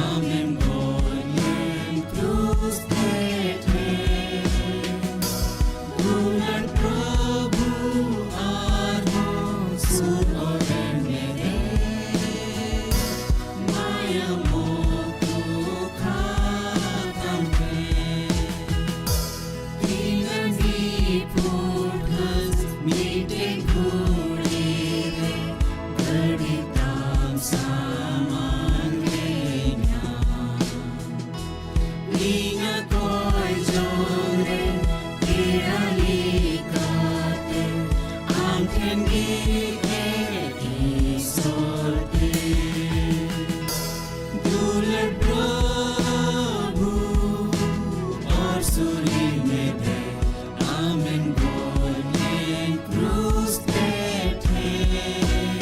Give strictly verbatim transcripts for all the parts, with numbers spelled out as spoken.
ᱟᱢᱮᱢ ᱜᱚᱡ ᱞᱮᱱ ᱠᱨᱩᱥ ᱛᱮ ᱴᱷᱮᱱ᱾ ᱫᱩᱞᱟᱹᱲ ᱯᱨᱚᱵᱷᱩ ᱟᱨᱦᱚᱸ ᱥᱩᱨ ᱚᱨᱮᱱ ᱢᱮ ᱨᱮ, ᱢᱟᱭᱟᱢ ᱢᱚᱛᱚ ᱠᱷᱟᱛᱟᱢ ᱴᱷᱮᱱ᱾ ᱛᱤᱱᱟᱹᱜ ᱱᱤᱯᱷᱩᱴ ᱜᱷᱟᱥ ᱢᱤᱫᱴᱮᱱ ᱜᱷᱩᱲᱤ ᱨᱮ ᱜᱟᱹᱰᱤ ᱛᱟᱢ ᱥᱟᱢᱟᱝ ᱨᱮ ᱧᱟᱢ᱾ ᱤᱧᱟᱹᱜ ᱠᱚᱭ ᱡᱚᱝ ᱨᱮ ᱯᱮᱲᱟ ᱞᱮᱠᱟᱛᱮ ᱟᱢ ᱴᱷᱮᱱ ᱜᱮ ᱤᱥᱚᱨ ᱛᱮ᱾ ᱫᱩᱞᱟᱹᱲ ᱯᱨᱚᱵᱷᱩ ᱚᱨ ᱥᱩᱨᱤ ᱢᱮ ᱫᱮ, ᱟᱢᱮᱢ ᱜᱚᱡ ᱞᱮᱱ ᱠᱨᱩᱥ ᱛᱮ ᱴᱷᱮᱱ᱾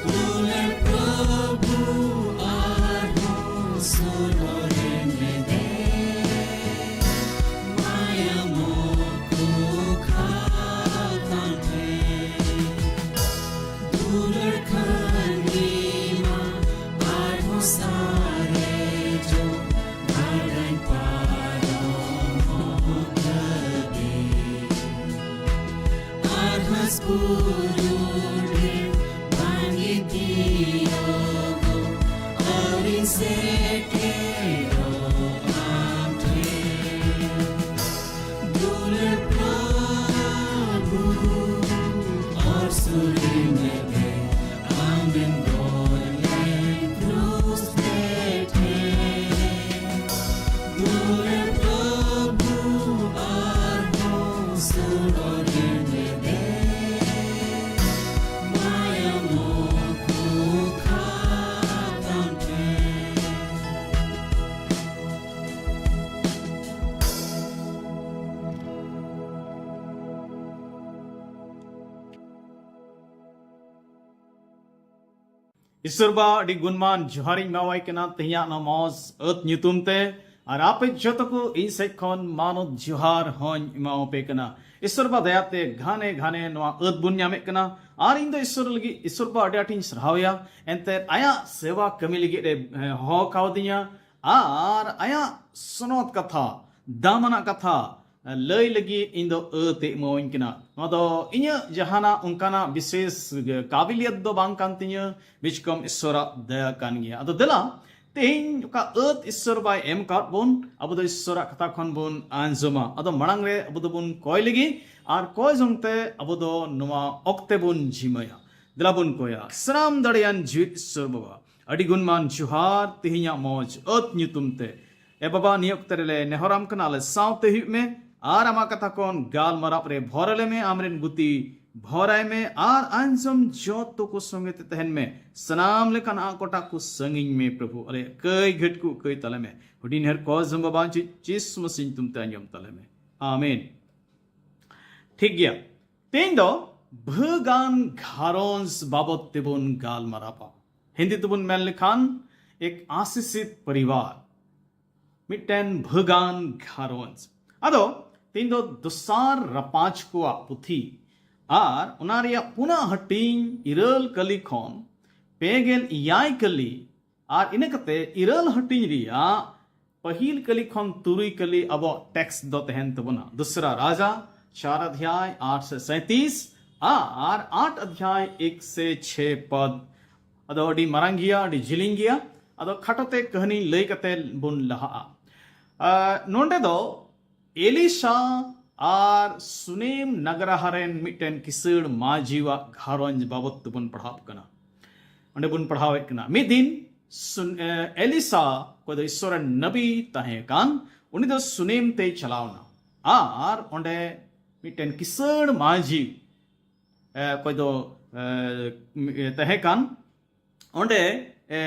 ᱫᱩᱞᱟᱹᱲ ᱯᱨᱚᱵᱷᱩ ᱟᱨᱦᱚᱸ ᱥᱩᱨ ᱚᱨᱮᱱ ᱢᱮ ᱫᱮ, ᱢᱟᱭᱟᱢ ᱢᱚᱛᱚ ᱠᱷᱟᱛᱟᱢ ᱴᱷᱮᱱ᱾ ᱫᱩᱞᱟᱹᱲ ᱠᱷᱟᱱ ᱜᱮ ᱢᱟ ᱟᱨᱦᱚᱸ ᱥᱟᱨᱮᱡᱚᱜ ᱜᱟᱰᱟᱧ ᱯᱟᱨᱚᱢᱚᱜ ᱫᱷᱟᱹᱵᱤᱡ᱾ ᱟᱨ ᱦᱟᱸᱥ ᱵᱩᱨᱩ ᱨᱮ ᱵᱟᱝ ᱜᱮ ᱛᱤᱭᱳᱜᱚᱜ, ᱟᱹᱣᱨᱤᱧ ᱥᱮᱴᱮᱨᱚᱜ ᱟᱢ ᱴᱷᱮᱱ᱾ ᱫᱩᱞᱟᱹᱲ ᱯᱨᱚᱵᱷᱩ ᱚᱨ ᱥᱩᱨᱤ ᱢᱮ ᱫᱮ, ᱟᱢᱮᱢ ᱜᱚᱡ ᱞᱮᱱ ᱠᱨᱩᱥ ᱛᱮ ᱴᱷᱮᱱ᱾ ᱫᱩᱞᱟᱹᱲ ᱯᱨᱚᱵᱷᱩ ᱟᱨᱦᱚᱸ ᱥᱩᱨ ᱚᱨᱮᱱ ᱢᱮ ᱫᱮ, ᱢᱟᱭᱟᱢ ᱢᱚᱛᱚ ᱠᱷᱟᱛᱟᱢ ᱴᱷᱮᱱ᱾ ᱤᱥᱚᱨ ᱵᱟ ᱟᱹᱰᱤ ᱜᱩᱱᱢᱟᱱ ᱡᱚᱦᱟᱨᱤᱧ ᱮᱢᱟᱣᱟᱭ ᱠᱟᱱᱟ ᱛᱮᱦᱮᱧᱟᱜ ᱱᱚᱣᱟ ᱢᱚᱡᱽ ᱟᱹᱛ ᱧᱩᱛᱩᱢ ᱛᱮ᱾ ᱟᱨ ᱟᱯᱮ ᱡᱚᱛᱚ ᱠᱚ ᱤᱧ ᱥᱮᱫ ᱠᱷᱚᱱ ᱢᱟᱱᱚᱛ ᱡᱚᱦᱟᱨ ᱦᱚᱸᱧ ᱮᱢᱟᱣᱟᱯᱮ ᱠᱟᱱᱟ᱾ ᱤᱥᱚᱨ ᱵᱟ ᱫᱟᱭᱟᱛᱮ ᱜᱷᱟᱱᱮ ᱜᱷᱟᱱᱮ ᱱᱚᱣᱟ ᱟᱹᱫ ᱵᱚᱱ ᱧᱟᱢᱮᱫ ᱠᱟᱱᱟ᱾ ᱟᱨ ᱤᱧ ᱫᱚ ᱤᱥᱚᱨ ᱞᱟᱹᱜᱤᱫ, ᱤᱥᱚᱨ ᱵᱟ ᱟᱹᱰᱤ ᱟᱸᱴᱤᱧ ᱥᱟᱨᱦᱟᱣᱮᱭᱟ᱾ ᱮᱱᱛᱮ ᱟᱭᱟᱜ ᱥᱮᱵᱟ ᱠᱟᱹᱢᱤ ᱞᱟᱹᱜᱤᱫ ᱮ ᱦᱚᱦᱚ ᱠᱟᱣᱫᱤᱧᱟ᱾ ᱟᱨ ᱟᱭᱟᱜ ᱥᱚᱱᱚᱛ ᱠᱟᱛᱷᱟ, ᱫᱟᱢᱟᱱᱟᱜ ᱠᱟᱛᱷᱟ ᱞᱟᱹᱭ ᱞᱟᱹᱜᱤᱫ ᱤᱧ ᱫᱚ ᱟᱹᱫ ᱮ ᱮᱢᱟᱣᱟᱹᱧ ᱠᱟᱱᱟ᱾ ᱱᱚᱣᱟ ᱫᱚ ᱤᱧᱟᱹᱜ ᱡᱟᱦᱟᱱᱟᱜ ᱚᱱᱠᱟᱱᱟᱜ ᱵᱤᱥᱮᱥ ᱠᱟᱵᱤᱞᱤᱭᱟᱛ ᱫᱚ ᱵᱟᱝ ᱠᱟᱱ ᱛᱤᱧᱟᱹ, ᱵᱤᱪᱠᱚᱢ ᱤᱥᱚᱨᱟᱜ ᱫᱟᱭᱟ ᱠᱟᱱ ᱜᱮᱭᱟ᱾ ᱟᱫᱚ ᱫᱮᱞᱟ, ᱛᱮᱦᱮᱧ ᱚᱠᱟ ᱟᱹᱫ ᱤᱥᱚᱨ ᱵᱟᱭ ᱮᱢ ᱠᱟᱫ ᱵᱚᱱ, ᱟᱵᱚ ᱫᱚ ᱤᱥᱚᱨᱟᱜ ᱠᱟᱛᱷᱟ ᱠᱷᱚᱱ ᱵᱚᱱ ᱟᱸᱡᱚᱢᱟ᱾ ᱟᱫᱚ ᱢᱟᱲᱟᱝ ᱨᱮ ᱟᱵᱚ ᱫᱚᱵᱚᱱ ᱠᱚᱭ ᱞᱮᱜᱮ, ᱟᱨ ᱠᱚᱭ ᱡᱚᱝ ᱛᱮ ᱟᱵᱚ ᱫᱚ ᱱᱚᱣᱟ ᱚᱠᱛᱮ ᱵᱚᱱ ᱡᱤᱢᱟᱹᱭᱟ᱾ ᱫᱮᱞᱟ ᱵᱚᱱ ᱠᱚᱭᱟ᱾ ᱥᱟᱱᱟᱢ ᱫᱟᱲᱮᱭᱟᱱ ᱡᱤᱣᱤᱫ ᱤᱥᱚᱨ ᱵᱟᱵᱟ, ᱟᱹᱰᱤ ᱜᱩᱱᱢᱟᱱ ᱡᱚᱦᱟᱨ ᱛᱮᱦᱮᱧᱟᱜ ᱢᱚᱡᱽ ᱟᱹᱫ ᱧᱩᱛᱩᱢ ᱛᱮ᱾ ᱮ ᱵᱟᱵᱟ, ᱱᱤᱭᱟᱹ ᱚᱠᱛᱮ ᱨᱮᱞᱮ ᱱᱮᱦᱚᱨᱟᱢ ᱠᱟᱱᱟ, ᱟᱞᱮ ᱥᱟᱶᱛᱮ ᱦᱩᱭᱩᱜ ᱢᱮ ᱟᱨ ᱟᱢᱟᱜ ᱠᱟᱛᱷᱟ ᱠᱷᱚᱱ ᱜᱟᱞᱢᱟᱨᱟᱣ ᱨᱮ ᱵᱷᱚᱨ ᱟᱞᱮ ᱢᱮ, ᱟᱢᱨᱮᱱ ᱜᱩᱛᱤ ᱵᱷᱚᱨᱟᱭ ᱢᱮ ᱟᱨ ᱟᱸᱡᱚᱢ ᱡᱚᱛᱚ ᱠᱚ ᱥᱚᱸᱜᱮ ᱛᱮ ᱛᱟᱦᱮᱱ ᱢᱮ᱾ ᱥᱟᱱᱟᱢ ᱞᱮᱠᱟᱱ ᱟᱠᱚᱴᱟ ᱠᱚ ᱥᱟᱺᱜᱤᱧ ᱢᱮ ᱯᱨᱚᱵᱷᱩ᱾ ᱟᱞᱮᱭᱟᱜ ᱠᱟᱹᱭ ᱜᱷᱟᱹᱴ ᱠᱚ ᱠᱟᱹᱭ ᱛᱟᱞᱮ ᱢᱮ᱾ ᱦᱩᱰᱤᱧ ᱦᱮᱨ ᱠᱚ ᱡᱚᱢ ᱵᱟᱵᱟ ᱡᱤ-, ᱡᱤᱥᱩ ᱢᱟᱥᱤ ᱧᱩᱛᱩᱢ ᱛᱮ ᱟᱸᱡᱚᱢ ᱛᱟᱞᱮ ᱢᱮ᱾ ᱟᱢᱮᱱ᱾ ᱴᱷᱤᱠ ᱜᱮᱭᱟ, ᱛᱮᱦᱮᱧ ᱫᱚ ᱵᱷᱟᱹᱜᱟᱱ ᱜᱷᱟᱨᱚᱸᱡᱽ ᱵᱟᱵᱚᱛ ᱛᱮᱵᱚᱱ ᱜᱟᱞᱢᱟᱨᱟᱣᱟ᱾ ᱦᱤᱱᱫᱤ ᱛᱮᱵᱚᱱ ᱢᱮᱱ ᱞᱮᱠᱷᱟᱱ ᱮᱠ ᱟᱥᱤᱥᱤᱛ ᱯᱚᱨᱤᱵᱟᱨ, ᱢᱤᱫᱴᱮᱱ ᱵᱷᱟᱹᱜᱟᱱ ᱜᱷᱟᱨᱚᱸᱡᱽ᱾ ᱟᱫᱚ ᱛᱮᱦᱮᱧ ᱫᱚ ᱫᱚᱥᱟᱨ ᱨᱟᱯᱟᱡᱽ ᱠᱚᱣᱟᱜ ᱯᱩᱛᱷᱤ ᱟᱨ ᱚᱱᱟ ᱨᱮᱭᱟᱜ ᱯᱩᱱᱟᱜ ᱦᱟᱹᱴᱤᱧ ᱤᱨᱟᱹᱞ ᱠᱟᱹᱞᱤ ᱠᱷᱚᱱ ᱯᱮ ᱜᱮᱞ ᱮᱭᱟᱭ ᱠᱟᱹᱞᱤ ᱟᱨ ᱤᱱᱟᱹ ᱠᱟᱛᱮ ᱤᱨᱟᱹᱞ ᱦᱟᱹᱴᱤᱧ ᱨᱮᱭᱟᱜ ᱯᱟᱹᱦᱤᱞ ᱠᱟᱹᱞᱤ ᱠᱷᱚᱱ ᱛᱩᱨᱩᱭ ᱠᱟᱹᱞᱤ ᱟᱵᱚᱣᱟᱜ ᱴᱮᱠᱥᱴ ᱫᱚ ᱛᱟᱦᱮᱱ ᱛᱟᱵᱚᱱᱟ᱾ ᱫᱩᱥᱨᱟ ᱨᱟᱡᱟ ᱪᱟᱨ ᱚᱫᱷᱭᱟᱭ ᱟᱴ ᱥᱮ ᱥᱟᱸᱭᱛᱤᱥ ᱟᱨ ᱟᱴ ᱚᱫᱷᱭᱟᱭ ᱮᱠ ᱥᱮ ᱪᱷᱮ ᱯᱚᱫ᱾ ᱟᱫᱚ ᱟᱹᱰᱤ ᱢᱟᱨᱟᱝ ᱜᱮᱭᱟ, ᱟᱹᱰᱤ ᱡᱤᱞᱤᱧ ᱜᱮᱭᱟ᱾ ᱟᱫᱚ ᱠᱷᱟᱴᱚ ᱛᱮ ᱠᱟᱹᱦᱱᱤ ᱞᱟᱹᱭ ᱠᱟᱛᱮ ᱵᱚᱱ ᱞᱟᱦᱟᱜᱼᱟ᱾ ᱟᱨ ᱱᱚᱰᱮ ᱫᱚ ᱮᱞᱤᱥᱟ ᱟᱨ ᱥᱩᱱᱮᱢ ᱱᱟᱜᱟᱨᱟᱦᱟ ᱨᱮᱱ ᱢᱤᱫᱴᱮᱱ ᱠᱤᱥᱟᱹᱲ ᱢᱟᱹᱡᱷᱤᱣᱟᱜ ᱜᱷᱟᱨᱚᱸᱡᱽ ᱵᱟᱵᱚᱛ ᱛᱮᱵᱚᱱ ᱯᱟᱲᱦᱟᱣ ᱠᱟᱱᱟ᱾ ᱚᱸᱰᱮ ᱵᱚᱱ ᱯᱟᱲᱦᱟᱣᱮᱫ ᱠᱟᱱᱟ, ᱢᱤᱫ ᱫᱤᱱ ᱥᱩᱱ-, ᱮ, ᱮᱞᱤᱥᱟ, ᱚᱠᱚᱭ ᱫᱚ ᱤᱥᱥᱚᱨ ᱨᱮᱱ ᱱᱟᱵᱤ ᱛᱟᱦᱮᱸ ᱠᱟᱱ, ᱩᱱᱤ ᱫᱚ ᱥᱩᱱᱮᱢ ᱛᱮᱭ ᱪᱟᱞᱟᱣ ᱮᱱᱟ᱾ ᱟᱨ ᱚᱸᱰᱮ ᱢᱤᱫᱴᱮᱱ ᱠᱤᱥᱟᱹᱲ ᱢᱟᱹᱡᱷᱤ, ᱮ, ᱚᱠᱚᱭ ᱫᱚ, ᱮ, ᱢᱤ-, ᱮ, ᱛᱟᱦᱮᱸ ᱠᱟᱱ, ᱚᱸᱰᱮ, ᱮ,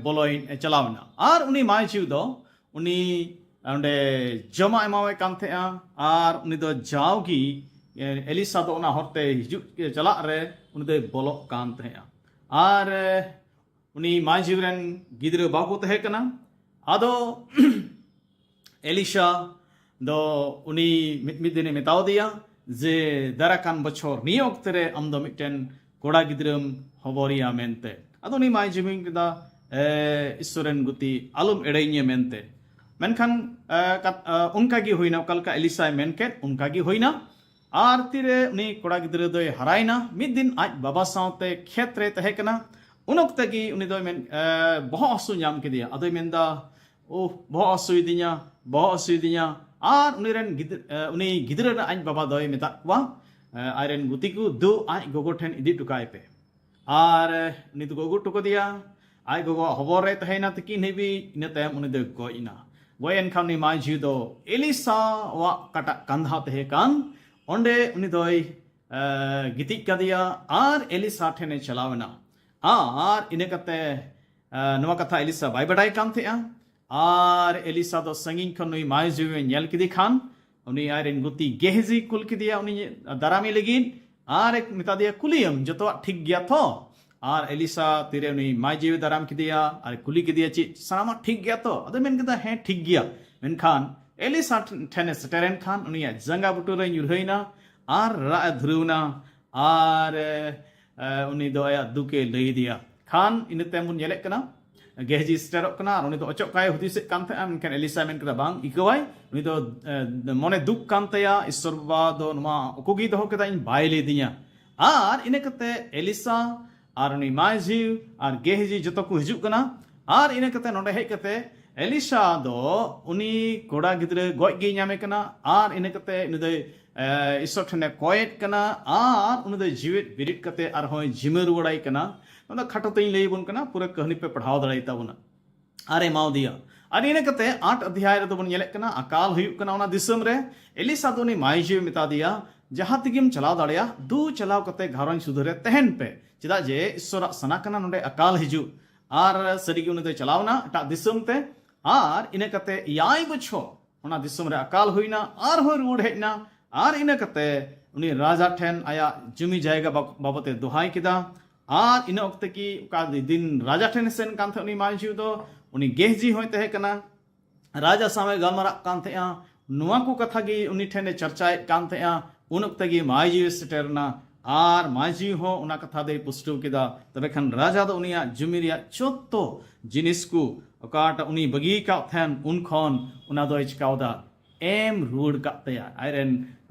ᱵᱚᱞᱚᱭ, ᱮ, ᱪᱟᱞᱟᱣ ᱮᱱᱟ᱾ ᱟᱨ ᱩᱱᱤ ᱢᱟᱹᱡᱷᱤ ᱫᱚ ᱩᱱᱤ ᱚᱸᱰᱮ ᱡᱚᱢᱟᱜ ᱮᱢᱟᱣᱟᱭ ᱠᱟᱱ ᱛᱟᱦᱮᱸᱜᱼᱟ᱾ ᱟᱨ ᱩᱱᱤ ᱫᱚ ᱡᱟᱣᱜᱮ, ᱮ, ᱮᱞᱤᱥᱟ ᱫᱚ ᱚᱱᱟ ᱦᱚᱨᱛᱮ ᱦᱤᱡᱩᱜ, ᱮ, ᱪᱟᱞᱟᱜ ᱨᱮ ᱩᱱᱤ ᱫᱚᱭ ᱵᱚᱞᱚᱜ ᱠᱟᱱ ᱛᱟᱦᱮᱸᱜᱼᱟ᱾ ᱟᱨ, ᱮ, ᱩᱱᱤ ᱢᱟᱹᱡᱷᱤ ᱨᱮᱱ ᱜᱤᱫᱽᱨᱟᱹ ᱵᱟᱠᱚ ᱛᱟᱦᱮᱸ ᱠᱟᱱᱟ᱾ ᱟᱫᱚ ᱮᱞᱤᱥᱟ ᱫᱚ ᱩᱱᱤ ᱢᱤᱫ, ᱢᱤᱫ ᱫᱤᱱᱮ ᱢᱮᱛᱟᱣ ᱫᱮᱭᱟ, ᱡᱮ ᱫᱟᱨᱟᱠᱟᱱ ᱵᱚᱪᱷᱚᱨ ᱱᱤᱭᱟᱹ ᱚᱠᱛᱮ ᱨᱮ ᱟᱢ ᱫᱚ ᱢᱤᱫᱴᱮᱱ ᱠᱚᱲᱟ ᱜᱤᱫᱽᱨᱟᱹᱢ ᱦᱚᱵᱚᱨᱤᱭᱟ ᱢᱮᱱᱛᱮ᱾ ᱟᱫᱚ ᱩᱱᱤ ᱢᱟᱹᱭ ᱡᱤᱣᱤ ᱢᱮᱱ ᱠᱮᱫᱟ, "ᱮ, ᱤᱥᱥᱚᱨ ᱨᱮᱱ ᱜᱩᱛᱤ, ᱟᱞᱚᱢ ᱮᱲᱮᱭᱤᱧᱟᱹ" ᱢᱮᱱᱛᱮ᱾ ᱢᱮᱱᱠᱷᱟᱱ, ᱮ, ᱠᱟᱛ-, ᱮ, ᱚᱱᱠᱟ ᱜᱮ ᱦᱩᱭᱱᱟ, ᱚᱠᱟ ᱞᱮᱠᱟ ᱮᱞᱤᱥᱟᱭ ᱢᱮᱱ ᱠᱮᱫ, ᱚᱱᱠᱟ ᱜᱮ ᱦᱩᱭᱱᱟ᱾ ᱟᱨ ᱛᱤᱨᱮ ᱩᱱᱤ ᱠᱚᱲᱟ ᱜᱤᱫᱽᱨᱟᱹ ᱫᱚᱭ ᱦᱟᱨᱟᱭᱮᱱᱟ, ᱢᱤᱫ ᱫᱤᱱ ᱟᱡ ᱵᱟᱵᱟ ᱥᱟᱶᱛᱮ ᱠᱷᱮᱛ ᱨᱮ ᱛᱟᱦᱮᱸ ᱠᱟᱱᱟ᱾ ᱩᱱ ᱚᱠᱛᱮ ᱜᱮ ᱩᱱᱤ ᱫᱚᱭ ᱢᱮᱱ, ᱮ, ᱵᱚᱦᱚᱜ ᱦᱟᱹᱥᱩ ᱧᱟᱢ ᱠᱮᱫᱮᱭᱟ᱾ ᱟᱫᱚᱭ ᱢᱮᱱᱫᱟ, "ᱳᱦ, ᱵᱚᱦᱚᱜ ᱦᱟᱹᱥᱩᱭᱮᱫᱤᱧᱟ, ᱵᱚᱦᱚᱜ ᱦᱟᱹᱥᱩᱭᱮᱫᱤᱧᱟ᱾" ᱟᱨ ᱩᱱᱤ ᱨᱮᱱ ᱜᱤᱫᱽᱨᱟᱹ, ᱮ, ᱩᱱᱤ ᱜᱤᱫᱽᱨᱟᱹ ᱨᱮᱱ ᱟᱡ ᱵᱟᱵᱟ ᱫᱚᱭ ᱢᱮᱛᱟᱫ ᱠᱚᱣᱟ, ᱮ, ᱟᱡ ᱨᱮᱱ ᱜᱩᱛᱤ ᱠᱚ, "ᱫᱩ ᱟᱡ ᱜᱚᱜᱚ ᱴᱷᱮᱱ ᱤᱫᱤ ᱦᱚᱴᱚ ᱠᱟᱭ ᱯᱮ᱾" ᱟᱨ, ᱮ, ᱩᱱᱤ ᱫᱚᱠᱚ ᱟᱹᱜᱩ ᱦᱚᱴᱚ ᱠᱟᱫᱮᱭᱟ᱾ ᱟᱡ ᱜᱚᱜᱚᱣᱟᱜ ᱦᱚᱵᱚᱨ ᱨᱮᱭ ᱛᱟᱦᱮᱸᱭᱮᱱᱟ ᱛᱤᱠᱤᱱ ᱦᱟᱹᱵᱤᱡ, ᱤᱱᱟᱹ ᱛᱟᱭᱚᱢ ᱩᱱᱤ ᱫᱚᱭ ᱜᱚᱡ ᱮᱱᱟ᱾ ᱜᱚᱡ ᱮᱱ ᱠᱷᱟᱱ ᱩᱱᱤ ᱢᱟᱹᱭ ᱡᱤᱣᱤ ᱫᱚ ᱮᱞᱤᱥᱟᱣᱟᱜ ᱚᱠᱟᱴᱟᱜ ᱠᱟᱸᱫᱷᱟ ᱛᱟᱦᱮᱸ ᱠᱟᱱ, ᱚᱸᱰᱮ ᱩᱱᱤ ᱫᱚᱭ, ᱮ, ᱜᱤᱛᱤᱡ ᱠᱟᱫᱮᱭᱟ ᱟᱨ ᱮᱞᱤᱥᱟ ᱴᱷᱮᱱᱮ ᱪᱟᱞᱟᱣ ᱮᱱᱟ᱾ ᱟᱨ ᱤᱱᱟᱹ ᱠᱟᱛᱮ, ᱮ, ᱱᱚᱣᱟ ᱠᱟᱛᱷᱟ ᱮᱞᱤᱥᱟ ᱵᱟᱭ ᱵᱟᱰᱟᱭ ᱠᱟᱱ ᱛᱟᱦᱮᱸᱜᱼᱟ᱾ ᱟᱨ ᱮᱞᱤᱥᱟ ᱫᱚ ᱥᱟᱺᱜᱤᱧ ᱠᱷᱚᱱ ᱱᱩᱭ ᱢᱟᱹᱭ ᱡᱤᱣᱤ ᱧᱮᱞ ᱠᱮᱫᱮ ᱠᱷᱟᱱ, ᱩᱱᱤ ᱟᱡᱨᱮᱱ ᱜᱩᱛᱤ ᱜᱮᱦᱮᱡᱤ ᱠᱩᱞ ᱠᱮᱫᱮᱭᱟ ᱩᱱᱤ ᱫᱟᱨᱟᱢᱮ ᱞᱟᱹᱜᱤᱫ᱾ ᱟᱨ ᱮ ᱢᱮᱛᱟ ᱫᱮᱭᱟ, "ᱠᱩᱞᱤᱭᱮᱢ, ᱡᱚᱛᱚᱣᱟᱜ ᱴᱷᱤᱠ ᱜᱮᱭᱟ ᱛᱚ?" ᱟᱨ ᱮᱞᱤᱥᱟ ᱛᱤᱨᱮ ᱩᱱᱤ ᱢᱟᱹᱭ ᱡᱤᱣᱤ ᱫᱟᱨᱟᱢ ᱠᱮᱫᱮᱭᱟ ᱟᱨ ᱠᱩᱞᱤ ᱠᱮᱫᱮᱭᱟ, "ᱪᱮᱫ ᱥᱟᱱᱟᱢᱟᱜ ᱴᱷᱤᱠ ᱜᱮᱭᱟ ᱛᱚ?" ᱟᱫᱚ ᱢᱮᱱ ᱠᱮᱫᱟ, "ᱦᱮᱸ, ᱴᱷᱤᱠ ᱜᱮᱭᱟ᱾" ᱢᱮᱱᱠᱷᱟᱱ ᱮᱞᱤᱥᱟ ᱴᱷᱮᱱᱮ ᱥᱮᱴᱮᱨᱮᱱ ᱠᱷᱟᱱ ᱩᱱᱤᱭᱟᱜ ᱡᱟᱸᱜᱟ ᱵᱩᱴᱟᱹ ᱨᱮ ᱧᱩᱨᱦᱟᱹᱭᱮᱱᱟ ᱟᱨ ᱨᱟᱜ ᱮ ᱫᱷᱩᱨᱟᱹᱣ ᱮᱱᱟ᱾ ᱟᱨ, ᱮ, ᱮ, ᱩᱱᱤ ᱫᱚ ᱟᱭᱟᱜ ᱫᱩᱠᱮ ᱞᱟᱹᱭ ᱟᱫᱮᱭᱟ᱾ ᱠᱷᱟᱱ ᱤᱱᱟᱹ ᱛᱟᱭᱚᱢ ᱵᱚᱱ ᱧᱮᱞᱮᱫ ᱠᱟᱱᱟ, ᱜᱮᱦᱮᱡᱤ ᱥᱮᱴᱮᱨᱚᱜ ᱠᱟᱱᱟ ᱟᱨ ᱩᱱᱤ ᱫᱚ ᱚᱪᱚᱜ ᱠᱟᱭ ᱦᱩᱫᱤᱥᱮᱫ ᱠᱟᱱ ᱛᱟᱦᱮᱸᱱᱟ, ᱢᱮᱱᱠᱷᱟᱱ ᱮᱞᱤᱥᱟ ᱢᱮᱱ ᱠᱮᱫᱟ, "ᱵᱟᱝ, ᱤᱠᱟᱹᱣᱟᱭ, ᱩᱱᱤ ᱫᱚ, ᱮ, ᱢᱚᱱᱮ ᱫᱩᱠ ᱠᱟᱱ ᱛᱟᱭᱟ, ᱤᱥᱥᱚᱨ ᱵᱟᱵᱟ ᱫᱚ ᱱᱚᱣᱟ ᱩᱠᱩ ᱜᱮᱭ ᱫᱚᱦᱚ ᱠᱮᱫᱟ, ᱤᱧ ᱵᱟᱭ ᱞᱟᱹᱭ ᱫᱤᱧᱟ᱾" ᱟᱨ ᱤᱱᱟᱹ ᱠᱟᱛᱮ ᱮᱞᱤᱥᱟ ᱟᱨ ᱩᱱᱤ ᱢᱟᱹᱭ ᱡᱤᱣᱤ ᱟᱨ ᱜᱮᱦᱮᱡᱤ ᱡᱚᱛᱚ ᱠᱚ ᱦᱤᱡᱩᱜ ᱠᱟᱱᱟ᱾ ᱟᱨ ᱤᱱᱟᱹ ᱠᱟᱛᱮ ᱱᱚᱰᱮ ᱦᱮᱡ ᱠᱟᱛᱮ ᱮᱞᱤᱥᱟ ᱫᱚ ᱩᱱᱤ ᱠᱚᱲᱟ ᱜᱤᱫᱽᱨᱟᱹ ᱜᱚᱡ ᱜᱮᱭ ᱧᱟᱢᱮ ᱠᱟᱱᱟ᱾ ᱟᱨ ᱤᱱᱟᱹ ᱠᱟᱛᱮ ᱩᱱᱤ ᱫᱚᱭ, ᱮ, ᱤᱥᱥᱚᱨ ᱴᱷᱮᱱᱮ ᱠᱚᱭᱮᱫ ᱠᱟᱱᱟ᱾ ᱟᱨ ᱩᱱᱤ ᱫᱚᱭ ᱡᱤᱣᱮᱫ ᱵᱮᱨᱮᱫ ᱠᱟᱛᱮ ᱟᱨᱦᱚᱸᱭ ᱡᱤᱢᱟᱹ ᱨᱩᱣᱟᱹᱲᱟᱭ ᱠᱟᱱᱟ᱾ ᱱᱚᱣᱟ ᱫᱚ ᱠᱷᱟᱴᱚ ᱛᱮᱧ ᱞᱟᱹᱭ ᱟᱵᱚᱱ ᱠᱟᱱᱟ, ᱯᱩᱨᱟᱹ ᱠᱟᱹᱦᱱᱤ ᱯᱮ ᱯᱟᱲᱦᱟᱣ ᱫᱟᱲᱮᱭᱟᱛᱟ ᱵᱚᱱᱟ᱾ ᱟᱨ ᱮᱢᱟᱣ ᱫᱮᱭᱟ᱾ ᱟᱨ ᱤᱱᱟᱹ ᱠᱟᱛᱮ ᱟᱴ ᱚᱫᱷᱭᱟᱭ ᱨᱮᱫᱚ ᱵᱚᱱ ᱧᱮᱞᱮᱫ ᱠᱟᱱᱟ, ᱟᱠᱟᱞ ᱦᱩᱭᱩᱜ ᱠᱟᱱᱟ ᱚᱱᱟ ᱫᱤᱥᱚᱢ ᱨᱮ᱾ ᱮᱞᱤᱥᱟ ᱫᱚ ᱩᱱᱤ ᱢᱟᱹᱭ ᱡᱤᱣᱤ ᱢᱮᱛᱟ ᱫᱮᱭᱟ, "ᱡᱟᱦᱟᱸ ᱛᱮᱜᱮᱢ ᱪᱟᱞᱟᱣ ᱫᱟᱲᱮᱭᱟᱜ, ᱫᱩ ᱪᱟᱞᱟᱣ ᱠᱟᱛᱮ ᱜᱷᱟᱨᱚᱸᱡᱽ ᱥᱩᱫᱷᱟᱹᱨ ᱨᱮ ᱛᱟᱦᱮᱱ ᱯᱮ, ᱪᱮᱫᱟᱜ ᱡᱮ ᱤᱥᱥᱚᱨᱟᱜ ᱥᱟᱱᱟ ᱠᱟᱱᱟ ᱱᱚᱰᱮ ᱟᱠᱟᱞ ᱦᱤᱡᱩᱜ᱾" ᱟᱨ ᱥᱟᱹᱨᱤᱜᱮ ᱩᱱᱤ ᱫᱚᱭ ᱪᱟᱞᱟᱣ ᱮᱱᱟ ᱮᱴᱟᱜ ᱫᱤᱥᱚᱢ ᱛᱮ᱾ ᱟᱨ ᱤᱱᱟᱹ ᱠᱟᱛᱮ ᱮᱭᱟᱭ ᱵᱚᱪᱷᱚᱨ ᱚᱱᱟ ᱫᱤᱥᱚᱢ ᱨᱮ ᱟᱠᱟᱞ ᱦᱩᱭᱱᱟ, ᱟᱨᱦᱚᱸ ᱨᱩᱣᱟᱹᱲ ᱦᱮᱡ ᱮᱱᱟ᱾ ᱟᱨ ᱤᱱᱟᱹ ᱠᱟᱛᱮ ᱩᱱᱤ ᱨᱟᱡᱟ ᱴᱷᱮᱱ ᱟᱭᱟᱜ ᱡᱩᱢᱤ ᱡᱟᱭᱜᱟ ᱵᱟ-, ᱵᱟᱵᱚᱛ ᱮ ᱫᱚᱦᱟᱭ ᱠᱮᱫᱟ᱾ ᱟᱨ ᱤᱱᱟᱹ ᱚᱠᱛᱮ ᱜᱮ ᱚᱠᱟ ᱫᱤᱱ ᱨᱟᱡᱟ ᱴᱷᱮᱱ ᱮ ᱥᱮᱱ ᱠᱟᱱ ᱛᱟᱦᱮᱸᱫ ᱩᱱᱤ ᱢᱟᱹᱭ ᱡᱤᱣᱤ ᱫᱚ, ᱩᱱᱤ ᱜᱮᱦᱮᱡᱤ ᱦᱚᱸᱭ ᱛᱟᱦᱮᱸ ᱠᱟᱱᱟ᱾ ᱨᱟᱡᱟ ᱥᱟᱶ ᱮ ᱜᱟᱞᱢᱟᱨᱟᱜ ᱠᱟᱱ ᱛᱟᱦᱮᱸᱜᱼᱟ, ᱱᱚᱣᱟ ᱠᱚ ᱠᱟᱛᱷᱟ ᱜᱮ ᱩᱱᱤ ᱴᱷᱮᱱ ᱮ ᱪᱟᱨᱪᱟᱭᱮᱫ ᱠᱟᱱ ᱛᱟᱦᱮᱸᱜᱼᱟ᱾ ᱩᱱ ᱚᱠᱛᱮ ᱜᱮ ᱢᱟᱹᱡᱷᱤ ᱥᱮᱴᱮᱨ ᱮᱱᱟ᱾ ᱟᱨ ᱢᱟᱹᱡᱷᱤ ᱦᱚᱸ ᱚᱱᱟ ᱠᱟᱛᱷᱟ ᱫᱚᱭ ᱯᱩᱥᱴᱟᱹᱣ ᱠᱮᱫᱟ᱾ ᱛᱚᱵᱮ ᱠᱷᱟᱱ ᱨᱟᱡᱟ ᱫᱚ ᱩᱱᱤᱭᱟᱜ ᱡᱩᱢᱤ ᱨᱮᱭᱟᱜ ᱡᱚᱛᱚ ᱡᱤᱱᱤᱥ ᱠᱚ, ᱚᱠᱟᱴᱟᱜ ᱩᱱᱤ ᱵᱟᱹᱜᱤ ᱟᱠᱟᱫ ᱛᱟᱦᱮᱱ, ᱩᱱ ᱠᱷᱚᱱ ᱚᱱᱟ ᱫᱚᱭ ᱪᱤᱠᱟᱣᱫᱟ? ᱮᱢ ᱨᱩᱣᱟᱹᱲ ᱠᱟᱫ ᱛᱟᱭᱟ᱾ ᱟᱡᱨᱮᱱ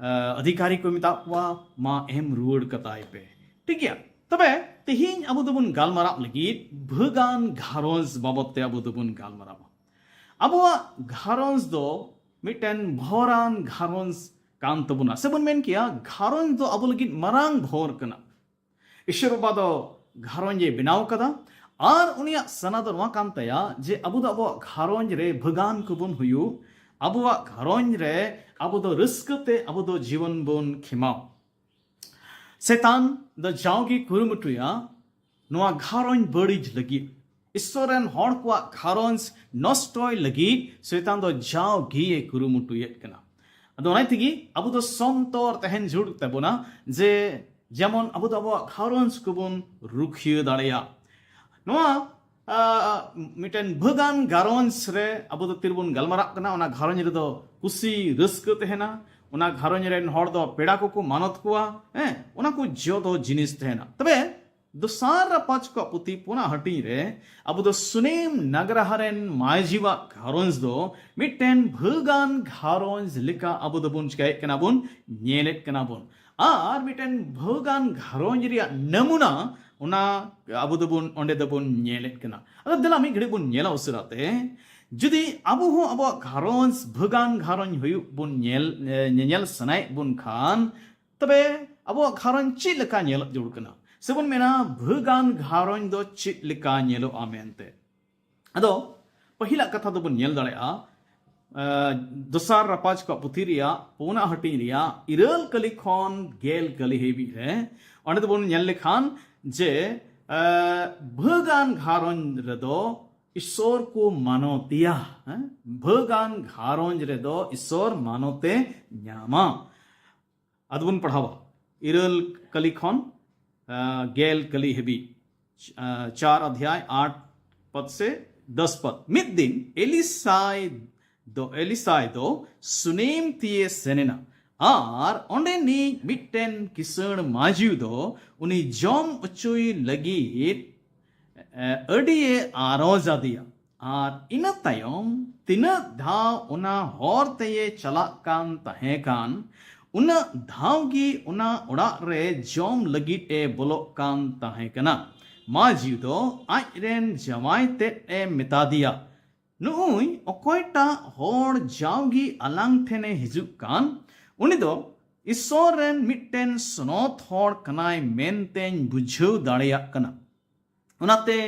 ᱟᱹᱫᱷᱤᱠᱟᱨᱤ ᱠᱚ ᱢᱮᱛᱟᱜ ᱠᱚᱣᱟ, ᱢᱟ ᱮᱢ ᱨᱩᱣᱟᱹᱲ ᱠᱟᱛᱟᱭ ᱯᱮ᱾ ᱴᱷᱤᱠ ᱜᱮᱭᱟ᱾ ᱛᱚᱵᱮ ᱛᱮᱦᱮᱧ ᱟᱵᱚ ᱫᱚᱵᱚᱱ ᱜᱟᱞᱢᱟᱨᱟᱜ ᱞᱟᱹᱜᱤᱫ ᱵᱷᱟᱹᱜᱟᱱ ᱜᱷᱟᱨᱚᱸᱡᱽ ᱵᱟᱵᱚᱫ ᱛᱮ ᱟᱵᱚ ᱫᱚᱵᱚᱱ ᱜᱟᱞᱢᱟᱨᱟᱜᱼᱟ᱾ ᱟᱵᱚᱣᱟᱜ ᱜᱷᱟᱨᱚᱸᱡᱽ ᱫᱚ ᱢᱤᱫᱴᱮᱱ ᱵᱷᱚᱨᱟᱱ ᱜᱷᱟᱨᱚᱸᱡᱽ ᱠᱟᱱ ᱛᱟᱵᱚᱱᱟ, ᱥᱮᱵᱚᱱ ᱢᱮᱱ ᱠᱮᱭᱟ ᱜᱷᱟᱨᱚᱸᱡᱽ ᱫᱚ ᱟᱵᱚ ᱞᱟᱹᱜᱤᱫ ᱢᱟᱨᱟᱝ ᱵᱷᱚᱨ ᱠᱟᱱᱟ᱾ ᱤᱥᱚᱨ ᱵᱟᱵᱟ ᱫᱚ ᱜᱷᱟᱨᱚᱸᱡᱽ ᱮ ᱵᱮᱱᱟᱣ ᱠᱟᱫᱟ᱾ ᱟᱨ ᱩᱱᱤᱭᱟᱜ ᱥᱟᱱᱟ ᱫᱚ ᱱᱚᱣᱟ ᱠᱟᱱ ᱛᱟᱭᱟ ᱡᱮ ᱟᱵᱚ ᱫᱚ ᱟᱵᱚᱣᱟᱜ ᱜᱷᱟᱨᱚᱸᱡᱽ ᱨᱮ ᱵᱷᱟᱹᱜᱟᱱ ᱠᱚᱵᱚᱱ ᱦᱩᱭᱩᱜ, ᱟᱵᱚᱣᱟᱜ ᱜᱷᱟᱨᱚᱸᱡᱽ ᱨᱮ ᱟᱵᱚ ᱫᱚ ᱨᱟᱹᱥᱠᱟᱹ ᱛᱮ ᱟᱵᱚ ᱫᱚ ᱡᱤᱵᱚᱱ ᱵᱚᱱ ᱠᱷᱮᱢᱟᱣ᱾ ᱥᱮᱛᱟᱱ ᱫᱚ ᱡᱟᱣᱜᱮ ᱠᱩᱨᱩᱢᱩᱴᱩᱭᱟ ᱱᱚᱣᱟ ᱜᱷᱟᱨᱚᱸᱡᱽ ᱵᱟᱹᱲᱤᱡ ᱞᱟᱹᱜᱤᱫ, ᱤᱥᱚᱨ ᱨᱮᱱ ᱦᱚᱲ ᱠᱚᱣᱟᱜ ᱜᱷᱟᱨᱚᱸᱡᱽ ᱱᱚᱥᱴᱚᱭ ᱞᱟᱹᱜᱤᱫ ᱥᱮᱛᱟᱱ ᱫᱚ ᱡᱟᱣᱜᱮ ᱠᱩᱨᱩᱢᱩᱴᱩᱭᱮᱫ ᱠᱟᱱᱟ᱾ ᱟᱫᱚ ᱚᱱᱟ ᱛᱮᱜᱮ ᱟᱵᱚ ᱫᱚ ᱥᱚᱱᱛᱚᱨ ᱛᱟᱦᱮᱱ ᱡᱟᱹᱨᱩᱲ ᱛᱟᱵᱚᱱᱟ, ᱡᱮ ᱡᱮᱢᱚᱱ ᱟᱵᱚ ᱫᱚ ᱟᱵᱚᱣᱟᱜ ᱜᱷᱟᱨᱚᱸᱡᱽ ᱠᱚᱵᱚᱱ ᱨᱩᱠᱷᱤᱭᱟᱹ ᱫᱟᱲᱮᱭᱟᱜ᱾ ᱱᱚᱣᱟ ᱟᱸ, ᱢᱤᱫᱴᱮᱱ ᱵᱷᱟᱹᱜᱟᱱ ᱜᱷᱟᱨᱚᱸᱡᱽ ᱨᱮ ᱟᱵᱚ ᱫᱚ ᱛᱤᱨᱵᱚᱱ ᱜᱟᱞᱢᱟᱨᱟᱜ ᱠᱟᱱᱟ, ᱚᱱᱟ ᱜᱷᱟᱨᱚᱸᱡᱽ ᱨᱮᱫᱚ ᱠᱩᱥᱤ ᱨᱟᱹᱥᱠᱟᱹ ᱛᱟᱦᱮᱱᱟ, ᱚᱱᱟ ᱜᱷᱟᱨᱚᱸᱡᱽ ᱨᱮᱱ ᱦᱚᱲ ᱫᱚ ᱯᱮᱲᱟ ᱠᱚᱠᱚ ᱢᱟᱱᱚᱛ ᱠᱚᱣᱟ, ᱦᱮᱸ, ᱚᱱᱟ ᱠᱚ ᱡᱚᱛᱚ ᱡᱤᱱᱤᱥ ᱛᱟᱦᱮᱱᱟ᱾ ᱛᱚᱵᱮ ᱫᱚᱥᱟᱨ ᱨᱟᱯᱟᱡᱽ ᱠᱚᱣᱟᱜ ᱯᱩᱛᱷᱤ ᱯᱩᱱᱟ ᱦᱟᱹᱴᱤᱧ ᱨᱮ ᱟᱵᱚ ᱫᱚ ᱥᱩᱱᱮᱢ ᱱᱟᱜᱽᱨᱟᱦᱟ ᱨᱮᱱ ᱢᱟᱹᱡᱷᱤᱣᱟᱜ ᱜᱷᱟᱨᱚᱸᱡᱽ ᱫᱚ ᱢᱤᱫᱴᱮᱱ ᱵᱷᱟᱹᱜᱟᱱ ᱜᱷᱟᱨᱚᱸᱡᱽ ᱞᱮᱠᱟ ᱟᱵᱚ ᱫᱚᱵᱚᱱ ᱪᱤᱠᱟᱹᱭᱮᱫ ᱠᱟᱱᱟ ᱵᱚᱱ, ᱧᱮᱞᱮᱫ ᱠᱟᱱᱟ ᱵᱚᱱ᱾ ᱟᱨ ᱢᱤᱫᱴᱮᱱ ᱵᱷᱟᱹᱜᱟᱱ ᱜᱷᱟᱨᱚᱸᱡᱽ ᱨᱮᱭᱟᱜ ᱱᱟᱢᱩᱱᱟ ᱚᱱᱟ ᱟᱵᱚ ᱫᱚᱵᱚᱱ, ᱚᱸᱰᱮ ᱫᱚᱵᱚᱱ ᱧᱮᱞᱮᱫ ᱠᱟᱱᱟ᱾ ᱟᱫᱚ ᱫᱮᱞᱟ ᱢᱤᱫ ᱜᱷᱟᱹᱲᱤᱡ ᱵᱚᱱ ᱧᱮᱞᱟ ᱩᱥᱟᱹᱨᱟ ᱛᱮ᱾ ᱡᱩᱫᱤ ᱟᱵᱚ ᱦᱚᱸ ᱟᱵᱚᱣᱟᱜ ᱜᱷᱟᱨᱚᱸᱡᱽ ᱵᱷᱟᱹᱜᱟᱱ ᱜᱷᱟᱨᱚᱸᱡᱽ ᱦᱩᱭᱩᱜ ᱵᱚᱱ ᱧᱮᱞ, ᱮ, ᱧᱮᱧᱮᱞ ᱥᱟᱱᱟᱭᱮᱫ ᱵᱚᱱ ᱠᱷᱟᱱ, ᱛᱚᱵᱮ ᱟᱵᱚᱣᱟᱜ ᱜᱷᱟᱨᱚᱸᱡᱽ ᱪᱮᱫ ᱞᱮᱠᱟ ᱧᱮᱞᱚᱜ ᱡᱟᱹᱨᱩᱲ ᱠᱟᱱᱟ? ᱥᱮᱵᱚᱱ ᱢᱮᱱᱟ ᱵᱷᱟᱹᱜᱟᱱ ᱜᱷᱟᱨᱚᱸᱡᱽ ᱫᱚ ᱪᱮᱫ ᱞᱮᱠᱟ ᱧᱮᱞᱚᱜᱼᱟ ᱢᱮᱱᱛᱮ᱾ ᱟᱫᱚ ᱯᱟᱹᱦᱤᱞᱟᱜ ᱠᱟᱛᱷᱟ ᱫᱚᱵᱚᱱ ᱧᱮᱞ ᱫᱟᱲᱮᱭᱟᱜᱼᱟ, ᱮ, ᱫᱚᱥᱟᱨ ᱨᱟᱯᱟᱡᱽ ᱠᱚᱣᱟᱜ ᱯᱩᱛᱷᱤ ᱨᱮᱭᱟᱜ ᱯᱩᱱᱟᱜ ᱦᱟᱹᱴᱤᱧ ᱨᱮᱭᱟᱜ ᱤᱨᱟᱹᱞ ᱠᱟᱹᱞᱤ ᱠᱷᱚᱱ ᱜᱮᱞ ᱠᱟᱹᱞᱤ ᱦᱟᱹᱵᱤᱡ ᱨᱮ, ᱚᱸᱰᱮ ᱫᱚᱵᱚᱱ ᱧᱮᱞ ᱞᱮᱠᱷᱟᱱ ᱡᱮ, ᱮ, ᱵᱷᱟᱹᱜᱟᱱ ᱜᱷᱟᱨᱚᱸᱡᱽ ᱨᱮᱫᱚ ᱤᱥᱚᱨ ᱠᱚ ᱢᱟᱱᱚᱛᱮᱭᱟ, ᱦᱮᱸ? ᱵᱷᱟᱹᱜᱟᱱ ᱜᱷᱟᱨᱚᱸᱡᱽ ᱨᱮᱫᱚ ᱤᱥᱚᱨ ᱢᱟᱱᱚᱛᱮ ᱧᱟᱢᱟ᱾ ᱟᱫᱚ ᱵᱚᱱ ᱯᱟᱲᱦᱟᱣᱟ ᱤᱨᱟᱹᱞ ᱠᱟᱹᱞᱤ ᱠᱷᱚᱱ, ᱟ, ᱜᱮᱞ ᱠᱟᱹᱞᱤ ᱦᱟᱹᱵᱤᱡ, ᱟ, ᱪᱟᱨ ᱚᱫᱷᱭᱟᱭ ᱟᱴ ᱯᱚᱫ ᱥᱮ ᱫᱚᱥ ᱯᱚᱫ᱾ ᱢᱤᱫ ᱫᱤᱱ ᱮᱞᱤᱥᱟᱭ ᱫᱚ, ᱮᱞᱤᱥᱟᱭ ᱫᱚ ᱥᱩᱱᱮᱢ ᱛᱤᱭᱮ ᱥᱮᱱ ᱮᱱᱟ᱾ ᱟᱨ ᱚᱸᱰᱮᱱᱤᱡ ᱢᱤᱫᱴᱮᱱ ᱠᱤᱥᱟᱹᱬ ᱢᱟᱹᱡᱷᱤ ᱫᱚ ᱩᱱᱤ ᱡᱚᱢ ᱚᱪᱚᱭ ᱞᱟᱹᱜᱤᱫ ᱮ, ᱟᱹᱰᱤᱭᱮ ᱟᱨᱚᱡ ᱟᱫᱮᱭᱟ᱾ ᱟᱨ ᱤᱱᱟᱹ ᱛᱟᱭᱚᱢ ᱛᱤᱱᱟᱹᱜ ᱫᱷᱟᱣ ᱚᱱᱟ ᱦᱚᱨ ᱛᱮᱭᱮ ᱪᱟᱞᱟᱜ ᱠᱟᱱ ᱛᱟᱦᱮᱸ ᱠᱟᱱ, ᱩᱱᱟᱹᱜ ᱫᱷᱟᱣ ᱜᱮ ᱚᱱᱟ ᱚᱲᱟᱜ ᱨᱮ ᱡᱚᱢ ᱞᱟᱹᱜᱤᱫ ᱮ ᱵᱚᱞᱚᱜ ᱠᱟᱱ ᱛᱟᱦᱮᱸ ᱠᱟᱱᱟ᱾ ᱢᱟᱹᱡᱷᱤ ᱫᱚ ᱟᱡ ᱨᱮᱱ ᱡᱟᱶᱟᱭ ᱛᱮᱫ ᱮ ᱢᱮᱛᱟ ᱫᱮᱭᱟ, "ᱱᱩᱜᱼᱩᱭ ᱚᱠᱚᱭᱴᱟᱜ ᱦᱚᱲ ᱡᱟᱣᱜᱮ ᱟᱞᱟᱝ ᱴᱷᱮᱱᱮ ᱦᱤᱡᱩᱜ ᱠᱟᱱ, ᱩᱱᱤ ᱫᱚ ᱤᱥᱥᱚᱨ ᱨᱮᱱ ᱢᱤᱫᱴᱮᱱ ᱥᱚᱱᱚᱛ ᱦᱚᱲ ᱠᱟᱱᱟᱭ ᱢᱮᱱᱛᱮᱧ ᱵᱩᱡᱷᱟᱹᱣ ᱫᱟᱲᱮᱭᱟᱜ ᱠᱟᱱᱟ᱾ ᱚᱱᱟᱛᱮ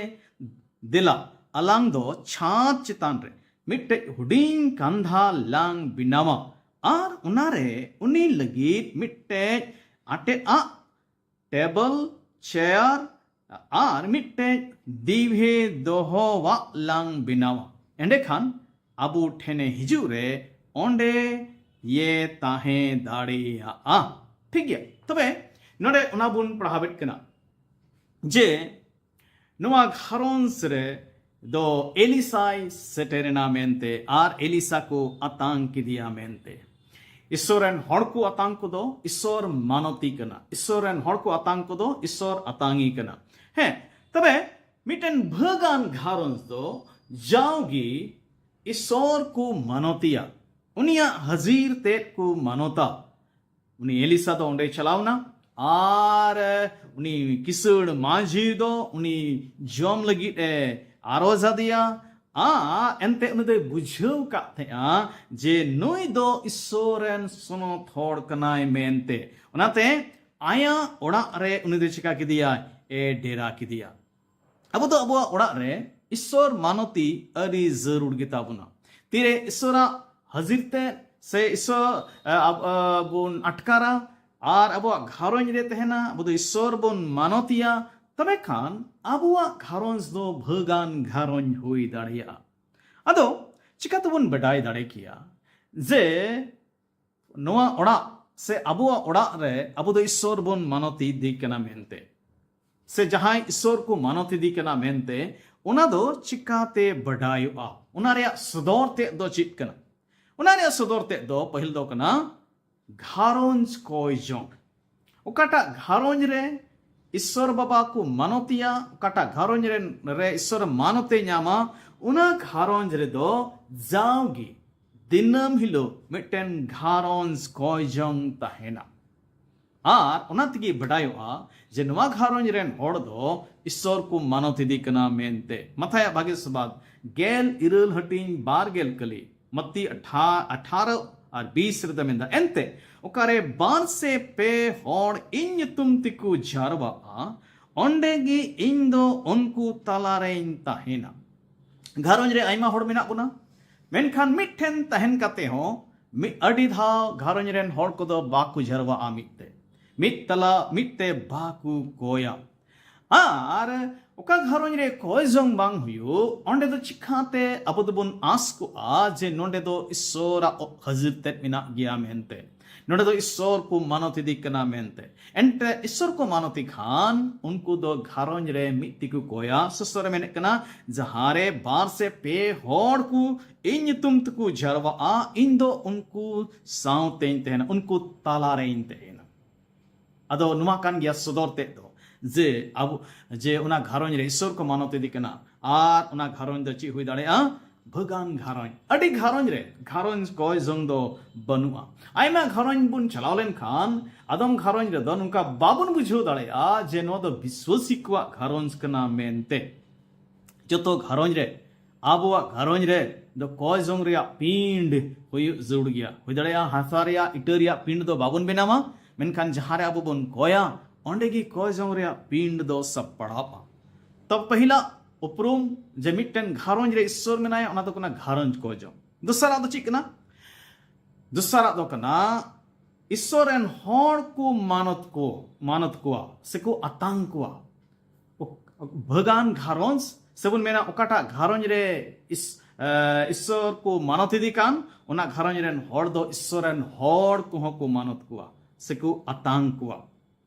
ᱫᱮᱞᱟ, ᱟᱞᱟᱝ ᱫᱚ ᱪᱷᱟᱸᱫᱽ ᱪᱮᱛᱟᱱ ᱨᱮ ᱢᱤᱫᱴᱮᱡ ᱦᱩᱰᱤᱧ ᱠᱟᱸᱫᱷᱟ ᱞᱟᱝ ᱵᱮᱱᱟᱣᱟ ᱟᱨ ᱚᱱᱟᱨᱮ ᱩᱱᱤ ᱞᱟᱹᱜᱤᱫ ᱢᱤᱫᱴᱮᱡ ᱟᱴᱮᱫ ᱟᱜ, ᱴᱮᱵᱚᱞ, ᱪᱮᱭᱟᱨ ᱟᱨ ᱢᱤᱫᱴᱮᱡ ᱫᱤᱣᱦᱮ ᱫᱚᱦᱚᱣᱟᱜ ᱞᱟᱝ ᱵᱮᱱᱟᱣᱟ᱾ ᱮᱸᱰᱮᱠᱷᱟᱱ ᱟᱵᱚ ᱴᱷᱮᱱᱮ ᱦᱤᱡᱩᱜ ᱨᱮ ᱚᱸᱰᱮ ᱭᱮ ᱛᱟᱦᱮᱸ ᱫᱟᱲᱮᱭᱟᱜᱼᱟ᱾" ᱴᱷᱤᱠ ᱜᱮᱭᱟ, ᱛᱚᱵᱮ ᱱᱚᱰᱮ ᱚᱱᱟ ᱵᱚᱱ ᱯᱟᱲᱦᱟᱣᱮᱫ ᱠᱟᱱᱟ ᱡᱮ ᱱᱚᱣᱟ ᱜᱷᱟᱨᱚᱸᱡᱽ ᱨᱮ ᱫᱚ ᱮᱞᱤᱥᱟᱭ ᱥᱮᱴᱮᱨᱮᱱᱟ ᱢᱮᱱᱛᱮ ᱟᱨ ᱮᱞᱤᱥᱟ ᱠᱚ ᱟᱛᱟᱝ ᱠᱮᱫᱮᱭᱟ ᱢᱮᱱᱛᱮ᱾ ᱤᱥᱥᱚᱨ ᱨᱮᱱ ᱦᱚᱲ ᱠᱚ ᱟᱛᱟᱝ ᱠᱚᱫᱚ ᱤᱥᱥᱚᱨ ᱢᱟᱱᱚᱛᱤ ᱠᱟᱱᱟ᱾ ᱤᱥᱥᱚᱨ ᱨᱮᱱ ᱦᱚᱲ ᱠᱚ ᱟᱛᱟᱝ ᱠᱚᱫᱚ ᱤᱥᱥᱚᱨ ᱟᱛᱟᱝᱤ ᱠᱟᱱᱟ᱾ ᱦᱮᱸ, ᱛᱚᱵᱮ ᱢᱤᱫᱴᱮᱱ ᱵᱷᱟᱹᱜᱟᱱ ᱜᱷᱟᱨᱚᱸᱡᱽ ᱫᱚ ᱡᱟᱣᱜᱮ ᱤᱥᱥᱚᱨ ᱠᱚ ᱢᱟᱱᱚᱛᱤᱭᱟ, ᱩᱱᱤᱭᱟᱜ ᱦᱟᱹᱡᱤᱨ ᱛᱮᱫ ᱠᱚ ᱢᱟᱱᱚᱛᱟ᱾ ᱩᱱᱤ ᱮᱞᱤᱥᱟ ᱫᱚ ᱚᱸᱰᱮᱭ ᱪᱟᱞᱟᱣᱱᱟ ᱟᱨ ᱩᱱᱤ ᱠᱤᱥᱟᱹᱬ ᱢᱟᱹᱡᱷᱤ ᱫᱚ ᱩᱱᱤ ᱡᱚᱢ ᱞᱟᱹᱜᱤᱫ ᱮ ᱟᱨᱚᱡ ᱟᱫᱮᱭᱟ᱾ ᱟᱨ ᱮᱱᱛᱮ ᱩᱱᱤ ᱫᱚᱭ ᱵᱩᱡᱷᱟᱹᱣ ᱠᱟᱜ ᱛᱟᱦᱮᱸᱜᱼᱟ ᱡᱮ ᱱᱩᱭ ᱫᱚ ᱤᱥᱥᱚᱨ ᱨᱮᱱ ᱥᱚᱱᱚᱛ ᱦᱚᱲ ᱠᱟᱱᱟᱭ ᱢᱮᱱᱛᱮ᱾ ᱚᱱᱟᱛᱮ ᱟᱭᱟᱜ ᱚᱲᱟᱜ ᱨᱮ ᱩᱱᱤ ᱫᱚ ᱪᱤᱠᱟ ᱠᱮᱫᱮᱭᱟᱭ? ᱮ ᱰᱮᱨᱟ ᱠᱮᱫᱮᱭᱟ᱾ ᱟᱵᱚ ᱫᱚ ᱟᱵᱚᱣᱟᱜ ᱚᱲᱟᱜ ᱨᱮ ᱤᱥᱥᱚᱨ ᱢᱟᱱᱚᱛᱤ ᱟᱹᱰᱤ ᱡᱟᱹᱨᱩᱲ ᱜᱮᱛᱟ ᱵᱚᱱᱟ᱾ ᱛᱤᱨᱮ ᱤᱥᱥᱚᱨᱟᱜ ᱦᱟᱹᱡᱤᱨ ᱛᱮ ᱥᱮ ᱤᱥᱥᱚᱨ, ᱮ, ᱟᱵ-, ᱮ, ᱵᱚᱱ ᱟᱴᱠᱟᱨᱟ ᱟᱨ ᱟᱵᱚᱣᱟᱜ ᱜᱷᱟᱨᱚᱸᱡᱽ ᱨᱮ ᱛᱟᱦᱮᱱᱟ, ᱟᱵᱚ ᱫᱚ ᱤᱥᱥᱚᱨ ᱵᱚᱱ ᱢᱟᱱᱚᱛᱤᱭᱟ, ᱛᱚᱵᱮ ᱠᱷᱟᱱ ᱟᱵᱚᱣᱟᱜ ᱜᱷᱟᱨᱚᱸᱡᱽ ᱫᱚ ᱵᱷᱟᱹᱜᱟᱱ ᱜᱷᱟᱨᱚᱸᱡᱽ ᱦᱩᱭ ᱫᱟᱲᱮᱭᱟᱜᱼᱟ᱾ ᱟᱫᱚ ᱪᱤᱠᱟ ᱛᱮᱵᱚᱱ ᱵᱟᱰᱟᱭ ᱫᱟᱲᱮ ᱠᱮᱭᱟ ᱡᱮ ᱱᱚᱣᱟ ᱚᱲᱟᱜ ᱥᱮ ᱟᱵᱚᱣᱟᱜ ᱚᱲᱟᱜ ᱨᱮ ᱟᱵᱚ ᱫᱚ ᱤᱥᱥᱚᱨ ᱵᱚᱱ ᱢᱟᱱᱚᱛ ᱤᱫᱤ ᱠᱟᱱᱟ ᱢᱮᱱᱛᱮ, ᱥᱮ ᱡᱟᱦᱟᱸᱭ ᱤᱥᱥᱚᱨ ᱠᱚ ᱢᱟᱱᱚᱛ ᱤᱫᱤ ᱠᱟᱱᱟ ᱢᱮᱱᱛᱮ? ᱚᱱᱟ ᱫᱚ ᱪᱤᱠᱟᱛᱮ ᱵᱟᱰᱟᱭᱚᱜᱼᱟ? ᱚᱱᱟ ᱨᱮᱭᱟᱜ ᱥᱚᱫᱚᱨ ᱛᱮᱫ ᱫᱚ ᱪᱮᱫ ᱠᱟᱱᱟ? ᱚᱱᱟ ᱨᱮᱭᱟᱜ ᱥᱚᱫᱚᱨ ᱛᱮᱫ ᱫᱚ ᱯᱟᱹᱦᱤᱞ ᱫᱚ ᱠᱟᱱᱟ, ᱜᱷᱟᱨᱚᱸᱡᱽ ᱠᱚᱭ ᱡᱚᱝ᱾ ᱚᱠᱟᱴᱟᱜ ᱜᱷᱟᱨᱚᱸᱡᱽ ᱨᱮ ᱤᱥᱥᱚᱨ ᱵᱟᱵᱟ ᱠᱚ ᱢᱟᱱᱚᱛᱤᱭᱟ, ᱚᱠᱟᱴᱟᱜ ᱜᱷᱟᱨᱚᱸᱡᱽ ᱨᱮ, ᱨᱮ ᱤᱥᱥᱚᱨ ᱢᱟᱱᱚᱛᱮ ᱧᱟᱢᱟ, ᱚᱱᱟ ᱜᱷᱟᱨᱚᱸᱡᱽ ᱨᱮᱫᱚ ᱡᱟᱣᱜᱮ ᱫᱤᱱᱟᱹᱢ ᱦᱤᱞᱳᱜ ᱢᱤᱫᱴᱮᱱ ᱜᱷᱟᱨᱚᱸᱡᱽ ᱠᱚᱭ ᱡᱚᱝ ᱛᱟᱦᱮᱱᱟ᱾ ᱟᱨ ᱚᱱᱟ ᱛᱮᱜᱮ ᱵᱟᱰᱟᱭᱚᱜᱼᱟ ᱡᱮ ᱱᱚᱣᱟ ᱜᱷᱟᱨᱚᱸᱡᱽ ᱨᱮᱱ ᱦᱚᱲ ᱫᱚ ᱤᱥᱥᱚᱨ ᱠᱚ ᱢᱟᱱᱚᱛ ᱤᱫᱤ ᱠᱟᱱᱟ ᱢᱮᱱᱛᱮ᱾ ᱢᱟᱛᱷᱟᱭᱟᱜ ᱵᱷᱟᱜᱮ ᱥᱚᱵᱟᱫ ᱜᱮᱞ ᱤᱨᱟᱹᱞ ᱦᱟᱹᱴᱤᱧ ᱵᱟᱨ ᱜᱮᱞ ᱠᱟᱹᱞᱤ, ᱢᱟᱛᱤ ᱟᱴᱷᱟ-, ᱟᱴᱷᱟᱨᱚ ᱟᱨ ᱵᱤᱥ ᱨᱮᱫᱚ ᱢᱮᱱᱫᱟ, "ᱮᱱᱛᱮ ᱚᱠᱟᱨᱮ ᱵᱟᱨ ᱥᱮ ᱯᱮ ᱦᱚᱲ ᱤᱧ ᱧᱩᱛᱩᱢ ᱛᱮᱠᱚ ᱡᱟᱨᱣᱟᱜᱼᱟ, ᱚᱸᱰᱮ ᱜᱮ ᱤᱧ ᱫᱚ ᱩᱱᱠᱩ ᱛᱟᱞᱟᱨᱮᱧ ᱛᱟᱦᱮᱱᱟ᱾" ᱜᱷᱟᱨᱚᱸᱡᱽ ᱨᱮ ᱟᱭᱢᱟ ᱦᱚᱲ ᱢᱮᱱᱟᱜ ᱵᱚᱱᱟ, ᱢᱮᱱᱠᱷᱟᱱ ᱢᱤᱫᱴᱷᱮᱱ ᱛᱟᱦᱮᱱ ᱠᱟᱛᱮ ᱦᱚᱸ ᱢᱤᱫ, ᱟᱹᱰᱤ ᱫᱷᱟᱣ ᱜᱷᱟᱨᱚᱸᱡᱽ ᱨᱮᱱ ᱦᱚᱲ ᱠᱚᱫᱚ ᱵᱟᱠᱚ ᱡᱟᱨᱣᱟᱜᱼᱟ ᱢᱤᱫ ᱛᱮ, ᱢᱤᱫ ᱛᱟᱞᱟ, ᱢᱤᱫ ᱛᱮ ᱵᱟᱠᱚ ᱠᱚᱭᱟ᱾ ᱟᱨ ᱚᱠᱟ ᱜᱷᱟᱨᱚᱸᱡᱽ ᱨᱮ ᱠᱚᱭ ᱡᱚᱝ ᱵᱟᱝ ᱦᱩᱭᱩᱜ, ᱚᱸᱰᱮ ᱫᱚ ᱪᱤᱠᱟᱹᱛᱮ ᱟᱵᱚ ᱫᱚᱵᱚᱱ ᱟᱸᱥ ᱠᱚᱜᱼᱟ ᱡᱮ ᱱᱚᱸᱰᱮ ᱫᱚ ᱤᱥᱥᱚᱨᱟᱜ ᱦᱟᱹᱡᱤᱨ ᱛᱮᱫ ᱢᱮᱱᱟᱜ ᱜᱮᱭᱟ ᱢᱮᱱᱛᱮ, ᱱᱚᱸᱰᱮ ᱫᱚ ᱤᱥᱥᱚᱨ ᱠᱚ ᱢᱟᱱᱚᱛ ᱤᱫᱤ ᱠᱟᱱᱟ ᱢᱮᱱᱛᱮ? ᱮᱱᱛᱮ ᱤᱥᱥᱚᱨ ᱠᱚ ᱢᱟᱱᱚᱛᱤ ᱠᱷᱟᱱ ᱩᱱᱠᱩ ᱫᱚ ᱜᱷᱟᱨᱚᱸᱡᱽ ᱨᱮ ᱢᱤᱫ ᱛᱮᱠᱚ ᱠᱚᱭᱟ᱾ ᱥᱚᱥᱚᱨ ᱨᱮ ᱢᱮᱱᱮᱫ ᱠᱟᱱᱟ, ᱡᱟᱦᱟᱸ ᱨᱮ ᱵᱟᱨ ᱥᱮ ᱯᱮ ᱦᱚᱲ ᱠᱚ ᱤᱧ ᱧᱩᱛᱩᱢ ᱛᱮᱠᱚ ᱡᱟᱨᱣᱟᱜᱼᱟ, ᱤᱧ ᱫᱚ ᱩᱱᱠᱩ ᱥᱟᱶᱛᱮᱧ ᱛᱟᱦᱮᱱᱟ, ᱩᱱᱠᱩ ᱛᱟᱞᱟᱨᱮᱧ ᱛᱟᱦᱮᱱᱟ᱾ ᱟᱫᱚ ᱱᱚᱣᱟ ᱠᱟᱱ ᱜᱮᱭᱟ ᱥᱚᱫᱚᱨ ᱛᱮᱫ ᱫᱚ, ᱡᱮ ᱟᱵᱚ, ᱡᱮ ᱚᱱᱟ ᱜᱷᱟᱨᱚᱸᱡᱽ ᱨᱮ ᱤᱥᱥᱚᱨ ᱠᱚ ᱢᱟᱱᱚᱛ ᱤᱫᱤ ᱠᱟᱱᱟ, ᱟᱨ ᱚᱱᱟ ᱜᱷᱟᱨᱚᱸᱡᱽ ᱫᱚ ᱪᱮᱫ ᱦᱩᱭ ᱫᱟᱲᱮᱭᱟᱜᱼᱟ? ᱵᱷᱟᱹᱜᱟᱱ ᱜᱷᱟᱨᱚᱸᱡᱽ᱾ ᱟᱹᱰᱤ ᱜᱷᱟᱨᱚᱸᱡᱽ ᱨᱮ ᱜᱷᱟᱨᱚᱸᱡᱽ ᱠᱚᱭ ᱡᱚᱝ ᱫᱚ ᱵᱟᱹᱱᱩᱜᱼᱟ᱾ ᱟᱭᱢᱟ ᱜᱷᱟᱨᱚᱸᱡᱽ ᱵᱚᱱ ᱪᱟᱞᱟᱣ ᱞᱮᱱᱠᱷᱟᱱ ᱟᱫᱚᱢ ᱜᱷᱟᱨᱚᱸᱡᱽ ᱨᱮᱫᱚ ᱱᱚᱝᱠᱟ ᱵᱟᱵᱚᱱ ᱵᱩᱡᱷᱟᱹᱣ ᱫᱟᱲᱮᱭᱟᱜᱼᱟ ᱡᱮ ᱱᱚᱣᱟ ᱫᱚ ᱵᱤᱥᱣᱟᱹᱥᱤ ᱠᱚᱣᱟᱜ ᱜᱷᱟᱨᱚᱸᱡᱽ ᱠᱟᱱᱟ ᱢᱮᱱᱛᱮ᱾ ᱡᱚᱛᱚ ᱜᱷᱟᱨᱚᱸᱡᱽ ᱨᱮ, ᱟᱵᱚᱣᱟᱜ ᱜᱷᱟᱨᱚᱸᱡᱽ ᱨᱮ ᱫᱚ ᱠᱚᱭ ᱡᱚᱝ ᱨᱮᱭᱟᱜ ᱯᱤᱸᱰ ᱦᱩᱭᱩᱜ ᱡᱟᱹᱨᱩᱲ ᱜᱮᱭᱟ᱾ ᱦᱩᱭ ᱫᱟᱲᱮᱭᱟᱜᱼᱟ ᱦᱟᱥᱟ ᱨᱮᱭᱟᱜ, ᱤᱴᱟᱹ ᱨᱮᱭᱟᱜ ᱯᱤᱸᱰ ᱫᱚ ᱵᱟᱵᱚᱱ ᱵᱮᱱᱟᱣᱟ, ᱢᱮᱱᱠᱷᱟᱱ ᱡᱟᱦᱟᱸ ᱨᱮ ᱟᱵᱚ ᱵᱚᱱ ᱠᱚᱭᱟ, ᱚᱸᱰᱮ ᱜᱮ ᱠᱚᱭ ᱡᱚᱝ ᱨᱮᱭᱟᱜ ᱯᱤᱸᱰ ᱫᱚ ᱥᱟᱯᱲᱟᱜᱼᱟ᱾ ᱛᱚ ᱯᱟᱹᱦᱤᱞᱟ ᱩᱯᱨᱩᱢ ᱡᱮ ᱢᱤᱫᱴᱮᱱ ᱜᱷᱟᱨᱚᱸᱡᱽ ᱨᱮ ᱤᱥᱥᱚᱨ ᱢᱮᱱᱟᱭᱟ, ᱚᱱᱟ ᱫᱚ ᱠᱟᱱᱟ ᱜᱷᱟᱨᱚᱸᱡᱽ ᱠᱚᱭ ᱡᱚᱝ᱾ ᱫᱚᱥᱟᱨᱟᱜ ᱫᱚ ᱪᱮᱫ ᱠᱟᱱᱟ? ᱫᱚᱥᱟᱨᱟᱜ ᱫᱚ ᱠᱟᱱᱟ ᱤᱥᱥᱚᱨ ᱨᱮᱱ ᱦᱚᱲ ᱠᱚ ᱢᱟᱱᱚᱛ ᱠᱚ, ᱢᱟᱱᱚᱛ ᱠᱚᱣᱟ ᱥᱮᱠᱚ ᱟᱛᱟᱝ ᱠᱚᱣᱟ᱾ ᱚᱠ-, ᱵᱷᱟᱹᱜᱟᱱ ᱜᱷᱟᱨᱚᱸᱡᱽ ᱥᱮᱵᱚᱱ ᱢᱮᱱᱟ ᱚᱠᱟᱴᱟᱜ ᱜᱷᱟᱨᱚᱸᱡᱽ ᱨᱮ ᱤᱥ-, ᱮ, ᱤᱥᱥᱚᱨ ᱠᱚ ᱢᱟᱱᱚᱛ ᱤᱫᱤ ᱠᱟᱱ, ᱚᱱᱟ ᱜᱷᱟᱨᱚᱸᱡᱽ ᱨᱮᱱ ᱦᱚᱲ ᱫᱚ ᱤᱥᱥᱚᱨ ᱨᱮᱱ ᱦᱚᱲ ᱠᱚᱦᱚᱸ ᱠᱚ ᱢᱟᱱᱚᱛ ᱠᱚᱣᱟ ᱥᱮᱠᱚ ᱟᱛᱟᱝ ᱠᱚᱣᱟ᱾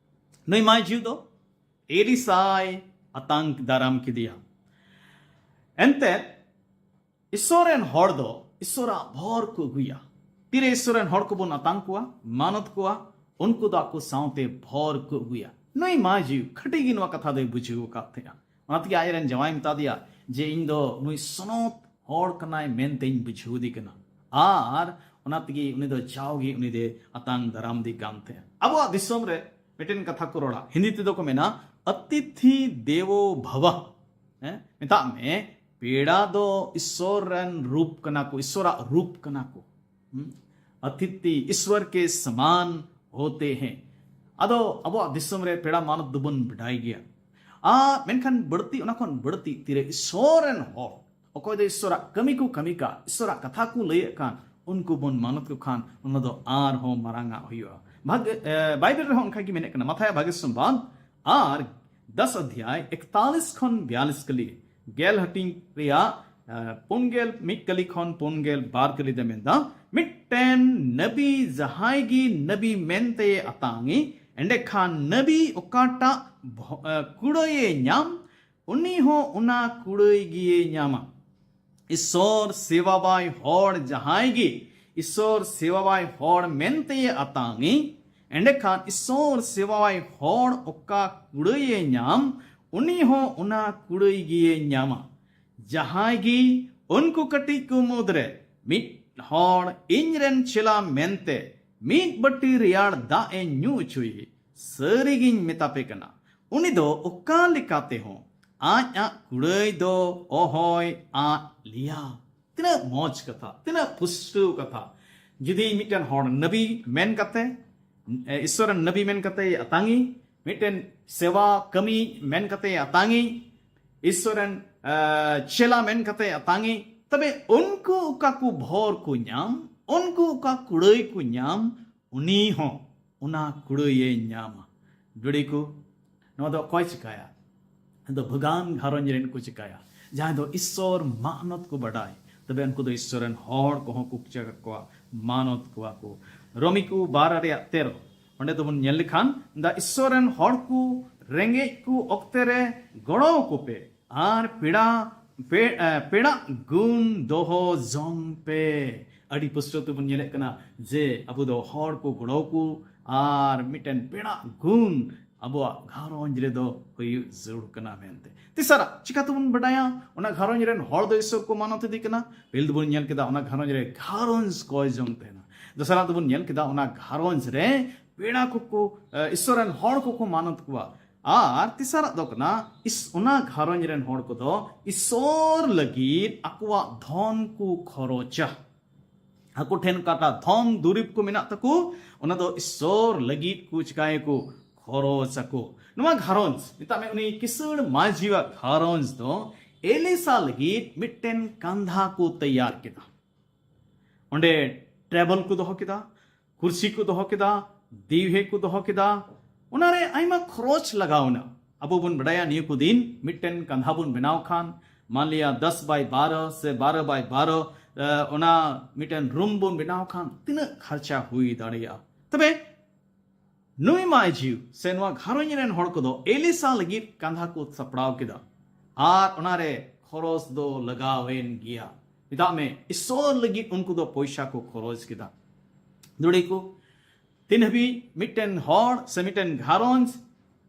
ᱱᱩᱭ ᱢᱟᱹᱭ ᱡᱤᱣ ᱫᱚ ᱮᱞᱤᱥᱟᱭ ᱟᱛᱟᱝ ᱫᱟᱨᱟᱢ ᱠᱮᱫᱮᱭᱟ᱾ ᱮᱱᱛᱮ ᱤᱥᱥᱚᱨ ᱨᱮᱱ ᱦᱚᱲ ᱫᱚ ᱤᱥᱥᱚᱨᱟᱜ ᱵᱷᱚᱨ ᱠᱚ ᱟᱹᱜᱩᱭᱟ᱾ ᱛᱤᱨᱮ ᱤᱥᱥᱚᱨ ᱨᱮᱱ ᱦᱚᱲ ᱠᱚᱵᱚᱱ ᱟᱛᱟᱝ ᱠᱚᱣᱟ, ᱢᱟᱱᱚᱛ ᱠᱚᱣᱟ, ᱩᱱᱠᱩ ᱫᱚ ᱟᱠᱚ ᱥᱟᱶᱛᱮ ᱵᱷᱚᱨ ᱠᱚ ᱟᱹᱜᱩᱭᱟ᱾ ᱱᱩᱭ ᱢᱟᱹᱭ ᱡᱤᱣᱤ ᱠᱷᱟᱹᱴᱤ ᱜᱮ ᱱᱚᱣᱟ ᱠᱟᱛᱷᱟ ᱫᱚᱭ ᱵᱩᱡᱷᱟᱹᱣ ᱟᱠᱟᱫ ᱛᱟᱦᱮᱸᱜᱼᱟ᱾ ᱚᱱᱟ ᱛᱮᱜᱮ ᱟᱡ ᱨᱮᱱ ᱡᱟᱶᱟᱭ ᱢᱮᱛᱟ ᱫᱮᱭᱟ ᱡᱮ, "ᱤᱧ ᱫᱚ ᱱᱩᱭ ᱥᱚᱱᱚᱛ ᱦᱚᱲ ᱠᱟᱱᱟᱭ ᱢᱮᱱᱛᱮᱧ ᱵᱩᱡᱷᱟᱹᱣ ᱫᱮ ᱠᱟᱱᱟ", ᱟᱨ ᱚᱱᱟ ᱛᱮᱜᱮ ᱩᱱᱤ ᱫᱚ ᱡᱟᱣᱜᱮ ᱩᱱᱤ ᱫᱚ ᱟᱛᱟᱝ ᱫᱟᱨᱟᱢ ᱫᱮ ᱠᱟᱱ ᱛᱟᱦᱮᱸᱜᱼᱟ᱾ ᱟᱵᱚᱣᱟᱜ ᱫᱤᱥᱚᱢ ᱨᱮ ᱢᱤᱫᱴᱮᱱ ᱠᱟᱛᱷᱟ ᱠᱚ ᱨᱚᱲᱟ, ᱦᱤᱱᱫᱤ ᱛᱮᱫᱚ ᱠᱚ ᱢᱮᱱᱟ, "ᱚᱛᱤᱛᱷᱤ ᱫᱮᱵᱚ ᱵᱷᱟᱵᱟ", ᱦᱮᱸ? ᱢᱮᱛᱟᱜ ᱢᱮ, ᱯᱮᱲᱟ ᱫᱚ ᱤᱥᱥᱚᱨ ᱨᱮᱱ ᱨᱩᱯ ᱠᱟᱱᱟ ᱠᱚ, ᱤᱥᱥᱚᱨᱟᱜ ᱨᱩᱯ ᱠᱟᱱᱟ ᱠᱚ᱾ ᱦᱩᱸ? "ᱚᱛᱤᱛᱷᱤ ᱤᱥᱥᱚᱨ ᱠᱮ ᱥᱚᱢᱟᱱ ᱦᱳᱛᱮ ᱦᱮᱸ᱾" ᱟᱫᱚ ᱟᱵᱚᱣᱟᱜ ᱫᱤᱥᱚᱢ ᱨᱮ ᱯᱮᱲᱟ ᱢᱟᱱᱚᱛ ᱫᱚᱵᱚᱱ ᱵᱟᱰᱟᱭ ᱜᱮᱭᱟ᱾ ᱟᱨ ᱢᱮᱱᱠᱷᱟᱱ ᱵᱟᱹᱲᱛᱤ, ᱚᱱᱟ ᱠᱷᱚᱱ ᱵᱟᱹᱲᱛᱤ ᱛᱤᱨᱮ ᱤᱥᱥᱚᱨ ᱨᱮᱱ ᱦᱚᱲ, ᱚᱠᱚᱭ ᱫᱚ ᱤᱥᱥᱚᱨᱟᱜ ᱠᱟᱹᱢᱤ ᱠᱚ ᱠᱟᱹᱢᱤ ᱠᱟᱜ, ᱤᱥᱥᱚᱨᱟᱜ ᱠᱟᱛᱷᱟ ᱠᱚ ᱞᱟᱹᱭᱮᱫ ᱠᱟᱱ, ᱩᱱᱠᱩ ᱵᱚᱱ ᱢᱟᱱᱚᱛ ᱠᱚ ᱠᱷᱟᱱ, ᱚᱱᱟ ᱫᱚ ᱟᱨᱦᱚᱸ ᱢᱟᱨᱟᱝ ᱟᱜ ᱦᱩᱭᱩᱜᱼᱟ᱾ ᱵᱷᱟᱜ-, ᱮ, ᱵᱟᱭᱵᱮᱞ ᱨᱮᱦᱚᱸ ᱚᱱᱠᱟ ᱜᱮ ᱢᱮᱱᱮᱫ ᱠᱟᱱᱟ, ᱢᱟᱛᱷᱟᱭ ᱵᱷᱟᱜᱮ ᱥᱚᱢᱵᱟᱫ ᱟᱨ ᱫᱟᱥ ᱚᱫᱷᱭᱟᱭ ᱮᱠᱛᱟᱞᱤᱥ ᱠᱷᱚᱱ ᱵᱤᱭᱟᱞᱤᱥ ᱠᱟᱹᱞᱤ, ᱜᱮᱞ ᱦᱟᱹᱴᱤᱧ ᱨᱮᱭᱟᱜ, ᱮ, ᱯᱩᱱ ᱜᱮᱞ ᱢᱤᱫ ᱠᱟᱹᱞᱤ ᱠᱷᱚᱱ ᱯᱩᱱ ᱜᱮᱞ ᱵᱟᱨ ᱠᱟᱹᱞᱤ ᱫᱚ ᱢᱮᱱᱫᱟ, ᱢᱤᱫᱴᱮᱱ ᱱᱟᱵᱤ ᱡᱟᱦᱟᱸᱭ ᱜᱮ ᱱᱟᱵᱤ ᱢᱮᱱᱛᱮ ᱟᱛᱟᱝ ᱮ, ᱮᱸᱰᱮᱠᱷᱟᱱ ᱱᱟᱵᱤ ᱚᱠᱟᱴᱟᱜ ᱵᱷᱚ-, ᱮ, ᱠᱩᱲᱟᱹᱭᱮ ᱧᱟᱢ, ᱩᱱᱤ ᱦᱚᱸ ᱚᱱᱟ ᱠᱩᱲᱟᱹᱭ ᱜᱮᱭᱮ ᱧᱟᱢᱟ᱾ ᱤᱥᱥᱚᱨ ᱥᱮᱵᱟᱣᱟᱭ ᱦᱚᱲ ᱡᱟᱦᱟᱸᱭ ᱜᱮ ᱤᱥᱥᱚᱨ ᱥᱮᱵᱟᱣᱟᱭ ᱦᱚᱲ ᱢᱮᱱᱛᱮᱭᱮ ᱟᱛᱟᱝ ᱮ, ᱮᱸᱰᱮᱠᱷᱟᱱ ᱤᱥᱥᱚᱨ ᱥᱮᱵᱟᱣᱟᱭ ᱦᱚᱲ ᱚᱠᱟ ᱠᱩᱲᱟᱹᱭᱮ ᱧᱟᱢ, ᱩᱱᱤ ᱦᱚᱸ ᱚᱱᱟ ᱠᱩᱲᱟᱹᱭ ᱜᱮᱭᱮ ᱧᱟᱢᱟ᱾ ᱡᱟᱦᱟᱸᱭ ᱜᱮ ᱩᱱᱠᱩ ᱠᱟᱹᱴᱤᱡ ᱠᱚ ᱢᱩᱫᱽᱨᱮ ᱢᱤᱫ ᱦᱚᱲ ᱤᱧ ᱨᱮᱱ ᱪᱮᱞᱟ ᱢᱮᱱᱛᱮ ᱢᱤᱫ ᱵᱟᱹᱴᱤ ᱨᱮᱭᱟᱲ ᱫᱟᱜ ᱮ ᱧᱩ ᱦᱚᱪᱚᱭᱮ, ᱥᱟᱹᱨᱤᱜᱤᱧ ᱢᱮᱛᱟᱯᱮ ᱠᱟᱱᱟ, ᱩᱱᱤ ᱫᱚ ᱚᱠᱟ ᱞᱮᱠᱟ ᱛᱮᱦᱚᱸ ᱟᱡ ᱟᱜ ᱠᱩᱲᱟᱹᱭ ᱫᱚ ᱚᱦᱚᱭ ᱟᱫ ᱞᱮᱭᱟ᱾ ᱛᱤᱱᱟᱹᱜ ᱢᱚᱡᱽ ᱠᱟᱛᱷᱟ, ᱛᱤᱱᱟᱹᱜ ᱯᱩᱥᱴᱟᱹᱣ ᱠᱟᱛᱷᱟ᱾ ᱡᱩᱫᱤ ᱢᱤᱫᱴᱮᱱ ᱦᱚᱲ ᱱᱟᱵᱤ ᱢᱮᱱ ᱠᱟᱛᱮ, ᱮ, ᱤᱥᱥᱚᱨ ᱨᱮᱱ ᱱᱟᱵᱤ ᱢᱮᱱ ᱠᱟᱛᱮ ᱟᱛᱟᱝ ᱮ, ᱢᱤᱫᱴᱮᱱ ᱥᱮᱵᱟ ᱠᱟᱹᱢᱤ ᱢᱮᱱ ᱠᱟᱛᱮ ᱟᱛᱟᱝ ᱮ, ᱤᱥᱥᱚᱨ ᱨᱮᱱ, ᱮ, ᱪᱮᱞᱟ ᱢᱮᱱ ᱠᱟᱛᱮ ᱟᱛᱟᱝ ᱮ, ᱛᱚᱵᱮ ᱩᱱᱠᱩ ᱚᱠᱟ ᱠᱚ ᱵᱷᱚᱨ ᱠᱚ ᱧᱟᱢ, ᱩᱱᱠᱩ ᱚᱠᱟ ᱠᱩᱲᱟᱹᱭ ᱠᱚ ᱧᱟᱢ, ᱩᱱᱤ ᱦᱚᱸ ᱚᱱᱟ ᱠᱩᱲᱟᱹᱭᱮ ᱧᱟᱢᱟ᱾ ᱡᱩᱲᱤ ᱠᱚ, ᱱᱚᱣᱟ ᱫᱚ ᱚᱠᱚᱭ ᱪᱤᱠᱟᱹᱭᱟ? ᱱᱚᱣᱟ ᱫᱚ ᱵᱷᱟᱹᱜᱟᱱ ᱜᱷᱟᱨᱚᱸᱡᱽ ᱨᱮᱱ ᱠᱚ ᱪᱤᱠᱟᱹᱭᱟ᱾ ᱡᱟᱦᱟᱸᱭ ᱫᱚ ᱤᱥᱥᱚᱨ ᱢᱟᱱᱚᱛ ᱠᱚ ᱵᱟᱰᱟᱭ, ᱛᱚᱵᱮ ᱩᱱᱠᱩ ᱫᱚ ᱤᱥᱥᱚᱨ ᱨᱮᱱ ᱦᱚᱲ ᱠᱚᱦᱚᱸ ᱠᱚ ᱪᱤᱠᱟᱹ ᱠᱟᱠᱚᱣᱟ, ᱢᱟᱱᱚᱛ ᱠᱚᱣᱟ ᱠᱚ᱾ ᱨᱳᱢᱤ ᱠᱚ ᱵᱟᱨ ᱨᱮᱭᱟᱜ ᱛᱮᱨᱚ, ᱚᱸᱰᱮ ᱫᱚᱵᱚᱱ ᱧᱮᱞ ᱞᱮᱠᱷᱟᱱ, ᱫᱟ ᱤᱥᱥᱚᱨ ᱨᱮᱱ ᱦᱚᱲ ᱠᱚ ᱨᱮᱸᱜᱮᱡ ᱠᱚ ᱚᱠᱛᱮ ᱨᱮ ᱜᱚᱲᱚ ᱟᱠᱚ ᱯᱮ, ᱟᱨ ᱯᱮᱲᱟ, ᱯᱮ-, ᱮ, ᱯᱮᱲᱟᱜ ᱜᱩᱱ ᱫᱚᱦᱚ ᱡᱚᱝ ᱯᱮ᱾ ᱟᱹᱰᱤ ᱯᱩᱥᱴᱟᱹᱣ ᱛᱮᱵᱚᱱ ᱧᱮᱞᱮᱫ ᱠᱟᱱᱟ ᱡᱮ ᱟᱵᱚ ᱫᱚ ᱦᱚᱲ ᱠᱚ ᱜᱚᱲᱚ ᱠᱚ ᱟᱨ ᱢᱤᱫᱴᱮᱱ ᱯᱮᱲᱟ ᱜᱩᱱ ᱟᱵᱚᱣᱟᱜ ᱜᱷᱟᱨᱚᱸᱡᱽ ᱨᱮᱫᱚ ᱦᱩᱭᱩᱜ ᱡᱟᱹᱨᱩᱲ ᱠᱟᱱᱟ ᱢᱮᱱᱛᱮ᱾ ᱛᱮᱥᱟᱨᱟᱜ ᱪᱤᱠᱟ ᱛᱮᱵᱚᱱ ᱵᱟᱰᱟᱭᱟ ᱚᱱᱟ ᱜᱷᱟᱨᱚᱸᱡᱽ ᱨᱮᱱ ᱦᱚᱲ ᱫᱚ ᱤᱥᱥᱚᱨ ᱠᱚ ᱢᱟᱱᱚᱛ ᱤᱫᱤ ᱠᱟᱱᱟ? ᱯᱳᱭᱞᱳ ᱫᱚᱵᱚᱱ ᱧᱮᱞ ᱠᱮᱫᱟ ᱚᱱᱟ ᱜᱷᱟᱨᱚᱸᱡᱽ ᱨᱮ ᱜᱷᱟᱨᱚᱸᱡᱽ ᱠᱚᱭ ᱡᱚᱝ ᱛᱟᱦᱮᱱᱟ᱾ ᱫᱚᱥᱟᱨᱟᱜ ᱫᱚᱵᱚᱱ ᱧᱮᱞ ᱠᱮᱫᱟ ᱚᱱᱟ ᱜᱷᱟᱨᱚᱸᱡᱽ ᱨᱮ ᱯᱮᱲᱟ ᱠᱚᱠᱚ, ᱮ, ᱤᱥᱥᱚᱨ ᱨᱮᱱ ᱦᱚᱲ ᱠᱚᱠᱚ ᱢᱟᱱᱚᱛ ᱠᱚᱣᱟ᱾ ᱟᱨ ᱛᱮᱥᱟᱨᱟᱜ ᱫᱚ ᱠᱟᱱᱟ ᱤᱥ-, ᱚᱱᱟ ᱜᱷᱟᱨᱚᱸᱡᱽ ᱨᱮᱱ ᱦᱚᱲ ᱠᱚᱫᱚ ᱤᱥᱥᱚᱨ ᱞᱟᱹᱜᱤᱫ ᱟᱠᱚᱣᱟᱜ ᱫᱷᱚᱱ ᱠᱚ ᱠᱷᱚᱨᱚᱪᱟ᱾ ᱟᱠᱚ ᱴᱷᱮᱱ ᱚᱠᱟᱴᱟᱜ ᱫᱷᱚᱱ ᱫᱩᱨᱤᱵᱽ ᱠᱚ ᱢᱮᱱᱟᱜ ᱛᱟᱠᱚ, ᱚᱱᱟ ᱫᱚ ᱤᱥᱥᱚᱨ ᱞᱟᱹᱜᱤᱫ ᱠᱚ ᱪᱤᱠᱟᱹᱭᱟᱠᱚ? ᱠᱷᱚᱨᱚᱪ ᱟᱠᱚ᱾ ᱱᱚᱣᱟ ᱜᱷᱟᱨᱚᱸᱡᱽ, ᱢᱮᱛᱟᱜ ᱢᱮ, ᱩᱱᱤ ᱠᱤᱥᱟᱹᱬ ᱢᱟᱹᱡᱷᱤᱭᱟᱜ ᱜᱷᱟᱨᱚᱸᱡᱽ ᱫᱚ ᱮᱞᱤᱥᱟ ᱞᱟᱹᱜᱤᱫ ᱢᱤᱫᱴᱮᱱ ᱠᱟᱸᱫᱷᱟ ᱠᱚ ᱛᱮᱭᱟᱨ ᱠᱮᱫᱟ᱾ ᱚᱸᱰᱮ ᱴᱮᱵᱚᱞ ᱠᱚ ᱫᱚᱦᱚ ᱠᱮᱫᱟ, ᱠᱩᱨᱥᱤ ᱠᱚ ᱫᱚᱦᱚ ᱠᱮᱫᱟ, ᱫᱤᱣᱦᱮ ᱠᱚ ᱫᱚᱦᱚ ᱠᱮᱫᱟ᱾ ᱚᱱᱟᱨᱮ ᱟᱭᱢᱟ ᱠᱷᱚᱨᱚᱪ ᱞᱟᱜᱟᱣ ᱮᱱᱟ᱾ ᱟᱵᱚ ᱵᱚᱱ ᱵᱟᱰᱟᱭᱟ, ᱱᱤᱭᱟᱹ ᱠᱚ ᱫᱤᱱ ᱢᱤᱫᱴᱮᱱ ᱠᱟᱸᱫᱷᱟ ᱵᱚᱱ ᱵᱮᱱᱟᱣ ᱠᱷᱟᱱ, ᱢᱟᱱ ᱞᱤᱭᱟ ᱫᱚᱥ ᱵᱟᱭ ᱵᱟᱨᱚ ᱥᱮ ᱵᱟᱨᱚ ᱵᱟᱭ ᱵᱟᱨᱚ, ᱮ, ᱚᱱᱟ ᱢᱤᱫᱴᱮᱱ ᱨᱩᱢ ᱵᱚᱱ ᱵᱮᱱᱟᱣ ᱠᱷᱟᱱ ᱛᱤᱱᱟᱹᱜ ᱠᱷᱚᱨᱪᱟ ᱦᱩᱭ ᱫᱟᱲᱮᱭᱟᱜᱼᱟ? ᱛᱚᱵᱮ ᱱᱩᱭ ᱢᱟᱹᱡᱷᱤ ᱥᱮ ᱱᱚᱣᱟ ᱜᱷᱟᱨᱚᱸᱡᱽ ᱨᱮᱱ ᱦᱚᱲ ᱠᱚᱫᱚ ᱮᱞᱤᱥᱟ ᱞᱟᱹᱜᱤᱫ ᱠᱟᱸᱫᱷᱟ ᱠᱚ ᱥᱟᱯᱲᱟᱣ ᱠᱮᱫᱟ ᱟᱨ ᱚᱱᱟᱨᱮ ᱠᱷᱚᱨᱚᱪ ᱫᱚ ᱞᱟᱜᱟᱣᱮᱱ ᱜᱮᱭᱟ᱾ ᱢᱮᱛᱟᱜ ᱢᱮ, ᱤᱥᱥᱚᱨ ᱞᱟᱹᱜᱤᱫ ᱩᱱᱠᱩ ᱫᱚ ᱯᱚᱭᱥᱟ ᱠᱚ ᱠᱷᱚᱨᱚᱪ ᱠᱮᱫᱟ᱾ ᱫᱩᱲᱤ ᱠᱚ, ᱛᱤᱱ ᱦᱟᱹᱵᱤᱡ ᱢᱤᱫᱴᱮᱱ ᱦᱚᱲ ᱥᱮ ᱢᱤᱫᱴᱮᱱ ᱜᱷᱟᱨᱚᱸᱡᱽ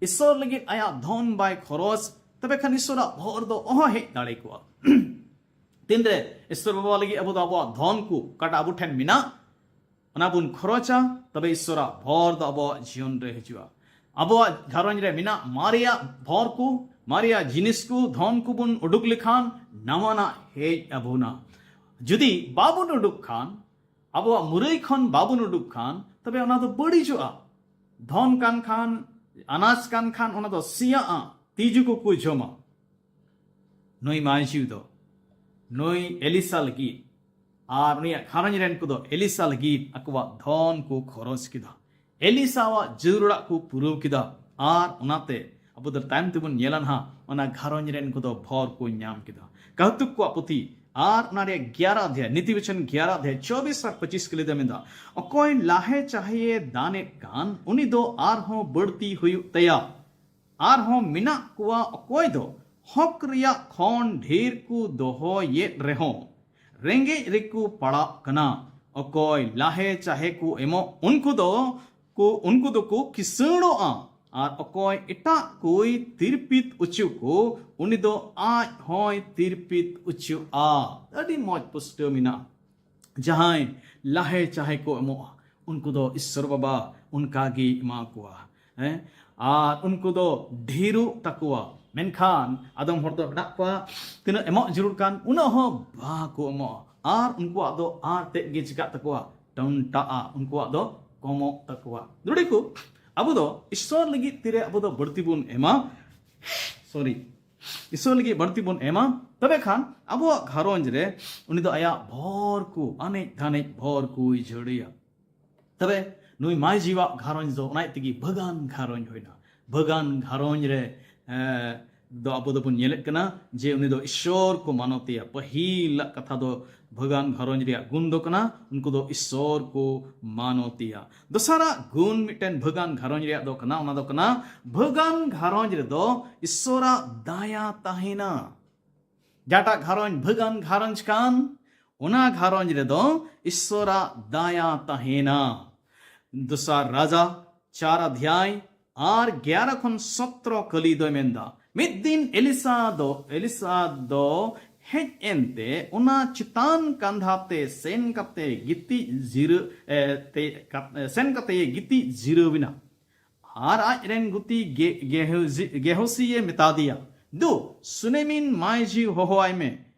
ᱤᱥᱥᱚᱨ ᱞᱟᱹᱜᱤᱫ ᱟᱭᱟᱜ ᱫᱷᱚᱱ ᱵᱟᱭ ᱠᱷᱚᱨᱚᱪ, ᱛᱚᱵᱮ ᱠᱷᱟᱱ ᱤᱥᱥᱚᱨᱟᱜ ᱵᱷᱚᱨ ᱫᱚ ᱚᱦᱚ ᱦᱮᱡ ᱫᱟᱲᱮ ᱠᱚᱜᱼᱟ᱾ ᱛᱤᱱᱨᱮ ᱤᱥᱥᱚᱨ ᱵᱟᱵᱟ ᱞᱟᱹᱜᱤᱫ ᱟᱵᱚ ᱫᱚ ᱟᱵᱚᱣᱟᱜ ᱫᱷᱚᱱ ᱠᱚ, ᱚᱠᱟᱴᱟᱜ ᱟᱵᱚ ᱴᱷᱮᱱ ᱢᱮᱱᱟᱜ, ᱚᱱᱟ ᱵᱚᱱ ᱠᱷᱚᱨᱚᱪᱟ, ᱛᱚᱵᱮ ᱤᱥᱥᱚᱨᱟᱜ ᱵᱷᱚᱨ ᱫᱚ ᱟᱵᱚᱣᱟᱜ ᱡᱤᱭᱚᱱ ᱨᱮ ᱦᱤᱡᱩᱜᱼᱟ᱾ ᱟᱵᱚᱣᱟᱜ ᱜᱷᱟᱨᱚᱸᱡᱽ ᱨᱮ ᱢᱮᱱᱟᱜ ᱢᱟᱨᱮᱭᱟᱜ ᱵᱷᱚᱨ ᱠᱚ, ᱢᱟᱨᱮᱭᱟᱜ ᱡᱤᱱᱤᱥ ᱠᱚ, ᱫᱷᱚᱱ ᱠᱚᱵᱚᱱ ᱩᱰᱩᱠ ᱞᱮᱠᱷᱟᱱ ᱱᱟᱣᱟᱱᱟᱜ ᱦᱮᱡ ᱟᱵᱚᱱᱟ᱾ ᱡᱩᱫᱤ ᱵᱟᱵᱚᱱ ᱩᱰᱩᱠ ᱠᱷᱟᱱ, ᱟᱵᱚᱣᱟᱜ ᱢᱩᱨᱟᱹᱭ ᱠᱷᱚᱱ ᱵᱟᱵᱚᱱ ᱩᱰᱩᱠ ᱠᱷᱟᱱ, ᱛᱚᱵᱮ ᱚᱱᱟ ᱫᱚ ᱵᱟᱹᱲᱤᱡᱚᱜᱼᱟ᱾ ᱫᱷᱚᱱ ᱠᱟᱱ ᱠᱷᱟᱱ, ᱟᱱᱟᱡ ᱠᱟᱱ ᱠᱷᱟᱱ, ᱚᱱᱟ ᱫᱚ ᱥᱮᱭᱟᱜᱼᱟ, ᱛᱤᱡᱩ ᱠᱚᱠᱚ ᱡᱚᱢᱟ᱾ ᱱᱩᱭ ᱢᱟᱹᱡᱷᱤ ᱫᱚ ᱱᱩᱭ ᱮᱞᱤᱥᱟ ᱞᱟᱹᱜᱤᱫ ᱟᱨ ᱩᱱᱤᱭᱟᱜ ᱜᱷᱟᱨᱚᱸᱡᱽ ᱨᱮᱱ ᱠᱚᱫᱚ ᱮᱞᱤᱥᱟ ᱞᱟᱹᱜᱤᱫ ᱟᱠᱚᱣᱟᱜ ᱫᱷᱚᱱ ᱠᱚ ᱠᱷᱚᱨᱚᱪ ᱠᱮᱫᱟ᱾ ᱮᱞᱤᱥᱟᱣᱟᱜ ᱡᱟᱹᱨᱩᱲᱟᱜ ᱠᱚ ᱯᱩᱨᱟᱹᱣ ᱠᱮᱫᱟ᱾ ᱟᱨ ᱚᱱᱟᱛᱮ ᱟᱵᱚ ᱫᱚ ᱛᱟᱭᱚᱢ ᱛᱮᱵᱚᱱ ᱧᱮᱞᱟ ᱱᱟᱦᱟᱜ, ᱚᱱᱟ ᱜᱷᱟᱨᱚᱸᱡᱽ ᱨᱮᱱ ᱠᱚᱫᱚ ᱵᱷᱚᱨ ᱠᱚ ᱧᱟᱢ ᱠᱮᱫᱟ᱾ ᱠᱟᱹᱦᱛᱩᱠ ᱠᱚᱣᱟᱜ ᱯᱩᱛᱷᱤ ᱟᱨ ᱚᱱᱟ ᱨᱮᱭᱟᱜ ᱜᱭᱟᱨᱟ ᱚᱫᱷᱭᱟᱭ, ᱱᱤᱛᱤ ᱵᱚᱪᱚᱱ ᱜᱭᱟᱨᱟ ᱚᱫᱷᱭᱟᱭ ᱪᱚᱵᱤᱥ ᱟᱨ ᱯᱚᱸᱪᱤᱥ ᱠᱟᱹᱞᱤ ᱫᱚ ᱢᱮᱱᱫᱟ, ᱚᱠᱚᱭ ᱞᱟᱦᱮ ᱪᱟᱦᱮᱭᱮ ᱫᱟᱱᱮᱫ ᱠᱟᱱ, ᱩᱱᱤ ᱫᱚ ᱟᱨᱦᱚᱸ ᱵᱟᱹᱲᱛᱤ ᱦᱩᱭᱩᱜ ᱛᱟᱭᱟ᱾ ᱟᱨᱦᱚᱸ ᱢᱮᱱᱟᱜ ᱠᱚᱣᱟ ᱚᱠᱚᱭ ᱫᱚ ᱦᱚᱠ ᱨᱮᱭᱟᱜ ᱠᱷᱚᱱ ᱰᱷᱮᱨ ᱠᱚ ᱫᱚᱦᱚᱭᱮᱫ ᱨᱮᱦᱚᱸ, ᱨᱮᱸᱜᱮᱡ ᱨᱮᱠᱚ ᱯᱟᱲᱟᱜ ᱠᱟᱱᱟ᱾ ᱚᱠᱚᱭ ᱞᱟᱦᱮ ᱪᱟᱦᱮ ᱠᱚ ᱮᱢᱚᱜ, ᱩᱱᱠᱩ ᱫᱚ ᱠᱚ, ᱩᱱᱠᱩ ᱫᱚᱠᱚ ᱠᱤᱥᱟᱹᱬᱚᱜᱼᱟ᱾ ᱟᱨ ᱚᱠᱚᱭ ᱮᱴᱟᱜ ᱠᱚᱭ ᱛᱤᱨᱯᱤᱛ ᱚᱪᱚ ᱠᱚ, ᱩᱱᱤ ᱫᱚ ᱟᱡ ᱦᱚᱸᱭ ᱛᱤᱨᱯᱤᱛ ᱚᱪᱚᱜᱼᱟ᱾ ᱟᱹᱰᱤ ᱢᱚᱡᱽ ᱯᱩᱥᱴᱟᱹᱣ ᱢᱮᱱᱟᱜᱼᱟ᱾ ᱡᱟᱦᱟᱸᱭ ᱞᱟᱦᱮ ᱪᱟᱦᱮ ᱠᱚ ᱮᱢᱚᱜᱼᱟ, ᱩᱱᱠᱩ ᱫᱚ ᱤᱥᱥᱚᱨ ᱵᱟᱵᱟ ᱚᱱᱠᱟ ᱜᱮᱭ ᱮᱢᱟ ᱠᱚᱣᱟ᱾ ᱦᱮᱸ? ᱟᱨ ᱩᱱᱠᱩ ᱫᱚ ᱰᱷᱮᱨᱚᱜ ᱛᱟᱠᱚᱣᱟ᱾ ᱢᱮᱱᱠᱷᱟᱱ ᱟᱫᱚᱢ ᱦᱚᱲ ᱫᱚ ᱢᱮᱱᱟᱜ ᱠᱚᱣᱟ, ᱛᱤᱱᱟᱹᱜ ᱮᱢᱚᱜ ᱡᱟᱹᱨᱩᱲ ᱠᱟᱱ, ᱩᱱᱟᱹᱜ ᱦᱚᱸ ᱵᱟᱠᱚ ᱮᱢᱚᱜᱼᱟ᱾ ᱟᱨ ᱩᱱᱠᱩᱣᱟᱜ ᱫᱚ ᱟᱨ ᱛᱮᱫ ᱜᱮ ᱪᱤᱠᱟᱜ ᱛᱟᱠᱚᱣᱟ? ᱴᱟᱹᱱᱴᱟᱜᱼᱟ᱾ ᱩᱱᱠᱩᱣᱟᱜ ᱫᱚ ᱠᱚᱢᱚᱜ ᱛᱟᱠᱚᱣᱟ᱾ ᱫᱩᱲᱤ ᱠᱚ, ᱟᱵᱚ ᱫᱚ ᱤᱥᱥᱚᱨ ᱞᱟᱹᱜᱤᱫ ᱛᱤᱨᱮ ᱟᱵᱚ ᱫᱚ ᱵᱟᱹᱲᱛᱤ ᱵᱚᱱ ᱮᱢᱟ, ᱥᱚᱨᱤ, ᱤᱥᱥᱚᱨ ᱞᱟᱹᱜᱤᱫ ᱵᱟᱹᱲᱛᱤ ᱵᱚᱱ ᱮᱢᱟ, ᱛᱚᱵᱮ ᱠᱷᱟᱱ ᱟᱵᱚᱣᱟᱜ ᱜᱷᱟᱨᱚᱸᱡᱽ ᱨᱮ ᱩᱱᱤ ᱫᱚ ᱟᱭᱟᱜ ᱵᱷᱚᱨ ᱠᱚ, ᱟᱱᱮᱡ ᱫᱷᱟᱱᱮᱡ ᱵᱷᱚᱨ ᱠᱚᱭ ᱡᱷᱟᱹᱲᱟᱹᱭᱟ᱾ ᱛᱚᱵᱮ ᱱᱩᱭ ᱢᱟᱹᱡᱷᱤᱣᱟᱜ ᱜᱷᱟᱨᱚᱸᱡᱽ ᱫᱚ ᱚᱱᱟ ᱛᱮᱜᱮ ᱵᱷᱟᱹᱜᱟᱱ ᱜᱷᱟᱨᱚᱸᱡᱽ ᱦᱩᱭᱱᱟ᱾ ᱵᱷᱟᱹᱜᱟᱱ ᱜᱷᱟᱨᱚᱸᱡᱽ ᱨᱮ, ᱮ, ᱫᱚ ᱟᱵᱚ ᱫᱚᱵᱚᱱ ᱧᱮᱞᱮᱫ ᱠᱟᱱᱟ ᱡᱮ ᱩᱱᱤ ᱫᱚ ᱤᱥᱥᱚᱨ ᱠᱚ ᱢᱟᱱᱚᱛᱮᱭᱟ᱾ ᱯᱟᱹᱦᱤᱞᱟᱜ ᱠᱟᱛᱷᱟ ᱫᱚ ᱵᱷᱟᱹᱜᱟᱱ ᱜᱷᱟᱨᱚᱸᱡᱽ ᱨᱮᱭᱟᱜ ᱜᱩᱱ ᱫᱚ ᱠᱟᱱᱟ, ᱩᱱᱠᱩ ᱫᱚ ᱤᱥᱥᱚᱨ ᱠᱚ ᱢᱟᱱᱚᱛᱮᱭᱟ᱾ ᱫᱚᱥᱟᱨᱟᱜ ᱜᱩᱱ ᱢᱤᱫᱴᱮᱱ ᱵᱷᱟᱹᱜᱟᱱ ᱜᱷᱟᱨᱚᱸᱡᱽ ᱨᱮᱭᱟᱜ ᱫᱚ ᱠᱟᱱᱟ, ᱚᱱᱟ ᱫᱚ ᱠᱟᱱᱟ ᱵᱷᱟᱹᱜᱟᱱ ᱜᱷᱟᱨᱚᱸᱡᱽ ᱨᱮᱫᱚ ᱤᱥᱥᱚᱨᱟᱜ ᱫᱟᱭᱟ ᱛᱟᱦᱮᱱᱟ᱾ ᱡᱟᱦᱟᱸᱴᱟᱜ ᱜᱷᱟᱨᱚᱸᱡᱽ ᱵᱷᱟᱹᱜᱟᱱ ᱜᱷᱟᱨᱚᱸᱡᱽ ᱠᱟᱱ, ᱚᱱᱟ ᱜᱷᱟᱨᱚᱸᱡᱽ ᱨᱮᱫᱚ ᱤᱥᱥᱚᱨᱟᱜ ᱫᱟᱭᱟ ᱛᱟᱦᱮᱱᱟ᱾ ᱫᱚᱥᱟᱨ ᱨᱟᱡᱟ ᱪᱟᱨ ᱚᱫᱷᱭᱟᱭ ᱟᱨ ᱜᱮᱭᱟᱨᱟ ᱠᱷᱚᱱ ᱥᱚᱛᱨᱚ ᱠᱟᱹᱞᱤ ᱫᱚᱭ ᱢᱮᱱᱫᱟ, ᱢᱤᱫ ᱫᱤᱱ ᱮᱞᱤᱥᱟ ᱫᱚ, ᱮᱞᱤᱥᱟ ᱫᱚ ᱦᱮᱡ ᱮᱱᱛᱮ ᱚᱱᱟ ᱪᱮᱛᱟᱱ ᱠᱟᱸᱫᱷᱟ ᱛᱮ ᱥᱮᱱ ᱠᱟᱛᱮ ᱜᱤᱛᱤᱡ ᱡᱤᱨᱟᱹ, ᱮ, ᱛᱮ, ᱠᱟ-, ᱥᱮᱱ ᱠᱟᱛᱮ ᱜᱤᱛᱤᱡ ᱡᱤᱨᱟᱹᱣ ᱮᱱᱟ᱾ ᱟᱨ ᱟᱡ ᱨᱮᱱ ᱜᱩᱛᱤ ᱜᱮ-, ᱜᱮᱦᱳᱥᱤ-, ᱜᱮᱦᱳᱥᱤᱭᱮ ᱢᱮᱛᱟ ᱫᱮᱭᱟ, ᱫᱩ, ᱥᱩᱱᱮᱢᱤᱱ ᱢᱟᱹᱭᱡᱷᱤ ᱦᱚᱦᱚᱣᱟᱭ ᱢᱮ᱾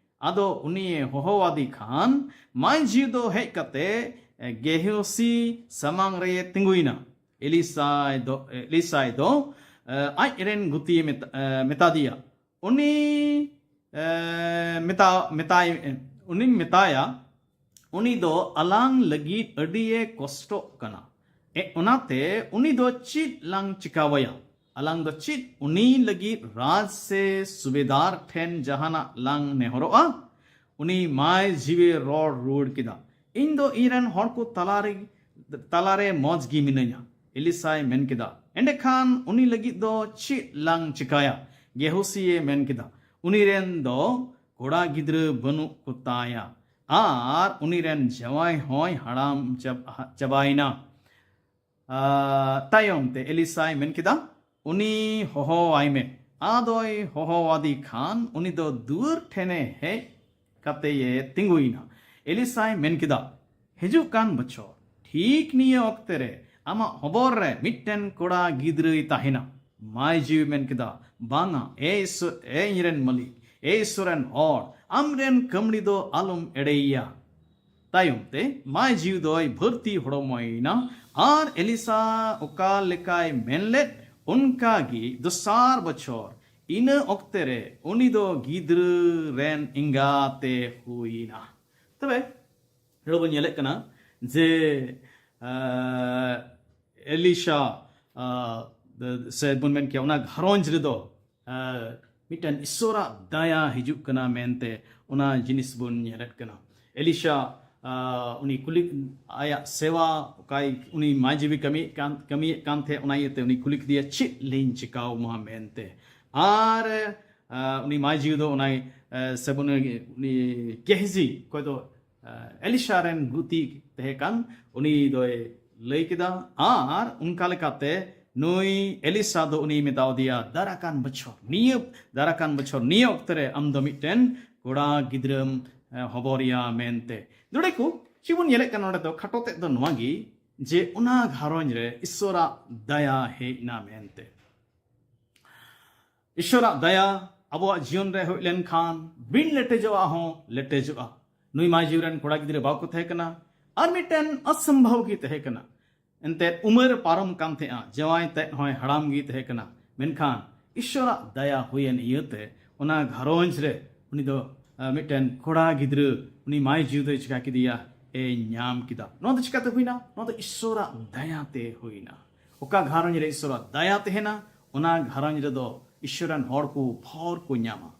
ᱟᱫᱚ ᱩᱱᱤᱭᱮ ᱦᱚᱦᱚᱣᱟᱫᱮ ᱠᱷᱟᱱ ᱢᱟᱹᱭᱡᱷᱤ ᱫᱚ ᱦᱮᱡ ᱠᱟᱛᱮ, ᱮ, ᱜᱮᱦᱳᱥᱤ ᱥᱟᱢᱟᱝ ᱨᱮᱭᱮ ᱛᱤᱸᱜᱩᱭᱮᱱᱟ᱾ ᱮᱞᱤᱥᱟᱭ ᱫᱚ, ᱮᱞᱤᱥᱟᱭ ᱫᱚ, ᱮ, ᱟᱡ ᱨᱮᱱ ᱜᱩᱛᱤᱭᱮ ᱢᱮᱛᱟ-, ᱮ, ᱢᱮᱛᱟ ᱫᱮᱭᱟ, ᱩᱱᱤ, ᱮ, ᱢᱮᱛᱟ-, ᱢᱮᱛᱟᱭ, ᱩᱱᱤᱢ ᱢᱮᱛᱟᱭᱟ, ᱩᱱᱤ ᱫᱚ ᱟᱞᱟᱝ ᱞᱟᱹᱜᱤᱫ ᱟᱹᱰᱤᱭᱮ ᱠᱚᱥᱴᱚᱜ ᱠᱟᱱᱟ᱾ ᱮ, ᱚᱱᱟᱛᱮ ᱩᱱᱤ ᱫᱚ ᱪᱮᱫ ᱞᱟᱝ ᱪᱤᱠᱟᱣᱟᱭᱟ? ᱟᱞᱟᱝ ᱫᱚ ᱪᱮᱫ ᱩᱱᱤ ᱞᱟᱹᱜᱤᱫ ᱨᱟᱡᱽ ᱥᱮ ᱥᱩᱵᱮᱫᱟᱨ ᱴᱷᱮᱱ ᱡᱟᱦᱟᱱᱟᱜ ᱞᱟᱝ ᱱᱮᱦᱚᱨᱚᱜᱼᱟ? ᱩᱱᱤ ᱢᱟᱹᱭᱡᱷᱤᱭᱮ ᱨᱚᱲ ᱨᱩᱣᱟᱹᱲ ᱠᱮᱫᱟ, ᱤᱧ ᱫᱚ ᱤᱧ ᱨᱮᱱ ᱦᱚᱲ ᱠᱚ ᱛᱟᱞᱟᱨᱮ, ᱛᱟᱞᱟᱨᱮ ᱢᱚᱡᱽ ᱜᱮ ᱢᱤᱱᱟᱹᱧᱟ᱾ ᱮᱞᱤᱥᱟᱭ ᱢᱮᱱ ᱠᱮᱫᱟ, ᱮᱸᱰᱮᱠᱷᱟᱱ ᱩᱱᱤ ᱞᱟᱹᱜᱤᱫ ᱫᱚ ᱪᱮᱫ ᱞᱟᱝ ᱪᱤᱠᱟᱭᱟ? ᱜᱮᱦᱳᱥᱤᱭᱮ ᱢᱮᱱ ᱠᱮᱫᱟ, ᱩᱱᱤ ᱨᱮᱱ ᱫᱚ ᱠᱚᱲᱟ ᱜᱤᱫᱽᱨᱟᱹ ᱵᱟᱹᱱᱩᱜ ᱠᱚ ᱛᱟᱭᱟ᱾ ᱟᱨ ᱩᱱᱤ ᱨᱮᱱ ᱡᱟᱶᱟᱭ ᱦᱚᱸᱭ ᱦᱟᱲᱟᱢ ᱪᱟᱵ-, ᱪᱟᱵᱟᱭᱮᱱᱟ᱾ ᱟᱨ ᱛᱟᱭᱚᱢ ᱛᱮ ᱮᱞᱤᱥᱟᱭ ᱢᱮᱱ ᱠᱮᱫᱟ, "ᱩᱱᱤ ᱦᱚᱦᱚᱣᱟᱭ ᱢᱮ᱾ ᱟᱫᱚᱭ ᱦᱚᱦᱚᱣᱟᱫᱮ ᱠᱷᱟᱱ ᱩᱱᱤ ᱫᱚ ᱫᱩᱣᱟᱹᱨ ᱴᱷᱮᱱᱮ ᱦᱮᱡ ᱠᱟᱛᱮᱭᱮ ᱛᱤᱸᱜᱩᱭᱮᱱᱟ᱾ ᱮᱞᱤᱥᱟᱭ ᱢᱮᱱ ᱠᱮᱫᱟ, ᱦᱤᱡᱩᱜ ᱠᱟᱱ ᱵᱚᱪᱷᱚᱨ ᱴᱷᱤᱠ ᱱᱤᱭᱟᱹ ᱚᱠᱛᱮ ᱨᱮ ᱟᱢᱟᱜ ᱦᱚᱵᱚᱨ ᱨᱮ ᱢᱤᱫᱴᱮᱱ ᱠᱚᱲᱟ ᱜᱤᱫᱽᱨᱟᱹᱭ ᱛᱟᱦᱮᱱᱟ᱾ ᱢᱟᱭ ᱡᱤᱣᱤ ᱢᱮᱱ ᱠᱮᱫᱟ, ᱵᱟᱝᱟ, ᱮ ᱤᱥᱚ-, ᱮ ᱤᱧᱨᱮᱱ ᱢᱟᱹᱞᱤᱠ, ᱮ ᱤᱥᱚᱨ ᱨᱮᱱ ᱦᱚᱲ, ᱟᱢᱨᱮᱱ ᱠᱟᱹᱢᱲᱤ ᱫᱚ ᱟᱞᱚᱢ ᱮᱲᱮᱭᱮᱭᱟ᱾ ᱛᱟᱭᱚᱢ ᱛᱮ ᱢᱟᱭ ᱡᱤᱣᱤ ᱫᱚᱭ ᱵᱷᱟᱹᱨᱛᱤ ᱦᱚᱲᱢᱚᱭᱮᱱᱟ ᱟᱨ ᱮᱞᱤᱥᱟ ᱚᱠᱟ ᱞᱮᱠᱟᱭ ᱢᱮᱱ ᱞᱮᱫ, ᱚᱱᱠᱟ ᱜᱮ ᱫᱚᱥᱟᱨ ᱵᱚᱪᱷᱚᱨ ᱤᱱᱟᱹ ᱚᱠᱛᱮ ᱨᱮ ᱩᱱᱤ ᱫᱚ ᱜᱤᱫᱽᱨᱟᱹ ᱨᱮᱱ ᱮᱸᱜᱟᱛᱮ ᱦᱩᱭᱮᱱᱟ᱾ ᱛᱚᱵᱮ, ᱱᱚᱰᱮ ᱵᱚᱱ ᱧᱮᱞᱮᱫ ᱠᱟᱱᱟ ᱡᱮ, ᱟᱸ, ᱮᱞᱤᱥᱟ, ᱟᱸ, ᱥᱮ ᱵᱚᱱ ᱢᱮᱱ ᱠᱮᱭᱟ, ᱚᱱᱟ ᱜᱷᱟᱨᱚᱸᱡᱽ ᱨᱮᱫᱚ, ᱟᱸ, ᱢᱤᱫᱴᱮᱱ ᱤᱥᱚᱨᱟᱜ ᱫᱟᱭᱟ ᱦᱤᱡᱩᱜ ᱠᱟᱱᱟ ᱢᱮᱱᱛᱮ ᱚᱱᱟ ᱡᱤᱱᱤᱥ ᱵᱚᱱ ᱧᱮᱞᱮᱫ ᱠᱟᱱᱟ᱾ ᱮᱞᱤᱥᱟ, ᱟᱸ, ᱩᱱᱤ ᱠᱩᱞᱤ, ᱟᱭᱟᱜ ᱥᱮᱣᱟ, ᱚᱠᱟᱭ, ᱩᱱᱤ ᱢᱟᱹᱡᱷᱤ ᱠᱟᱹᱢᱤᱭᱮᱫ ᱠᱟᱱ, ᱠᱟᱹᱢᱤᱭᱮᱫ ᱠᱟᱱ ᱛᱟᱦᱮᱸᱫ, ᱚᱱᱟ ᱤᱭᱟᱹᱛᱮ ᱩᱱᱤ ᱠᱩᱞᱤ ᱠᱮᱫᱮᱭᱟ, "ᱪᱮᱫ ᱞᱤᱧ ᱪᱤᱠᱟᱹᱣ ᱢᱟ?" ᱢᱮᱱᱛᱮ᱾ ᱟᱨ, ᱟᱸ, ᱩᱱᱤ ᱢᱟᱹᱡᱷᱤ ᱫᱚ ᱚᱱᱟᱭ, ᱟᱸ, ᱥᱮ ᱵᱚᱱ, ᱩᱱᱤ ᱜᱮᱦᱡᱤ, ᱚᱠᱚᱭ ᱫᱚ ᱮᱞᱤᱥᱟ ᱨᱮᱱ ᱜᱩᱛᱤ ᱛᱟᱦᱮᱸ ᱠᱟᱱ, ᱩᱱᱤ ᱫᱚᱭ ᱞᱟᱹᱭ ᱠᱮᱫᱟ᱾ ᱟᱨ ᱚᱱᱠᱟ ᱞᱮᱠᱟᱛᱮ ᱱᱩᱭ ᱮᱞᱤᱥᱟ ᱫᱚ ᱩᱱᱤᱭ ᱢᱮᱛᱟᱣ ᱫᱮᱭᱟ, ᱫᱟᱨᱟᱠᱟᱱ ᱵᱚᱪᱷᱚᱨ ᱱᱤᱭᱟᱹ, ᱫᱟᱨᱟᱠᱟᱱ ᱵᱚᱪᱷᱚᱨ ᱱᱤᱭᱟᱹ ᱚᱠᱛᱮ ᱨᱮ ᱟᱢ ᱫᱚ ᱢᱤᱫᱴᱮᱱ ᱠᱚᱲᱟ ᱜᱤᱫᱽᱨᱟᱹᱢ, ᱮ, ᱦᱚᱵᱚᱨᱮᱭᱟ ᱢᱮᱱᱛᱮ᱾ ᱱᱚᱰᱮ ᱠᱚ ᱪᱮᱫ ᱵᱚᱱ ᱧᱮᱞᱮᱫ ᱠᱟᱱᱟ ᱱᱚᱰᱮ ᱫᱚ, ᱠᱷᱟᱴᱚ ᱛᱮᱫ ᱫᱚ ᱱᱚᱣᱟ ᱜᱮ, ᱡᱮ ᱚᱱᱟ ᱜᱷᱟᱨᱚᱸᱡᱽ ᱨᱮ ᱤᱥᱚᱨᱟᱜ ᱫᱟᱭᱟ ᱦᱮᱡ ᱮᱱᱟ ᱢᱮᱱᱛᱮ᱾ ᱤᱥᱚᱨᱟᱜ ᱫᱟᱭᱟ ᱟᱵᱚᱣᱟᱜ ᱡᱤᱭᱚᱱ ᱨᱮ ᱦᱮᱡ ᱞᱮᱱᱠᱷᱟᱱ, ᱵᱤᱱ ᱞᱮᱴᱮᱡᱚᱜᱼᱟ ᱦᱚᱸ ᱞᱮᱴᱮᱡᱚᱜᱼᱟ᱾ ᱱᱩᱭ ᱢᱟᱹᱡᱷᱤ ᱨᱮᱱ ᱠᱚᱲᱟ ᱜᱤᱫᱽᱨᱟᱹ ᱵᱟᱠᱚ ᱛᱟᱦᱮᱸ ᱠᱟᱱᱟ, ᱟᱨ ᱢᱤᱫᱴᱮᱱ ᱚᱥᱚᱢᱵᱷᱚᱵ ᱜᱮ ᱛᱟᱦᱮᱸ ᱠᱟᱱᱟ᱾ ᱮᱱᱛᱮᱫ ᱩᱢᱮᱨ ᱯᱟᱨᱚᱢ ᱠᱟᱱ ᱛᱟᱦᱮᱸᱜᱼᱟ, ᱡᱟᱶᱟᱭ ᱛᱮᱫ ᱦᱚᱸᱭ ᱦᱟᱲᱟᱢ ᱜᱮ ᱛᱟᱦᱮᱸ ᱠᱟᱱᱟ᱾ ᱢᱮᱱᱠᱷᱟᱱ ᱤᱥᱚᱨᱟᱜ ᱫᱟᱭᱟ ᱦᱩᱭᱮᱱ ᱤᱭᱟᱹᱛᱮ ᱚᱱᱟ ᱜᱷᱟᱨᱚᱸᱡᱽ ᱨᱮ ᱩᱱᱤ ᱫᱚ, ᱟ, ᱢᱤᱫᱴᱮᱱ ᱠᱚᱲᱟ ᱜᱤᱫᱽᱨᱟᱹ ᱩᱱᱤ ᱢᱟᱹᱡᱷᱤ ᱫᱚᱭ ᱪᱤᱠᱟ ᱠᱮᱫᱮᱭᱟ, ᱮ ᱧᱟᱢ ᱠᱮᱫᱟ᱾ ᱱᱚᱣᱟ ᱫᱚ ᱪᱤᱠᱟᱛᱮ ᱦᱩᱭᱱᱟ? ᱱᱚᱣᱟ ᱫᱚ ᱤᱥᱚᱨᱟᱜ ᱫᱟᱭᱟ ᱛᱮ ᱦᱩᱭᱱᱟ᱾ ᱚᱠᱟ ᱜᱷᱟᱨᱚᱸᱡᱽ ᱨᱮ ᱤᱥᱚᱨᱟᱜ ᱫᱟᱭᱟ ᱛᱟᱦᱮᱱᱟ, ᱚᱱᱟ ᱜᱷᱟᱨᱚᱸᱡᱽ ᱨᱮᱫᱚ ᱤᱥᱚᱨ ᱨᱮᱱ ᱦᱚᱲ ᱠᱚ ᱵᱷᱚᱨ ᱠᱚ ᱧᱟᱢᱟ᱾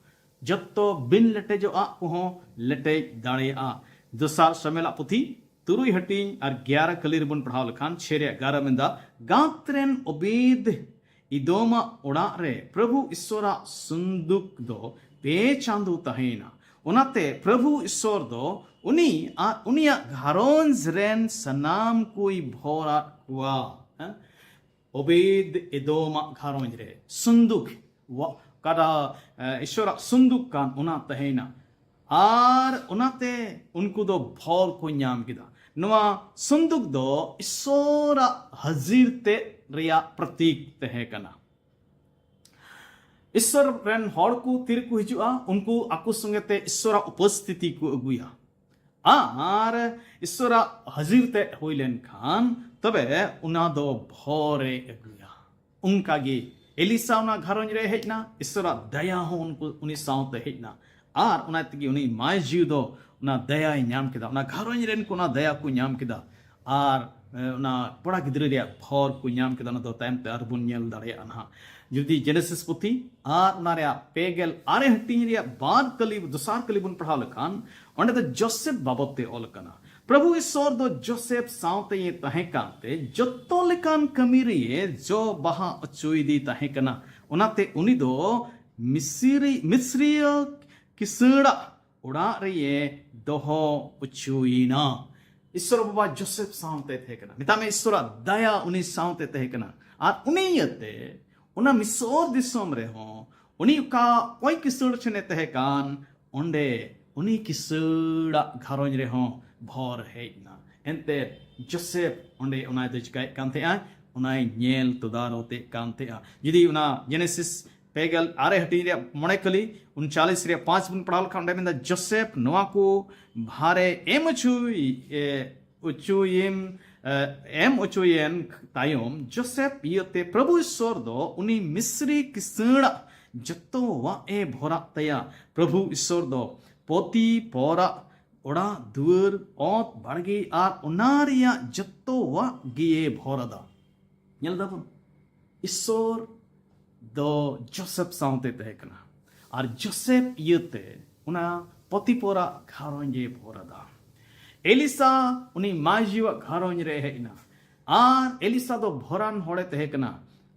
ᱡᱚᱛᱚ ᱵᱤᱱ ᱞᱮᱴᱮᱡᱚᱜ ᱟᱜ ᱠᱚᱦᱚᱸ ᱞᱮᱴᱮᱡ ᱫᱟᱲᱮᱭᱟᱜᱼᱟ᱾ ᱫᱚᱥᱟᱨ ᱥᱟᱢᱩᱭᱮᱞᱟᱜ ᱯᱩᱛᱷᱤ ᱛᱩᱨᱩᱭ ᱦᱟᱹᱴᱤᱧ ᱟᱨ ᱜᱮᱭᱟᱨᱟ ᱠᱟᱹᱞᱤ ᱨᱮᱵᱚᱱ ᱯᱟᱲᱦᱟᱣ ᱞᱮᱠᱷᱟᱱ, ᱪᱷᱮ ᱨᱮᱭᱟᱜ ᱮᱜᱟᱨᱚ ᱢᱮᱱᱫᱟ, ᱜᱟᱛ ᱨᱮᱱ ᱚᱵᱮᱫ ᱤᱫᱚᱢᱟᱜ ᱚᱲᱟᱜ ᱨᱮ ᱯᱨᱚᱵᱷᱩ ᱤᱥᱚᱨᱟᱜ ᱥᱩᱱᱫᱩᱠ ᱫᱚ ᱯᱮ ᱪᱟᱸᱫᱚ ᱛᱟᱦᱮᱸᱭᱮᱱᱟ᱾ ᱚᱱᱟᱛᱮ ᱯᱨᱚᱵᱷᱩ ᱤᱥᱥᱚᱨ ᱫᱚ ᱩᱱᱤ ᱟᱨ ᱩᱱᱤᱭᱟᱜ ᱜᱷᱟᱨᱚᱸᱡᱽ ᱨᱮᱱ ᱥᱟᱱᱟᱢ ᱠᱚᱭ ᱵᱷᱚᱨᱟᱫ ᱠᱚᱣᱟ᱾ ᱦᱮᱸ? ᱳᱵᱮᱫ ᱮᱫᱳᱢᱟᱜ ᱜᱷᱟᱨᱚᱸᱡᱽ ᱨᱮ ᱥᱩᱱᱫᱩᱠ, ᱚᱠᱟᱴᱟᱜ ᱤᱥᱥᱚᱨᱟᱜ ᱥᱩᱱᱫᱩᱠ ᱠᱟᱱ, ᱚᱱᱟ ᱛᱟᱦᱮᱸᱭᱮᱱᱟ᱾ ᱟᱨ ᱚᱱᱟᱛᱮ ᱩᱱᱠᱩ ᱫᱚ ᱵᱷᱚᱨ ᱠᱚ ᱧᱟᱢ ᱠᱮᱫᱟ᱾ ᱱᱚᱣᱟ ᱥᱩᱱᱫᱩᱠ ᱫᱚ ᱤᱥᱥᱚᱨᱟᱜ ᱦᱟᱹᱡᱤᱨ ᱛᱮ ᱨᱮᱭᱟᱜ ᱯᱨᱚᱛᱤᱠ ᱛᱟᱦᱮᱸ ᱠᱟᱱᱟ᱾ ᱤᱥᱥᱚᱨ ᱨᱮᱱ ᱦᱚᱲ ᱠᱚ ᱛᱤᱨᱮᱠᱚ ᱦᱤᱡᱩᱜᱼᱟ, ᱩᱱᱠᱩ ᱟᱠᱚ ᱥᱚᱸᱜᱮ ᱛᱮ ᱤᱥᱥᱚᱨᱟᱜ ᱩᱯᱚᱥᱛᱷᱤᱛᱤ ᱠᱚ ᱟᱹᱜᱩᱭᱟ᱾ ᱟᱨ ᱤᱥᱥᱚᱨᱟᱜ ᱦᱟᱹᱡᱤᱨ ᱛᱮ ᱦᱩᱭ ᱞᱮᱱᱠᱷᱟᱱ, ᱛᱚᱵᱮ ᱚᱱᱟ ᱫᱚ ᱵᱷᱚᱨᱮ ᱟᱹᱜᱩᱭᱟ᱾ ᱚᱱᱠᱟᱜᱮ ᱮᱞᱤᱥᱟ ᱚᱱᱟ ᱜᱷᱟᱨᱚᱸᱡᱽ ᱨᱮ ᱦᱮᱡ ᱮᱱᱟ, ᱤᱥᱥᱚᱨᱟᱜ ᱫᱟᱭᱟ ᱦᱚᱸ ᱩᱱᱠᱩ, ᱩᱱᱤ ᱥᱟᱶᱛᱮ ᱦᱮᱡ ᱮᱱᱟ᱾ ᱟᱨ ᱚᱱᱟ ᱛᱮᱜᱮ ᱩᱱᱤ ᱢᱟᱭ ᱡᱤᱣᱤ ᱫᱚ ᱚᱱᱟ ᱫᱟᱭᱟᱭ ᱧᱟᱢ ᱠᱮᱫᱟ, ᱚᱱᱟ ᱜᱷᱟᱨᱚᱸᱡᱽ ᱨᱮᱱ ᱠᱚ ᱚᱱᱟ ᱫᱟᱭᱟ ᱠᱚ ᱧᱟᱢ ᱠᱮᱫᱟ᱾ ᱟᱨ ᱚᱱᱟ ᱠᱚᱲᱟ ᱜᱤᱫᱽᱨᱟᱹ ᱨᱮᱭᱟᱜ ᱵᱷᱚᱨ ᱠᱚ ᱧᱟᱢ ᱠᱮᱫᱟ᱾ ᱚᱱᱟ ᱫᱚ ᱛᱟᱭᱚᱢ ᱛᱮ ᱟᱨᱵᱚᱱ ᱧᱮᱞ ᱫᱟᱲᱮᱭᱟᱜᱼᱟ ᱱᱟᱦᱟᱜ᱾ ᱡᱩᱫᱤ ᱡᱮᱱᱮᱥᱤᱥ ᱯᱩᱛᱷᱤ ᱟᱨ ᱚᱱᱟ ᱨᱮᱭᱟᱜ ᱯᱮ ᱜᱮᱞ ᱟᱨᱮ ᱦᱟᱹᱴᱤᱧ ᱨᱮᱭᱟᱜ ᱵᱟᱨ ᱠᱟᱹᱞᱤ, ᱫᱚᱥᱟᱨ ᱠᱟᱹᱞᱤ ᱵᱚᱱ ᱯᱟᱲᱦᱟᱣ ᱞᱮᱠᱷᱟᱱ, ᱚᱸᱰᱮ ᱫᱚ ᱡᱳᱥᱮᱯ ᱵᱟᱵᱚᱫ ᱛᱮ ᱚᱞ ᱟᱠᱟᱱᱟ᱾ ᱯᱨᱚᱵᱷᱩ ᱤᱥᱥᱚᱨ ᱫᱚ ᱡᱳᱥᱮᱯ ᱥᱟᱶᱛᱮᱭᱮ ᱛᱟᱦᱮᱸ ᱠᱟᱱᱛᱮ ᱡᱚᱛᱚ ᱞᱮᱠᱟᱱ ᱠᱟᱹᱢᱤ ᱨᱮᱭᱮ ᱡᱚ ᱵᱟᱦᱟ ᱚᱪᱚᱭᱮᱫᱮ ᱛᱟᱦᱮᱸ ᱠᱟᱱᱟ᱾ ᱚᱱᱟᱛᱮ ᱩᱱᱤ ᱫᱚ ᱢᱤᱥᱨᱤ, ᱢᱤᱥᱨᱤᱭᱟᱹ ᱠᱤᱥᱟᱹᱲᱟᱜ ᱚᱲᱟᱜ ᱨᱮᱭᱮ ᱫᱚᱦᱚ ᱚᱪᱚᱭᱮᱱᱟ᱾ ᱤᱥᱥᱚᱨ ᱵᱟᱵᱟ ᱡᱳᱥᱮᱯ ᱥᱟᱶᱛᱮ ᱛᱟᱦᱮᱸ ᱠᱟᱱᱟ᱾ ᱢᱮᱛᱟᱜ ᱢᱮ, ᱤᱥᱥᱚᱨᱟᱜ ᱫᱟᱭᱟ ᱩᱱᱤ ᱥᱟᱶᱛᱮ ᱛᱟᱦᱮᱸ ᱠᱟᱱᱟ᱾ ᱟᱨ ᱩᱱᱤ ᱤᱭᱟᱹᱛᱮ ᱚᱱᱟ ᱢᱤᱥᱚᱨ ᱫᱤᱥᱚᱢ ᱨᱮᱦᱚᱸ ᱩᱱᱤ ᱚᱠᱟ ᱚᱠᱚᱭ ᱠᱤᱥᱟᱹᱲ ᱴᱷᱮᱱᱮ ᱛᱟᱦᱮᱸ ᱠᱟᱱ, ᱚᱸᱰᱮ ᱩᱱᱤ ᱠᱤᱥᱟᱹᱲᱟᱜ ᱜᱷᱟᱨᱚᱸᱡᱽ ᱨᱮᱦᱚᱸ ᱵᱷᱚᱨ ᱦᱮᱡ ᱮᱱᱟ᱾ ᱮᱱᱛᱮ ᱡᱳᱥᱮᱯ ᱚᱸᱰᱮ ᱚᱱᱟᱭ ᱫᱚ ᱪᱤᱠᱟᱹᱭᱮᱫ ᱠᱟᱱ ᱛᱟᱦᱮᱸᱜᱼᱟ? ᱚᱱᱟᱭ ᱧᱮᱞ ᱛᱚᱫᱟᱨᱚᱛᱮᱫ ᱠᱟᱱ ᱛᱟᱦᱮᱸᱜᱼᱟ᱾ ᱡᱩᱫᱤ ᱚᱱᱟ ᱡᱮᱱᱮᱥᱤᱥ ᱯᱮ ᱜᱮᱞ ᱟᱨᱮ ᱦᱟᱹᱴᱤᱧ ᱨᱮᱭᱟᱜ ᱢᱚᱬᱮ ᱠᱟᱹᱞᱤ ᱩᱱᱪᱟᱞᱤᱥ ᱨᱮᱭᱟᱜ ᱯᱟᱸᱪ ᱵᱚᱱ ᱯᱟᱲᱦᱟᱣ ᱞᱮᱠᱷᱟᱱ, ᱚᱸᱰᱮ ᱢᱮᱱᱫᱟ, ᱡᱳᱥᱮᱯ ᱱᱚᱣᱟ ᱠᱚ ᱵᱷᱟᱨᱮ ᱮᱢ ᱚᱪᱚᱭ, ᱮ, ᱚᱪᱚᱭᱮᱢ, ᱮ, ᱮᱢ ᱚᱪᱚᱭᱮᱱ ᱛᱟᱭᱚᱢ, ᱡᱳᱥᱮᱯ ᱤᱭᱟᱹᱛᱮ ᱯᱨᱚᱵᱷᱩ ᱤᱥᱥᱚᱨ ᱫᱚ ᱩᱱᱤ ᱢᱤᱥᱨᱤ ᱠᱤᱥᱟᱹᱬᱟᱜ ᱡᱚᱛᱚᱣᱟᱜ ᱮ ᱵᱷᱚᱨᱟᱜ ᱛᱟᱭᱟ᱾ ᱯᱨᱚᱵᱷᱩ ᱤᱥᱥᱚᱨ ᱫᱚ ᱯᱚᱛᱤ ᱯᱚᱨᱟᱜ ᱚᱲᱟᱜ ᱫᱩᱣᱟᱹᱨ, ᱚᱛ ᱵᱟᱲᱜᱮ ᱟᱨ ᱚᱱᱟ ᱨᱮᱭᱟᱜ ᱡᱚᱛᱚᱣᱟᱜ ᱜᱮᱭᱮ ᱵᱷᱚᱨ ᱟᱫᱟ᱾ ᱧᱮᱞ ᱫᱟᱵᱚᱱ, ᱤᱥᱥᱚᱨ ᱫᱚ ᱡᱳᱥᱮᱯ ᱥᱟᱶᱛᱮ ᱛᱟᱦᱮᱸ ᱠᱟᱱᱟ᱾ ᱟᱨ ᱡᱳᱥᱮᱯ ᱤᱭᱟᱹᱛᱮ ᱚᱱᱟ ᱯᱚᱛᱤᱯᱚᱨᱟᱜ ᱜᱷᱟᱨᱚᱸᱡᱽ ᱮ ᱵᱷᱚᱨ ᱟᱫᱟ᱾ ᱮᱞᱤᱥᱟ ᱩᱱᱤ ᱢᱟᱹᱡᱷᱤᱣᱟᱜ ᱜᱷᱟᱨᱚᱸᱡᱽ ᱨᱮ ᱦᱮᱡ ᱮᱱᱟ᱾ ᱟᱨ ᱮᱞᱤᱥᱟ ᱫᱚ ᱵᱷᱚᱨᱟᱱ ᱦᱚᱲᱮ ᱛᱟᱦᱮᱸ ᱠᱟᱱᱟ᱾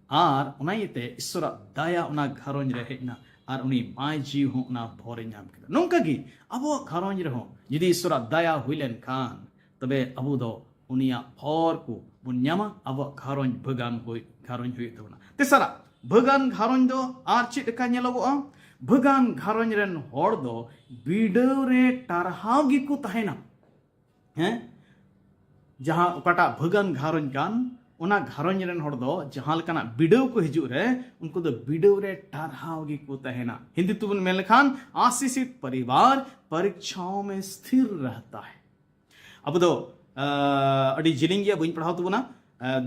ᱟᱨ ᱚᱱᱟ ᱤᱭᱟᱹᱛᱮ ᱤᱥᱥᱚᱨᱟᱜ ᱫᱟᱭᱟ ᱚᱱᱟ ᱜᱷᱟᱨᱚᱸᱡᱽ ᱨᱮ ᱦᱮᱡ ᱮᱱᱟ᱾ ᱟᱨ ᱩᱱᱤ ᱢᱟᱹᱭ ᱡᱤᱣᱤ ᱦᱚᱸ ᱚᱱᱟ ᱵᱷᱚᱨᱮ ᱧᱟᱢ ᱠᱮᱫᱟ᱾ ᱱᱚᱝᱠᱟ ᱜᱮ ᱟᱵᱚᱣᱟᱜ ᱜᱷᱟᱨᱚᱸᱡᱽ ᱨᱮᱦᱚᱸ ᱡᱩᱫᱤ ᱤᱥᱚᱨᱟᱜ ᱫᱟᱭᱟ ᱦᱩᱭ ᱞᱮᱱᱠᱷᱟᱱ, ᱛᱚᱵᱮ ᱟᱵᱚ ᱫᱚ ᱩᱱᱤᱭᱟᱜ ᱵᱷᱚᱨ ᱠᱚ ᱵᱚᱱ ᱧᱟᱢᱟ, ᱟᱵᱚᱣᱟᱜ ᱜᱷᱟᱨᱚᱸᱡᱽ ᱵᱷᱟᱹᱜᱟᱱ ᱦᱩᱭ, ᱜᱷᱟᱨᱚᱸᱡᱽ ᱦᱩᱭᱩᱜ ᱛᱟᱵᱚᱱᱟ᱾ ᱛᱮᱥᱟᱨᱟᱜ, ᱵᱷᱟᱹᱜᱟᱱ ᱜᱷᱟᱨᱚᱸᱡᱽ ᱫᱚ ᱟᱨ ᱪᱮᱫ ᱞᱮᱠᱟ ᱧᱮᱞᱚᱜᱚᱜᱼᱟ? ᱵᱷᱟᱹᱜᱟᱱ ᱜᱷᱟᱨᱚᱸᱡᱽ ᱨᱮᱱ ᱦᱚᱲ ᱫᱚ ᱵᱤᱰᱟᱹᱣ ᱨᱮ ᱴᱟᱨᱦᱟᱣ ᱜᱮᱠᱚ ᱛᱟᱦᱮᱱᱟ᱾ ᱦᱮᱸ, ᱡᱟᱦᱟᱸ ᱚᱠᱟᱴᱟᱜ ᱵᱷᱟᱹᱜᱟᱱ ᱜᱷᱟᱨᱚᱸᱡᱽ ᱠᱟᱱ, ᱚᱱᱟ ᱜᱷᱟᱨᱚᱸᱡᱽ ᱨᱮᱱ ᱦᱚᱲ ᱫᱚ ᱡᱟᱦᱟᱸ ᱞᱮᱠᱟᱱᱟᱜ ᱵᱤᱰᱟᱹᱣ ᱠᱚ ᱦᱤᱡᱩᱜ ᱨᱮ, ᱩᱱᱠᱩ ᱫᱚ ᱵᱤᱰᱟᱹᱣ ᱨᱮ ᱴᱟᱨᱦᱟᱣ ᱜᱮᱠᱚ ᱛᱟᱦᱮᱱᱟ᱾ ᱦᱤᱱᱫᱤ ᱛᱮᱵᱚᱱ ᱢᱮᱱ ᱞᱮᱠᱷᱟᱱ, ᱟᱥᱤᱥᱤᱛ ᱯᱚᱨᱤᱵᱟᱨ ᱯᱚᱨᱤᱠᱷᱟᱣ ᱢᱮ ᱥᱛᱷᱤᱨ ᱨᱮᱦᱛᱟ ᱦᱮ᱾ ᱟᱵᱚ ᱫᱚ, ᱟᱹᱰᱤ ᱡᱤᱞᱤᱧ ᱜᱮᱭᱟ, ᱵᱟᱹᱧ ᱯᱟᱲᱦᱟᱣ ᱛᱟᱵᱚᱱᱟ᱾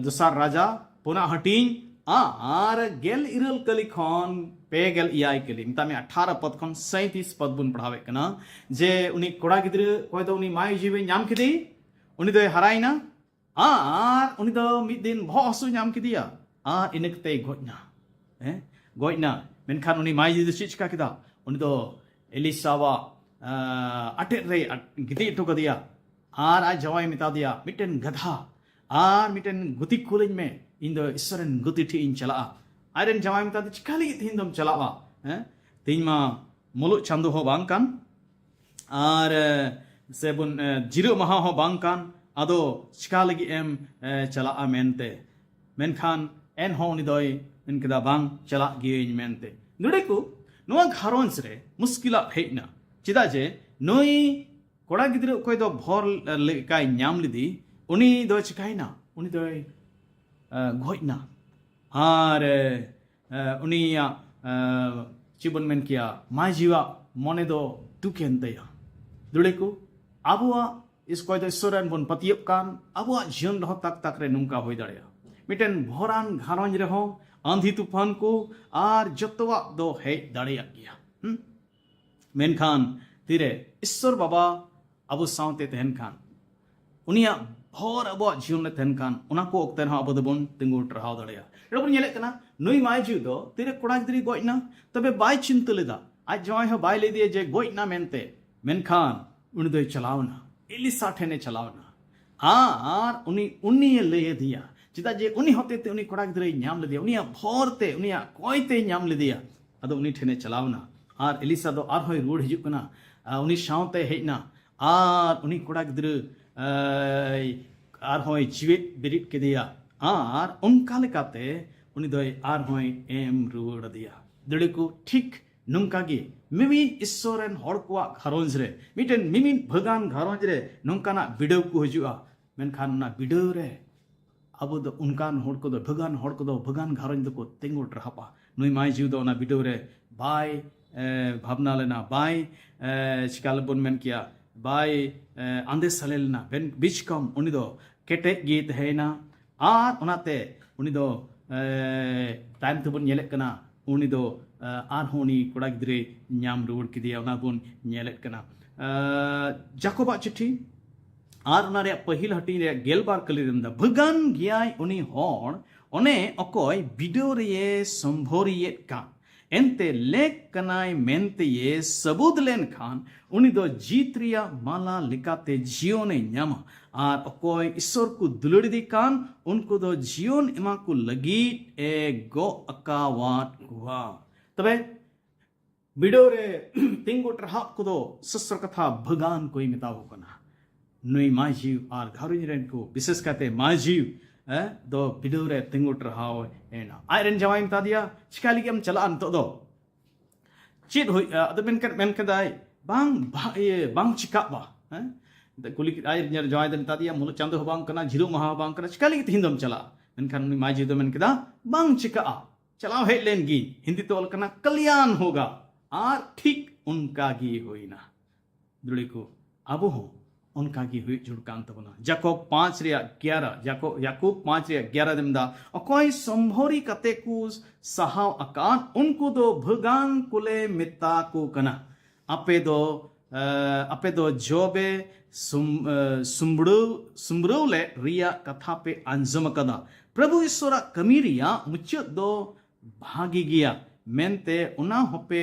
ᱫᱚᱥᱟᱨ ᱨᱟᱡᱟ, ᱯᱩᱱᱟᱜ ᱦᱟᱹᱴᱤᱧ, ᱟᱨ ᱜᱮᱞ ᱤᱨᱟᱹᱞ ᱠᱟᱹᱞᱤ ᱠᱷᱚᱱ ᱯᱮ ᱜᱮᱞ ᱮᱭᱟᱭ ᱠᱟᱹᱞᱤ, ᱢᱮᱛᱟᱜ ᱢᱮ ᱟᱴᱷᱟᱨᱚ ᱯᱚᱫ ᱠᱷᱚᱱ ᱥᱟᱸᱭᱛᱨᱤᱥ ᱯᱚᱫ ᱵᱚᱱ ᱯᱟᱲᱦᱟᱣᱮᱫ ᱠᱟᱱᱟ, ᱡᱮ ᱩᱱᱤ ᱠᱚᱲᱟ ᱜᱤᱫᱽᱨᱟᱹ ᱚᱠᱚᱭ ᱫᱚ ᱩᱱᱤ ᱢᱟᱹᱭ ᱡᱤᱣᱤ ᱧᱟᱢ ᱠᱮᱫᱮ, ᱩᱱᱤ ᱫᱚᱭ ᱦᱟᱨᱟᱭᱮᱱᱟ, ᱟᱨ ᱩᱱᱤ ᱫᱚ ᱢᱤᱫ ᱫᱤᱱ ᱵᱚᱦᱚᱜ ᱦᱟᱹᱥᱩ ᱧᱟᱢ ᱠᱮᱫᱮᱭᱟ, ᱟᱨ ᱤᱱᱟᱹ ᱠᱟᱛᱮᱭ ᱜᱚᱡ ᱮᱱᱟ᱾ ᱦᱮᱸ, ᱜᱚᱡ ᱮᱱᱟ᱾ ᱢᱮᱱᱠᱷᱟᱱ ᱩᱱᱤ ᱢᱟᱹᱭ ᱡᱤᱣᱤ ᱫᱚ ᱪᱮᱫ ᱪᱤᱠᱟ ᱠᱮᱫᱟ? ᱩᱱᱤ ᱫᱚ ᱮᱞᱤᱥᱟᱣᱟᱜ ᱟᱴᱮᱫ ᱨᱮ ᱜᱤᱛᱤᱡ ᱦᱚᱴᱚ ᱠᱟᱫᱮᱭᱟ, ᱟᱨ ᱟᱡ ᱡᱟᱶᱟᱭ ᱢᱮᱛᱟ ᱫᱮᱭᱟ, "ᱢᱤᱫᱴᱮᱱ ᱜᱟᱫᱷᱟ ᱟᱨ ᱢᱤᱫᱴᱮᱱ ᱜᱩᱛᱤ ᱠᱩᱞᱟᱹᱧ ᱢᱮ, ᱤᱧ ᱫᱚ ᱤᱥᱥᱚᱨ ᱨᱮᱱ ᱜᱩᱛᱤ ᱴᱷᱮᱱ ᱤᱧ ᱪᱟᱞᱟᱜᱼᱟ᱾" ᱟᱡ ᱨᱮᱱ ᱡᱟᱶᱟᱭ ᱢᱮᱛᱟ ᱫᱮ, "ᱪᱤᱠᱟ ᱞᱟᱹᱜᱤᱫ ᱛᱮᱦᱮᱧ ᱫᱚᱢ ᱪᱟᱞᱟᱜᱼᱟ? ᱦᱮᱸ, ᱛᱮᱦᱮᱧ ᱢᱟ ᱢᱩᱞᱩᱜ ᱪᱟᱸᱫᱚ ᱦᱚᱸ ᱵᱟᱝ ᱠᱟᱱ, ᱟᱨ ᱥᱮ ᱵᱚᱱ ᱡᱤᱨᱟᱹᱜ ᱢᱟᱦᱟ ᱦᱚᱸ ᱵᱟᱝ ᱠᱟᱱ, ᱟᱫᱚ ᱪᱤᱠᱟ ᱞᱟᱹᱜᱤᱫ ᱮᱢ ᱪᱟᱞᱟᱜᱼᱟ?" ᱢᱮᱱᱛᱮ᱾ ᱢᱮᱱᱠᱷᱟᱱ ᱮᱱᱦᱚᱸ ᱩᱱᱤ ᱫᱚᱭ ᱢᱮᱱ ᱠᱮᱫᱟ, "ᱵᱟᱝ, ᱪᱟᱞᱟᱜ ᱜᱤᱭᱟᱹᱧ" ᱢᱮᱱᱛᱮ᱾ ᱱᱚᱰᱮ ᱠᱚ, ᱱᱚᱣᱟ ᱜᱷᱟᱨᱚᱸᱡᱽ ᱨᱮ ᱢᱩᱥᱠᱤᱞᱟᱜ ᱦᱮᱡ ᱮᱱᱟ᱾ ᱪᱮᱫᱟᱜ ᱡᱮ ᱱᱩᱭ ᱠᱚᱲᱟ ᱜᱤᱫᱽᱨᱟᱹ ᱚᱠᱚᱭ ᱫᱚ ᱵᱷᱚᱨ ᱞᱮᱠᱟᱭ ᱧᱟᱢ ᱞᱮᱫᱮ, ᱩᱱᱤ ᱫᱚ ᱪᱤᱠᱟᱭᱮᱱᱟ? ᱩᱱᱤ ᱫᱚᱭ ᱜᱚᱡ ᱮᱱᱟ᱾ ᱟᱨ ᱩᱱᱤᱭᱟᱜ, ᱪᱮᱫ ᱵᱚᱱ ᱢᱮᱱ ᱠᱮᱭᱟ, ᱢᱟᱹᱭ ᱡᱤᱣᱟᱜ ᱢᱚᱱᱮ ᱫᱚ ᱫᱩᱠᱮᱱ ᱛᱟᱭᱟ᱾ ᱫᱩᱲᱮ ᱠᱚ, ᱟᱵᱚᱣᱟᱜ ᱚᱠᱚᱭ ᱫᱚ ᱤᱥᱥᱚᱨ ᱨᱮᱱ ᱵᱚᱱ ᱯᱟᱹᱛᱭᱟᱹᱜ ᱠᱟᱱ, ᱟᱵᱚᱣᱟᱜ ᱡᱤᱭᱚᱱ ᱨᱮᱦᱚᱸ ᱛᱟᱠ ᱛᱟᱠ ᱨᱮ ᱱᱚᱝᱠᱟ ᱦᱩᱭ ᱫᱟᱲᱮᱭᱟᱜᱼᱟ᱾ ᱢᱤᱫᱴᱮᱱ ᱵᱷᱚᱨᱟᱱ ᱜᱷᱟᱨᱚᱸᱡᱽ ᱨᱮᱦᱚᱸ ᱟᱸᱫᱷᱤ ᱛᱩᱯᱷᱟᱱ ᱠᱚ ᱟᱨ ᱡᱚᱛᱚᱣᱟᱜ ᱫᱚ ᱦᱮᱡ ᱫᱟᱲᱮᱭᱟᱜ ᱜᱮᱭᱟ᱾ ᱦᱩᱸ? ᱢᱮᱱᱠᱷᱟᱱ ᱛᱤᱨᱮ ᱤᱥᱥᱚᱨ ᱵᱟᱵᱟ ᱟᱵᱚ ᱥᱟᱶᱛᱮ ᱛᱟᱦᱮᱱ ᱠᱷᱟᱱ, ᱩᱱᱤᱭᱟᱜ ᱵᱷᱚᱨ ᱟᱵᱚᱣᱟᱜ ᱡᱤᱭᱚᱱ ᱨᱮ ᱛᱟᱦᱮᱱ ᱠᱷᱟᱱ, ᱚᱱᱟ ᱠᱚ ᱚᱠᱛᱮ ᱨᱮᱦᱚᱸ ᱟᱵᱚ ᱫᱚᱵᱚᱱ ᱛᱤᱸᱜᱩ ᱴᱟᱨᱦᱟᱣ ᱫᱟᱲᱮᱭᱟᱜᱼᱟ᱾ ᱱᱚᱰᱮ ᱵᱚᱱ ᱧᱮᱞᱮᱫ ᱠᱟᱱᱟ, ᱱᱩᱭ ᱢᱟᱹᱭ ᱡᱤᱣᱤ ᱫᱚ ᱛᱤᱨᱮ ᱠᱚᱲᱟ ᱜᱤᱫᱽᱨᱟᱹᱭ ᱜᱚᱡ ᱮᱱᱟ, ᱛᱚᱵᱮ ᱵᱟᱭ ᱪᱤᱱᱛᱟᱹ ᱞᱮᱫᱟ, ᱟᱡ ᱡᱟᱶᱟᱭ ᱦᱚᱸ ᱵᱟᱭ ᱞᱟᱹᱭ ᱫᱮᱭᱟ ᱡᱮ ᱜᱚᱡ ᱮᱱᱟ ᱢᱮᱱᱛᱮ᱾ ᱢᱮᱱᱠᱷᱟᱱ ᱩᱱᱤ ᱫᱚᱭ ᱪᱟᱞᱟᱣ ᱮᱱᱟ, ᱮᱞᱤᱥᱟ ᱴᱷᱮᱱᱮ ᱪᱟᱞᱟᱣ ᱮᱱᱟ, ᱟᱨ ᱩᱱᱤ, ᱩᱱᱤᱭᱮ ᱞᱟᱹᱭ ᱟᱫᱮᱭᱟ᱾ ᱪᱮᱫᱟᱜ ᱡᱮ ᱩᱱᱤ ᱦᱚᱛᱮ ᱛᱮ ᱩᱱᱤ ᱠᱚᱲᱟ ᱜᱤᱫᱽᱨᱟᱹᱭ ᱧᱟᱢ ᱞᱮᱫᱮᱭᱟ, ᱩᱱᱤᱭᱟᱜ ᱵᱷᱚᱨ ᱛᱮ, ᱩᱱᱤᱭᱟᱜ ᱠᱚᱭ ᱛᱮᱭ ᱧᱟᱢ ᱞᱮᱫᱮᱭᱟ᱾ ᱟᱫᱚ ᱩᱱᱤ ᱴᱷᱮᱱᱮ ᱪᱟᱞᱟᱣ ᱮᱱᱟ᱾ ᱟᱨ ᱮᱞᱤᱥᱟ ᱫᱚ ᱟᱨᱦᱚᱸᱭ ᱨᱩᱣᱟᱹᱲ ᱦᱤᱡᱩᱜ ᱠᱟᱱᱟ᱾ ᱟᱨ ᱩᱱᱤ ᱥᱟᱶᱛᱮ ᱦᱮᱡ ᱮᱱᱟ᱾ ᱟᱨ ᱩᱱᱤ ᱠᱚᱲᱟ ᱜᱤᱫᱽᱨᱟᱹ, ᱮᱭ, ᱟᱨᱦᱚᱸᱭ ᱡᱤᱣᱮᱫ ᱵᱮᱨᱮᱫ ᱠᱮᱫᱮᱭᱟ᱾ ᱟᱨ ᱚᱱᱠᱟ ᱞᱮᱠᱟᱛᱮ ᱩᱱᱤ ᱫᱚᱭ ᱟᱨᱦᱚᱸᱭ ᱮᱢ ᱨᱩᱣᱟᱹᱲ ᱟᱫᱮᱭᱟ᱾ ᱫᱟᱹᱲᱤ ᱠᱚ ᱴᱷᱤᱠ ᱱᱚᱝᱠᱟ ᱜᱮ ᱢᱤᱢᱤᱫ ᱤᱥᱥᱚᱨ ᱨᱮᱱ ᱦᱚᱲ ᱠᱚᱣᱟᱜ ᱜᱷᱟᱨᱚᱸᱡᱽ ᱨᱮ, ᱢᱤᱫᱴᱮᱱ ᱢᱤᱢᱤᱫ ᱵᱷᱟᱹᱜᱟᱱ ᱜᱷᱟᱨᱚᱸᱡᱽ ᱨᱮ ᱱᱚᱝᱠᱟᱱᱟᱜ ᱵᱤᱰᱟᱹᱣ ᱠᱚ ᱦᱤᱡᱩᱜᱼᱟ᱾ ᱢᱮᱱᱠᱷᱟᱱ ᱚᱱᱟ ᱵᱤᱰᱟᱹᱣ ᱨᱮ ᱟᱵᱚ ᱫᱚ ᱚᱱᱠᱟᱱ ᱦᱚᱲ ᱠᱚᱫᱚ, ᱵᱷᱟᱹᱜᱟᱱ ᱦᱚᱲ ᱠᱚᱫᱚ ᱵᱷᱟᱹᱜᱟᱱ ᱜᱷᱟᱨᱚᱸᱡᱽ ᱫᱚᱠᱚ ᱛᱤᱸᱜᱩ ᱴᱨᱟᱦᱟᱯᱟ᱾ ᱱᱩᱭ ᱢᱟᱹᱭ ᱡᱤᱣᱤ ᱫᱚ ᱚᱱᱟ ᱵᱤᱰᱟᱹᱣ ᱨᱮ ᱵᱟᱭ, ᱮ, ᱵᱷᱟᱵᱽᱱᱟ ᱞᱮᱱᱟ, ᱵᱟᱭ, ᱮ, ᱪᱤᱠᱟ ᱞᱮᱵᱚᱱ ᱢᱮᱱ ᱠᱮᱭᱟ, ᱵᱟᱭ, ᱮ, ᱟᱸᱫᱮ ᱥᱟᱞᱮ ᱞᱮᱱᱟ᱾ ᱵᱮᱱ-, ᱵᱤᱪᱠᱚᱢ ᱩᱱᱤ ᱫᱚ ᱠᱮᱴᱮᱡ ᱜᱮ ᱛᱟᱦᱮᱸᱭᱮᱱᱟ᱾ ᱟᱨ ᱚᱱᱟᱛᱮ ᱩᱱᱤ ᱫᱚ, ᱮ, ᱛᱟᱭᱚᱢ ᱛᱮᱵᱚᱱ ᱧᱮᱞᱮᱫ ᱠᱟᱱᱟ, ᱩᱱᱤ ᱫᱚ, ᱮ, ᱟᱨᱦᱚᱸ ᱩᱱᱤ ᱠᱚᱲᱟ ᱜᱤᱫᱽᱨᱟᱹᱭ ᱧᱟᱢ ᱨᱩᱣᱟᱹᱲ ᱠᱮᱫᱮᱭᱟ, ᱚᱱᱟ ᱵᱚᱱ ᱧᱮᱞᱮᱫ ᱠᱟᱱᱟ᱾ ᱮ, ᱡᱟᱠᱚᱵᱟᱜ ᱪᱤᱴᱷᱤ ᱟᱨ ᱚᱱᱟ ᱨᱮᱭᱟᱜ ᱯᱟᱹᱦᱤᱞ ᱦᱟᱹᱴᱤᱧ ᱨᱮᱭᱟᱜ ᱜᱮᱞᱵᱟᱨ ᱠᱟᱹᱞᱤ ᱨᱮ ᱢᱮᱱᱫᱟ, ᱵᱷᱟᱹᱜᱟᱱ ᱜᱮᱭᱟᱭ ᱩᱱᱤ ᱦᱚᱲ, ᱚᱱᱮ ᱚᱠᱚᱭ ᱵᱤᱰᱟᱹᱣ ᱨᱮᱭᱮ ᱥᱚᱢᱵᱷᱚᱨᱤᱭᱮᱫ ᱠᱟᱱ᱾ ᱮᱱᱛᱮ ᱞᱮᱠ ᱠᱟᱱᱟᱭ ᱢᱮᱱᱛᱮᱭᱮ ᱥᱟᱹᱵᱩᱫ ᱞᱮᱱᱠᱷᱟᱱ, ᱩᱱᱤ ᱫᱚ ᱡᱤᱛ ᱨᱮᱭᱟᱜ ᱢᱟᱞᱟ ᱞᱮᱠᱟᱛᱮ ᱡᱤᱭᱚᱱᱮ ᱧᱟᱢᱟ᱾ ᱟᱨ ᱚᱠᱚᱭ ᱤᱥᱥᱚᱨ ᱠᱚ ᱫᱩᱞᱟᱹᱲᱤᱫᱤ ᱠᱟᱱ, ᱩᱱᱠᱩ ᱫᱚ ᱡᱤᱭᱚᱱ ᱮᱢᱟ ᱠᱚ ᱞᱟᱹᱜᱤᱫ ᱮ ᱜᱚᱜ ᱟᱠᱟᱣᱟᱫ ᱠᱚᱣᱟ᱾ ᱛᱚᱵᱮ ᱵᱤᱰᱟᱹᱣ ᱨᱮ ᱛᱤᱸᱜᱩ ᱴᱟᱨᱦᱟᱣ ᱠᱚᱫᱚ ᱥᱚᱥᱛᱨᱚ ᱠᱟᱛᱷᱟ ᱵᱷᱟᱹᱜᱟᱱ ᱠᱚᱭ ᱢᱮᱛᱟ ᱠᱚ ᱠᱟᱱᱟ᱾ ᱱᱩᱭ ᱢᱟᱹᱡᱷᱤ ᱟᱨ ᱜᱷᱟᱨᱚᱸᱡᱽ ᱨᱮᱱ ᱠᱚ, ᱵᱤᱥᱮᱥ ᱠᱟᱛᱮ ᱢᱟᱹᱡᱷᱤ, ᱮ, ᱫᱚ ᱵᱤᱰᱟᱹᱣ ᱨᱮ ᱛᱤᱸᱜᱩ ᱴᱟᱨᱦᱟᱣ ᱮᱱᱟ᱾ ᱟᱡ ᱨᱮᱱ ᱡᱟᱶᱟᱭ ᱢᱮᱛᱟ ᱫᱮᱭᱟ, "ᱪᱤᱠᱟ ᱞᱟᱹᱜᱤᱫ ᱮᱢ ᱪᱟᱞᱟᱜᱼᱟ ᱱᱤᱛᱚᱜ ᱫᱚ? ᱪᱮᱫ ᱦᱩᱭᱩᱜᱼᱟ?" ᱟᱫᱚ ᱢᱮᱱ ᱠᱮᱫ, ᱢᱮᱱ ᱠᱮᱫᱟᱭ, "ᱵᱟᱝ, ᱵᱟ-, ᱤᱭᱟᱹ, ᱵᱟᱝ ᱪᱤᱠᱟᱜ ᱵᱟ", ᱦᱮᱸ? ᱠᱩᱞᱤ ᱠᱮᱫ, ᱟᱡ ᱨᱮᱱ ᱡᱟᱶᱟᱭ ᱫᱚ ᱢᱮᱛᱟ ᱫᱮᱭᱟ, "ᱢᱩᱞᱩᱜ ᱪᱟᱸᱫᱚ ᱦᱚᱸ ᱵᱟᱝ ᱠᱟᱱᱟ, ᱡᱷᱤᱨᱚᱜ ᱢᱟᱦᱟ ᱦᱚᱸ ᱵᱟᱝ ᱠᱟᱱᱟ, ᱪᱤᱠᱟ ᱞᱟᱹᱜᱤᱫ ᱛᱮᱦᱮᱧ ᱫᱚᱢ ᱪᱟᱞᱟᱜᱼᱟ?" ᱢᱮᱱᱠᱷᱟᱱ ᱩᱱᱤ ᱢᱟᱹᱡᱷᱤ ᱫᱚ ᱢᱮᱱ ᱠᱮᱫᱟ, "ᱵᱟᱝ ᱪᱤᱠᱟᱜᱼᱟ, ᱪᱟᱞᱟᱣ ᱦᱮᱡ ᱞᱮᱱ ᱜᱤᱧ, ᱦᱤᱱᱫᱤ ᱛᱮ ᱚᱞ ᱠᱟᱱᱟ ᱠᱟᱞᱭᱟᱱ ᱦᱳᱜᱟ", ᱟᱨ ᱴᱷᱤᱠ ᱚᱱᱠᱟ ᱜᱮ ᱦᱩᱭᱱᱟ᱾ ᱫᱩᱲᱤ ᱠᱚ, ᱟᱵᱚ ᱦᱚᱸ ᱚᱱᱠᱟ ᱜᱮ ᱦᱩᱭᱩᱜ ᱡᱟᱹᱨᱩᱲ ᱠᱟᱱ ᱛᱟᱵᱚᱱᱟ᱾ ᱡᱟᱠᱚᱵ ᱯᱟᱸᱪ ᱨᱮᱭᱟᱜ ᱜᱮᱭᱟᱨᱟ, ᱡᱟᱠᱚᱵ, ᱭᱟᱠᱚᱵ ᱯᱟᱸᱪ ᱨᱮᱭᱟᱜ ᱜᱮᱭᱟᱨᱟ ᱨᱮ ᱢᱮᱱᱫᱟ, ᱚᱠᱚᱭ ᱥᱚᱢᱵᱷᱚᱨᱤ ᱠᱟᱛᱮ ᱠᱚ ᱥᱟᱦᱟᱣ ᱟᱠᱟᱫ, ᱩᱱᱠᱩ ᱫᱚ ᱵᱷᱟᱹᱜᱟᱱ ᱠᱚᱞᱮ ᱢᱮᱛᱟ ᱠᱚ ᱠᱟᱱᱟ᱾ ᱟᱯᱮ ᱫᱚ, ᱮ, ᱟᱯᱮ ᱫᱚ ᱡᱚᱵᱮ ᱥᱩᱢ-, ᱮ, ᱥᱩᱢᱵᱲᱟᱹᱣ, ᱥᱩᱢᱵᱲᱟᱹᱣ ᱞᱮᱫ ᱨᱮᱭᱟᱜ ᱠᱟᱛᱷᱟ ᱯᱮ ᱟᱸᱡᱚᱢ ᱟᱠᱟᱫᱟ᱾ ᱯᱨᱚᱵᱷᱩ ᱤᱥᱣᱚᱨᱟᱜ ᱠᱟᱹᱢᱤ ᱨᱮᱭᱟᱜ ᱢᱩᱪᱟᱹᱫ ᱫᱚ ᱵᱷᱟᱜᱮ ᱜᱮᱭᱟ ᱢᱮᱱᱛᱮ ᱚᱱᱟ ᱦᱚᱸᱯᱮ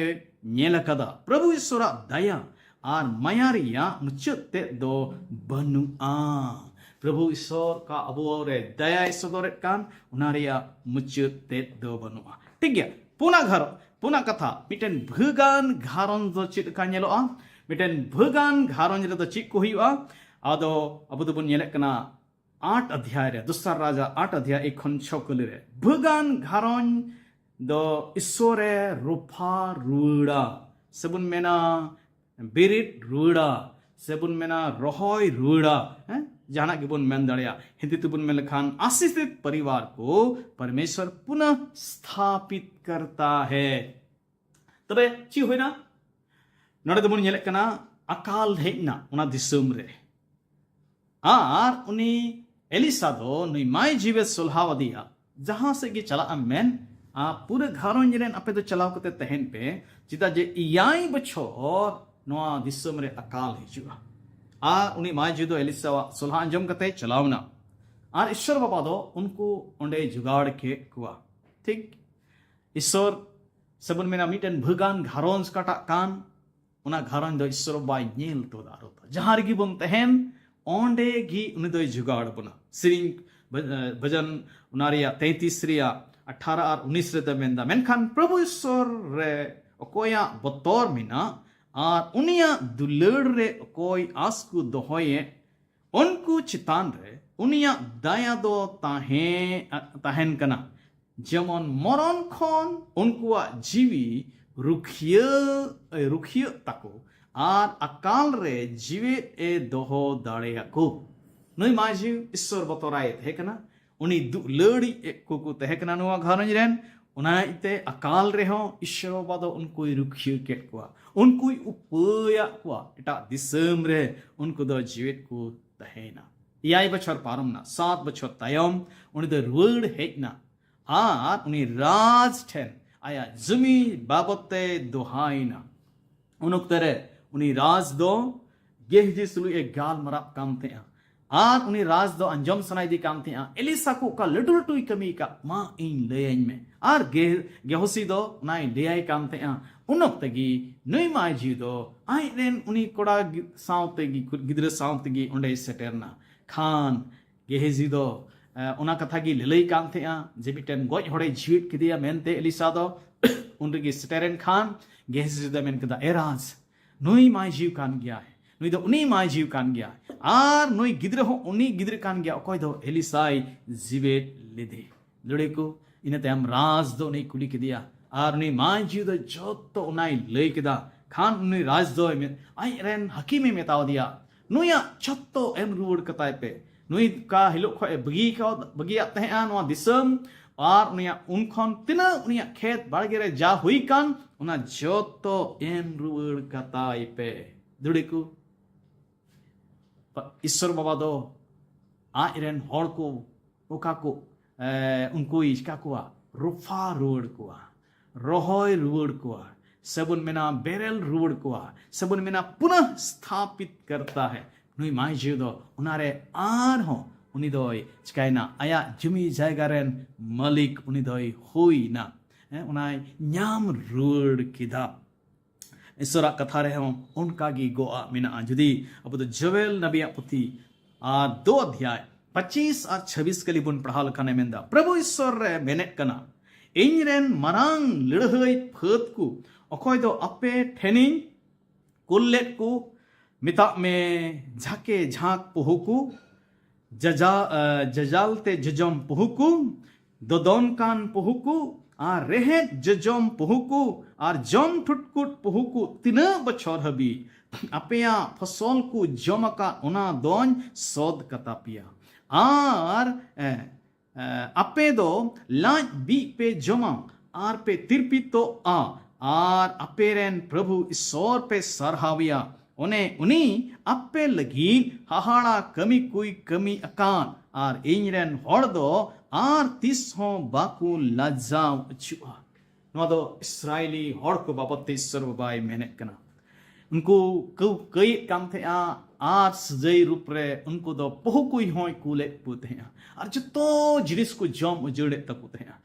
ᱧᱮᱞ ᱟᱠᱟᱫᱟ᱾ ᱯᱨᱚᱵᱷᱩ ᱤᱥᱣᱚᱨᱟᱜ ᱫᱟᱭᱟ ᱟᱨ ᱢᱟᱭᱟ ᱨᱮᱭᱟᱜ ᱢᱩᱪᱟᱹᱫ ᱛᱮᱫ ᱫᱚ ᱵᱟᱹᱱᱩᱜᱼᱟ᱾ ᱯᱨᱚᱵᱷᱩ ᱤᱥᱣᱚᱨ ᱠᱟ ᱟᱵᱚ ᱨᱮ ᱫᱟᱭᱟᱭ ᱥᱚᱫᱚᱨᱮᱫ ᱠᱟᱱ, ᱚᱱᱟ ᱨᱮᱭᱟᱜ ᱢᱩᱪᱟᱹᱫ ᱛᱮᱫ ᱫᱚ ᱵᱟᱹᱱᱩᱜᱼᱟ᱾ ᱴᱷᱤᱠ ᱜᱮᱭᱟ, ᱯᱩᱱᱟ ᱜᱷᱟᱨᱚ-, ᱯᱩᱱᱟᱜ ᱠᱟᱛᱷᱟ, ᱢᱤᱫᱴᱮᱱ ᱵᱷᱟᱹᱜᱟᱱ ᱜᱷᱟᱨᱚᱸᱡᱽ ᱫᱚ ᱪᱮᱫ ᱞᱮᱠᱟ ᱧᱮᱞᱚᱜᱼᱟ? ᱢᱤᱫᱴᱮᱱ ᱵᱷᱟᱹᱜᱟᱱ ᱜᱷᱟᱨᱚᱸᱡᱽ ᱨᱮᱫᱚ ᱪᱮᱫ ᱠᱚ ᱦᱩᱭᱩᱜᱼᱟ? ᱟᱫᱚ ᱟᱵᱚ ᱫᱚᱵᱚᱱ ᱧᱮᱞᱮᱫ ᱠᱟᱱᱟ ᱟᱴ ᱚᱫᱷᱭᱟᱭ ᱨᱮ, ᱫᱚᱥᱟᱨ ᱨᱟᱡᱟ ᱟᱴ ᱚᱫᱷᱭᱟᱭ ᱮᱠ ᱠᱷᱚᱱ ᱪᱷᱚ ᱠᱟᱹᱞᱤ ᱨᱮ, ᱵᱷᱟᱹᱜᱟᱱ ᱜᱷᱟᱨᱚᱸᱡᱽ ᱫᱚ ᱤᱥᱥᱚᱨᱮ ᱨᱚᱯᱷᱟ ᱨᱩᱣᱟᱹᱲᱟ, ᱥᱮᱵᱚᱱ ᱢᱮᱱᱟ ᱵᱮᱨᱮᱫ ᱨᱩᱣᱟᱹᱲᱟ, ᱥᱮᱵᱚᱱ ᱢᱮᱱᱟ ᱨᱚᱦᱚᱭ ᱨᱩᱣᱟᱹᱲᱟ, ᱦᱮᱸ? ᱡᱟᱦᱟᱱᱟᱜ ᱜᱮᱵᱚᱱ ᱢᱮᱱ ᱫᱟᱲᱮᱭᱟᱜᱼᱟ᱾ ᱦᱤᱱᱫᱤ ᱛᱮᱵᱚᱱ ᱢᱮᱱ ᱞᱮᱠᱷᱟᱱ, ᱟᱥᱤᱥᱤᱛ ᱯᱚᱨᱤᱵᱟᱨ ᱠᱚ ᱯᱚᱨᱢᱮᱥᱣᱚᱨ ᱯᱩᱱᱟᱦ ᱥᱛᱷᱟᱯᱤᱛ ᱠᱟᱨᱛᱟ ᱦᱮ᱾ ᱛᱚᱵᱮ ᱪᱮᱫ ᱦᱩᱭᱱᱟ? ᱱᱚᱰᱮ ᱫᱚᱵᱚᱱ ᱧᱮᱞᱮᱫ ᱠᱟᱱᱟ ᱟᱠᱟᱞ ᱦᱮᱡ ᱮᱱᱟ ᱚᱱᱟ ᱫᱤᱥᱚᱢ ᱨᱮ᱾ ᱟᱨ ᱩᱱᱤ ᱮᱞᱤᱥᱟ ᱫᱚ ᱱᱩᱭ ᱢᱟᱭ ᱡᱤᱣᱮ ᱥᱚᱞᱦᱟᱣ ᱟᱫᱮᱭᱟ, ᱡᱟᱦᱟᱸ ᱥᱮᱫ ᱜᱮ ᱪᱟᱞᱟᱜ ᱮᱢ ᱢᱮᱱ, ᱟᱨ ᱯᱩᱨᱟᱹ ᱜᱷᱟᱨᱚᱸᱡᱽ ᱨᱮᱱ ᱟᱯᱮ ᱫᱚ ᱪᱟᱞᱟᱣ ᱠᱟᱛᱮ ᱛᱟᱦᱮᱱ ᱯᱮ, ᱪᱮᱫᱟᱜ ᱡᱮ ᱮᱭᱟᱭ ᱵᱚᱪᱷᱚᱨ ᱱᱚᱣᱟ ᱫᱤᱥᱚᱢ ᱨᱮ ᱟᱠᱟᱞ ᱦᱤᱡᱩᱜᱼᱟ᱾ ᱟᱨ ᱩᱱᱤ ᱢᱟᱭ ᱡᱤᱣᱤ ᱫᱚ ᱮᱞᱤᱥᱟᱣᱟᱜ ᱥᱚᱞᱦᱟ ᱟᱸᱡᱚᱢ ᱠᱟᱛᱮ ᱪᱟᱞᱟᱣ ᱮᱱᱟ᱾ ᱟᱨ ᱤᱥᱥᱚᱨ ᱵᱟᱵᱟ ᱫᱚ ᱩᱱᱠᱩ ᱚᱸᱰᱮᱭ ᱡᱚᱜᱟᱲ ᱠᱮᱫ ᱠᱚᱣᱟ᱾ ᱴᱷᱤᱠ ᱤᱥᱥᱚᱨ, ᱥᱮᱵᱚᱱ ᱢᱮᱱᱟ ᱢᱤᱫᱴᱮᱱ ᱵᱷᱟᱹᱜᱟᱱ ᱜᱷᱟᱨᱚᱸᱡᱽ ᱠᱟᱴᱟᱜ ᱠᱟᱱ, ᱚᱱᱟ ᱜᱷᱟᱨᱚᱸᱡᱽ ᱫᱚ ᱤᱥᱥᱚᱨ ᱵᱟᱵᱟᱭ ᱧᱮᱞ ᱛᱚᱫᱟ ᱟᱨ ᱡᱟᱦᱟᱸ ᱨᱮᱜᱮ ᱵᱚᱱ ᱛᱟᱦᱮᱱ, ᱚᱸᱰᱮ ᱜᱮ ᱩᱱᱤ ᱫᱚᱭ ᱡᱚᱜᱟᱲ ᱵᱚᱱᱟ᱾ ᱥᱮᱨᱮᱧ ᱵᱷᱟᱡ-, ᱵᱷᱟᱡᱟᱱ ᱚᱱᱟ ᱨᱮᱭᱟᱜ ᱛᱮᱸᱭᱛᱤᱥ ᱨᱮᱭᱟᱜ ᱟᱴᱷᱟᱨᱚ ᱟᱨ ᱩᱱᱤᱥ ᱨᱮᱫᱚ ᱢᱮᱱᱫᱟ, ᱢᱮᱱᱠᱷᱟᱱ ᱯᱨᱚᱵᱷᱩ ᱤᱥᱥᱚᱨ ᱨᱮ ᱚᱠᱚᱭᱟᱜ ᱵᱚᱛᱚᱨ ᱢᱮᱱᱟᱜ ᱟᱨ ᱩᱱᱤᱭᱟᱜ ᱫᱩᱞᱟᱹᱲ ᱨᱮ ᱚᱠᱚᱭ ᱟᱸᱥ ᱠᱚ ᱫᱚᱦᱚᱭᱮᱫ, ᱩᱱᱠᱩ ᱪᱮᱛᱟᱱ ᱨᱮ ᱩᱱᱤᱭᱟᱜ ᱫᱟᱭᱟ ᱫᱚ ᱛᱟᱦᱮᱸ, ᱛᱟᱦᱮᱱ ᱠᱟᱱᱟ, ᱡᱮᱢᱚᱱ ᱢᱚᱨᱚᱱ ᱠᱷᱚᱱ ᱩᱱᱠᱩᱣᱟᱜ ᱡᱤᱣᱤ ᱨᱩᱠᱷᱤᱭᱟᱹ, ᱨᱩᱠᱷᱤᱭᱟᱹᱜ ᱛᱟᱠᱚ ᱟᱨ ᱟᱠᱟᱞ ᱨᱮ ᱡᱤᱣᱮᱫ ᱮ ᱫᱚᱦᱚ ᱫᱟᱲᱮᱭᱟᱠᱚ᱾ ᱱᱩᱭ ᱢᱟᱹᱡᱷᱤ ᱤᱥᱥᱚᱨ ᱵᱚᱛᱚᱨᱟᱭ ᱛᱟᱦᱮᱸ ᱠᱟᱱᱟ, ᱩᱱᱤ ᱫᱩᱞᱟᱹᱲᱤᱡ ᱮ ᱠᱚ ᱠᱚ ᱛᱟᱦᱮᱸ ᱠᱟᱱᱟ ᱱᱚᱣᱟ ᱜᱷᱟᱨᱚᱸᱡᱽ ᱨᱮᱱ᱾ ᱚᱱᱟ ᱤᱭᱟᱹᱛᱮ ᱟᱠᱟᱞ ᱨᱮᱦᱚᱸ ᱤᱥᱥᱚᱨ ᱵᱟᱵᱟ ᱫᱚ ᱩᱱᱠᱩᱭ ᱨᱩᱠᱷᱤᱭᱟᱹ ᱠᱮᱫ ᱠᱚᱣᱟ, ᱩᱱᱠᱩᱭ ᱩᱯᱟᱹᱭᱟᱜ ᱠᱚᱣᱟ᱾ ᱮᱴᱟᱜ ᱫᱤᱥᱚᱢ ᱨᱮ ᱩᱱᱠᱩ ᱫᱚ ᱡᱤᱣᱮᱫ ᱠᱚ ᱛᱟᱦᱮᱸᱭᱮᱱᱟ᱾ ᱮᱭᱟᱭ ᱵᱚᱪᱷᱚᱨ ᱯᱟᱨᱚᱢ ᱮᱱᱟ, ᱥᱟᱛ ᱵᱚᱪᱷᱚᱨ ᱛᱟᱭᱚᱢ ᱩᱱᱤ ᱫᱚ ᱨᱩᱣᱟᱹᱲ ᱦᱮᱡ ᱮᱱᱟ ᱟᱨ ᱩᱱᱤ ᱨᱟᱡᱽ ᱴᱷᱮᱱ ᱟᱭᱟᱜ ᱡᱩᱢᱤ ᱵᱟᱵᱚᱫ ᱛᱮ ᱫᱚᱦᱟᱭᱮᱱᱟ᱾ ᱩᱱ ᱚᱠᱛᱮ ᱨᱮ ᱩᱱᱤ ᱨᱟᱡᱽ ᱫᱚ ᱜᱮᱦᱡᱤ ᱥᱩᱞᱩᱡ ᱮ ᱜᱟᱞᱢᱟᱨᱟᱜ ᱠᱟᱱ ᱛᱟᱦᱮᱸᱜᱼᱟ᱾ ᱟᱨ ᱩᱱᱤ ᱨᱟᱡᱽ ᱫᱚ ᱟᱸᱡᱚᱢ ᱥᱟᱱᱟᱭᱮᱫᱮ ᱠᱟᱱ ᱛᱟᱦᱮᱸᱜᱼᱟ, ᱮᱞᱤᱥᱟ ᱠᱚ ᱚᱠᱟ ᱞᱟᱹᱴᱩ ᱞᱟᱹᱴᱩᱭ ᱠᱟᱹᱢᱤ ᱟᱠᱟᱫ, ᱢᱟ ᱤᱧ ᱞᱟᱹᱭᱟᱹᱧ ᱢᱮ᱾ ᱟᱨ ᱜᱮ-, ᱜᱮᱦᱚᱥᱤ ᱫᱚ ᱚᱱᱟᱭ ᱞᱟᱹᱭᱟᱭ ᱠᱟᱱ ᱛᱟᱦᱮᱸᱜᱼᱟ᱾ ᱩᱱ ᱚᱠᱛᱮ ᱜᱮ ᱱᱩᱭ ᱢᱟᱹᱡᱷᱤ ᱫᱚ ᱟᱡ ᱨᱮᱱ ᱩᱱᱤ ᱠᱚᱲᱟ ᱜᱤ-, ᱥᱟᱶᱛᱮ ᱜᱮ, ᱜᱤᱫᱽᱨᱟᱹ ᱥᱟᱶᱛᱮ ᱜᱮ ᱚᱸᱰᱮᱭ ᱥᱮᱴᱮᱨ ᱮᱱᱟ᱾ ᱠᱷᱟᱱ ᱜᱮᱦᱮᱡᱤ ᱫᱚ ᱮ, ᱚᱱᱟ ᱠᱟᱛᱷᱟ ᱜᱮ ᱞᱟᱹᱞᱟᱹᱭ ᱠᱟᱱ ᱛᱟᱦᱮᱸᱜᱼᱟ ᱡᱮ ᱢᱤᱫᱴᱮᱱ ᱜᱚᱡ ᱦᱚᱲᱮ ᱡᱤᱣᱮᱫ ᱠᱮᱫᱮᱭᱟ ᱢᱮᱱᱛᱮ ᱮᱞᱤᱥᱟ ᱫᱚ᱾ ᱩᱱ ᱨᱮᱜᱮ ᱥᱮᱴᱮᱨᱮᱱ ᱠᱷᱟᱱ ᱜᱮᱦᱮᱡᱤ ᱫᱚᱭ ᱢᱮᱱ ᱠᱮᱫᱟ, "ᱮ ᱨᱟᱡᱽ, ᱱᱩᱭ ᱢᱟᱭ ᱡᱤᱣᱤ ᱠᱟᱱ ᱜᱮᱭᱟᱭ, ᱱᱩᱭ ᱫᱚ ᱩᱱᱤ ᱢᱟᱭ ᱡᱤᱣᱤ ᱠᱟᱱ ᱜᱮᱭᱟᱭ, ᱟᱨ ᱱᱩᱭ ᱜᱤᱫᱽᱨᱟᱹ ᱦᱚᱸ ᱩᱱᱤ ᱜᱤᱫᱽᱨᱟᱹ ᱠᱟᱱ ᱜᱮᱭᱟ ᱚᱠᱚᱭ ᱫᱚ ᱮᱞᱤᱥᱟᱭ ᱡᱤᱣᱮᱫ ᱞᱮᱫᱮ᱾" ᱞᱟᱹᱲᱦᱟᱹᱭ ᱠᱚ, ᱤᱱᱟᱹ ᱛᱟᱭᱚᱢ ᱨᱟᱡᱽ ᱫᱚ ᱩᱱᱤᱭ ᱠᱩᱞᱤ ᱠᱮᱫᱮᱭᱟ, ᱟᱨ ᱩᱱᱤ ᱢᱟᱭ ᱡᱤᱣᱤ ᱫᱚ ᱡᱚᱛᱚ ᱚᱱᱟᱭ ᱞᱟᱹᱭ ᱠᱮᱫᱟ᱾ ᱠᱷᱟᱱ ᱩᱱᱤ ᱨᱟᱡᱽ ᱫᱚᱭ ᱢᱮ-, ᱟᱡ ᱨᱮᱱ ᱦᱟᱹᱠᱤᱢᱮ ᱢᱮᱛᱟᱣ ᱫᱮᱭᱟ, "ᱱᱩᱭᱟᱜ ᱡᱚᱛᱚ ᱮᱢ ᱨᱩᱣᱟᱹᱲ ᱠᱟᱛᱟᱭ ᱯᱮ᱾ ᱱᱩᱭ ᱚᱠᱟ ᱦᱤᱞᱳᱜ ᱠᱷᱚᱱ ᱮ ᱵᱟᱹᱜᱤ ᱠᱟᱣ-, ᱵᱟᱹᱜᱤᱭᱟᱜ ᱛᱟᱦᱮᱸᱜᱼᱟ ᱱᱚᱣᱟ ᱫᱤᱥᱚᱢ, ᱟᱨ ᱩᱱᱤᱭᱟᱜ ᱩᱱ ᱠᱷᱚᱱ ᱛᱤᱱᱟᱹᱜ ᱩᱱᱤᱭᱟᱜ ᱠᱷᱮᱛ ᱵᱟᱲᱜᱮ ᱨᱮ ᱡᱟ ᱦᱩᱭ ᱠᱟᱱ, ᱚᱱᱟ ᱡᱚᱛᱚ ᱮᱢ ᱨᱩᱣᱟᱹᱲ ᱠᱟᱛᱟᱭ ᱯᱮ᱾" ᱫᱩᱲᱤ ᱠᱚ, ᱤᱥᱥᱚᱨ ᱵᱟᱵᱟ ᱫᱚ ᱟᱡ ᱨᱮᱱ ᱦᱚᱲ ᱠᱚ ᱚᱠᱟ ᱠᱚ, ᱮ, ᱩᱱᱠᱩᱭ ᱪᱤᱠᱟ ᱠᱚᱣᱟ? ᱨᱚᱯᱷᱟ ᱨᱩᱣᱟᱹᱲ ᱠᱚᱣᱟ, ᱨᱚᱦᱚᱭ ᱨᱩᱣᱟᱹᱲ ᱠᱚᱣᱟ, ᱥᱮᱵᱚᱱ ᱢᱮᱱᱟ ᱵᱮᱨᱮᱞ ᱨᱩᱣᱟᱹᱲ ᱠᱚᱣᱟ, ᱥᱮᱵᱚᱱ ᱢᱮᱱᱟ ᱯᱩᱱᱟᱹ ᱥᱛᱷᱟᱯᱤᱛ ᱠᱟᱨᱛᱟ ᱦᱮ᱾ ᱱᱩᱭ ᱢᱟᱭ ᱡᱤᱣᱤ ᱫᱚ ᱚᱱᱟᱨᱮ ᱟᱨᱦᱚᱸ ᱩᱱᱤ ᱫᱚᱭ ᱪᱤᱠᱟᱭᱮᱱᱟ? ᱟᱭᱟᱜ ᱡᱩᱢᱤ ᱡᱟᱭᱜᱟ ᱨᱮᱱ ᱢᱟᱹᱞᱤᱠ ᱩᱱᱤ ᱫᱚᱭ ᱦᱩᱭᱱᱟ᱾ ᱦᱮᱸ, ᱚᱱᱟᱭ ᱧᱟᱢ ᱨᱩᱣᱟᱹᱲ ᱠᱮᱫᱟ᱾ ᱤᱥᱚᱨᱟᱜ ᱠᱟᱛᱷᱟ ᱨᱮᱦᱚᱸ ᱚᱱᱠᱟ ᱜᱮ ᱜᱚᱜᱼᱟᱜ ᱢᱮᱱᱟᱜᱼᱟ᱾ ᱡᱩᱫᱤ ᱟᱵᱚ ᱫᱚ ᱡᱳᱣᱮᱞ ᱱᱟᱵᱤᱭᱟᱜ ᱯᱩᱛᱷᱤ ᱟᱨ ᱫᱳ ᱚᱫᱷᱭᱟᱭ ᱯᱚᱸᱪᱤᱥ ᱟᱨ ᱪᱷᱟᱵᱵᱤᱥ ᱠᱟᱹᱞᱤ ᱵᱚᱱ ᱯᱟᱲᱦᱟᱣ ᱞᱮᱠᱷᱟᱱᱮ ᱢᱮᱱᱫᱟ, "ᱯᱨᱚᱵᱷᱩ ᱤᱥᱚᱨ ᱨᱮ ᱢᱮᱱᱮᱫ ᱠᱟᱱᱟ, ᱤᱧ ᱨᱮᱱ ᱢᱟᱨᱟᱝ ᱞᱟᱹᱲᱦᱟᱹᱭ ᱯᱷᱟᱹᱫ ᱠᱚ ᱚᱠᱚᱭ ᱫᱚ ᱟᱯᱮ ᱴᱷᱮᱱᱤᱧ ᱠᱩᱞ ᱞᱮᱫ ᱠᱚ, ᱢᱮᱛᱟᱜ ᱢᱮ ᱡᱷᱟᱠᱮ ᱡᱷᱟᱸᱠ ᱯᱩᱦᱩ ᱠᱚ, ᱡᱟᱡᱟ-, ᱮ, ᱡᱟᱡᱟᱞ ᱛᱮ ᱡᱚᱡᱚᱢ ᱯᱩᱦᱩ ᱠᱚ, ᱫᱚᱫᱚᱱ ᱠᱟᱱ ᱯᱩᱦᱩ ᱠᱚ, ᱟᱨ ᱨᱮᱦᱮᱫ ᱡᱚᱡᱚᱢ ᱯᱩᱦᱩ ᱠᱚ, ᱟᱨ ᱡᱚᱢ ᱴᱷᱩᱴᱠᱩᱴ ᱯᱩᱦᱩ ᱠᱚ, ᱛᱤᱱᱟᱹᱜ ᱵᱚᱪᱷᱚᱨ ᱦᱟᱹᱵᱤᱡ ᱟᱯᱮᱭᱟᱜ ᱯᱷᱚᱥᱚᱞ ᱠᱚ ᱡᱚᱢ ᱟᱠᱟᱫ ᱚᱱᱟ ᱫᱚᱧ ᱥᱚᱫ ᱠᱟᱛᱟ ᱯᱮᱭᱟ᱾ ᱟᱨ, ᱮ, ᱮ, ᱟᱯᱮ ᱫᱚ ᱞᱟᱡ ᱵᱤᱜ ᱯᱮ ᱡᱚᱢᱟ ᱟᱨ ᱯᱮ ᱛᱤᱨᱯᱤᱛᱚᱜᱼᱟ, ᱟᱨ ᱟᱯᱮ ᱨᱮᱱ ᱯᱨᱚᱵᱷᱩ ᱤᱥᱚᱨ ᱯᱮ ᱥᱟᱨᱦᱟᱣᱮᱭᱟ᱾ ᱚᱱᱮ ᱩᱱᱤ ᱟᱯᱮ ᱞᱟᱹᱜᱤᱫ ᱦᱟᱦᱟᱲᱟ ᱠᱟᱹᱢᱤ ᱠᱚᱭ ᱠᱟᱹᱢᱤ ᱟᱠᱟᱫ, ᱟᱨ ᱤᱧ ᱨᱮᱱ ᱦᱚᱲ ᱫᱚ ᱟᱨ ᱛᱤᱥ ᱦᱚᱸ ᱵᱟᱠᱚ ᱞᱟᱡᱟᱣ ᱦᱚᱪᱚᱜᱼᱟ᱾ ᱱᱚᱣᱟ ᱫᱚ ᱤᱥᱨᱟᱭᱮᱞᱤ ᱦᱚᱲ ᱠᱚ ᱵᱟᱵᱚᱫ ᱛᱮ ᱤᱥᱚᱨ ᱵᱟᱵᱟᱭ ᱢᱮᱱᱮᱫ ᱠᱟᱱᱟ᱾ ᱩᱱᱠᱩ ᱠᱟᱹᱣ-, ᱠᱟᱹᱭᱮᱫ ᱠᱟᱱ ᱛᱟᱦᱮᱸᱜᱼᱟ, ᱟᱨ ᱥᱟᱹᱡᱟᱹᱭ ᱨᱩᱯ ᱨᱮ ᱩᱱᱠᱩ ᱫᱚ ᱯᱚᱦᱩ ᱠᱩᱭ ᱦᱚᱸᱭ ᱠᱩᱞᱮᱫ ᱠᱚ ᱛᱟᱦᱮᱸᱜᱼᱟ, ᱟᱨ ᱡᱚᱛᱚ ᱡᱤᱱᱤᱥ ᱠᱚ ᱡᱚᱢ ᱩᱡᱟᱹᱲᱮᱫ ᱛᱟᱠᱚ ᱛᱟᱦᱮᱸᱜᱼᱟ᱾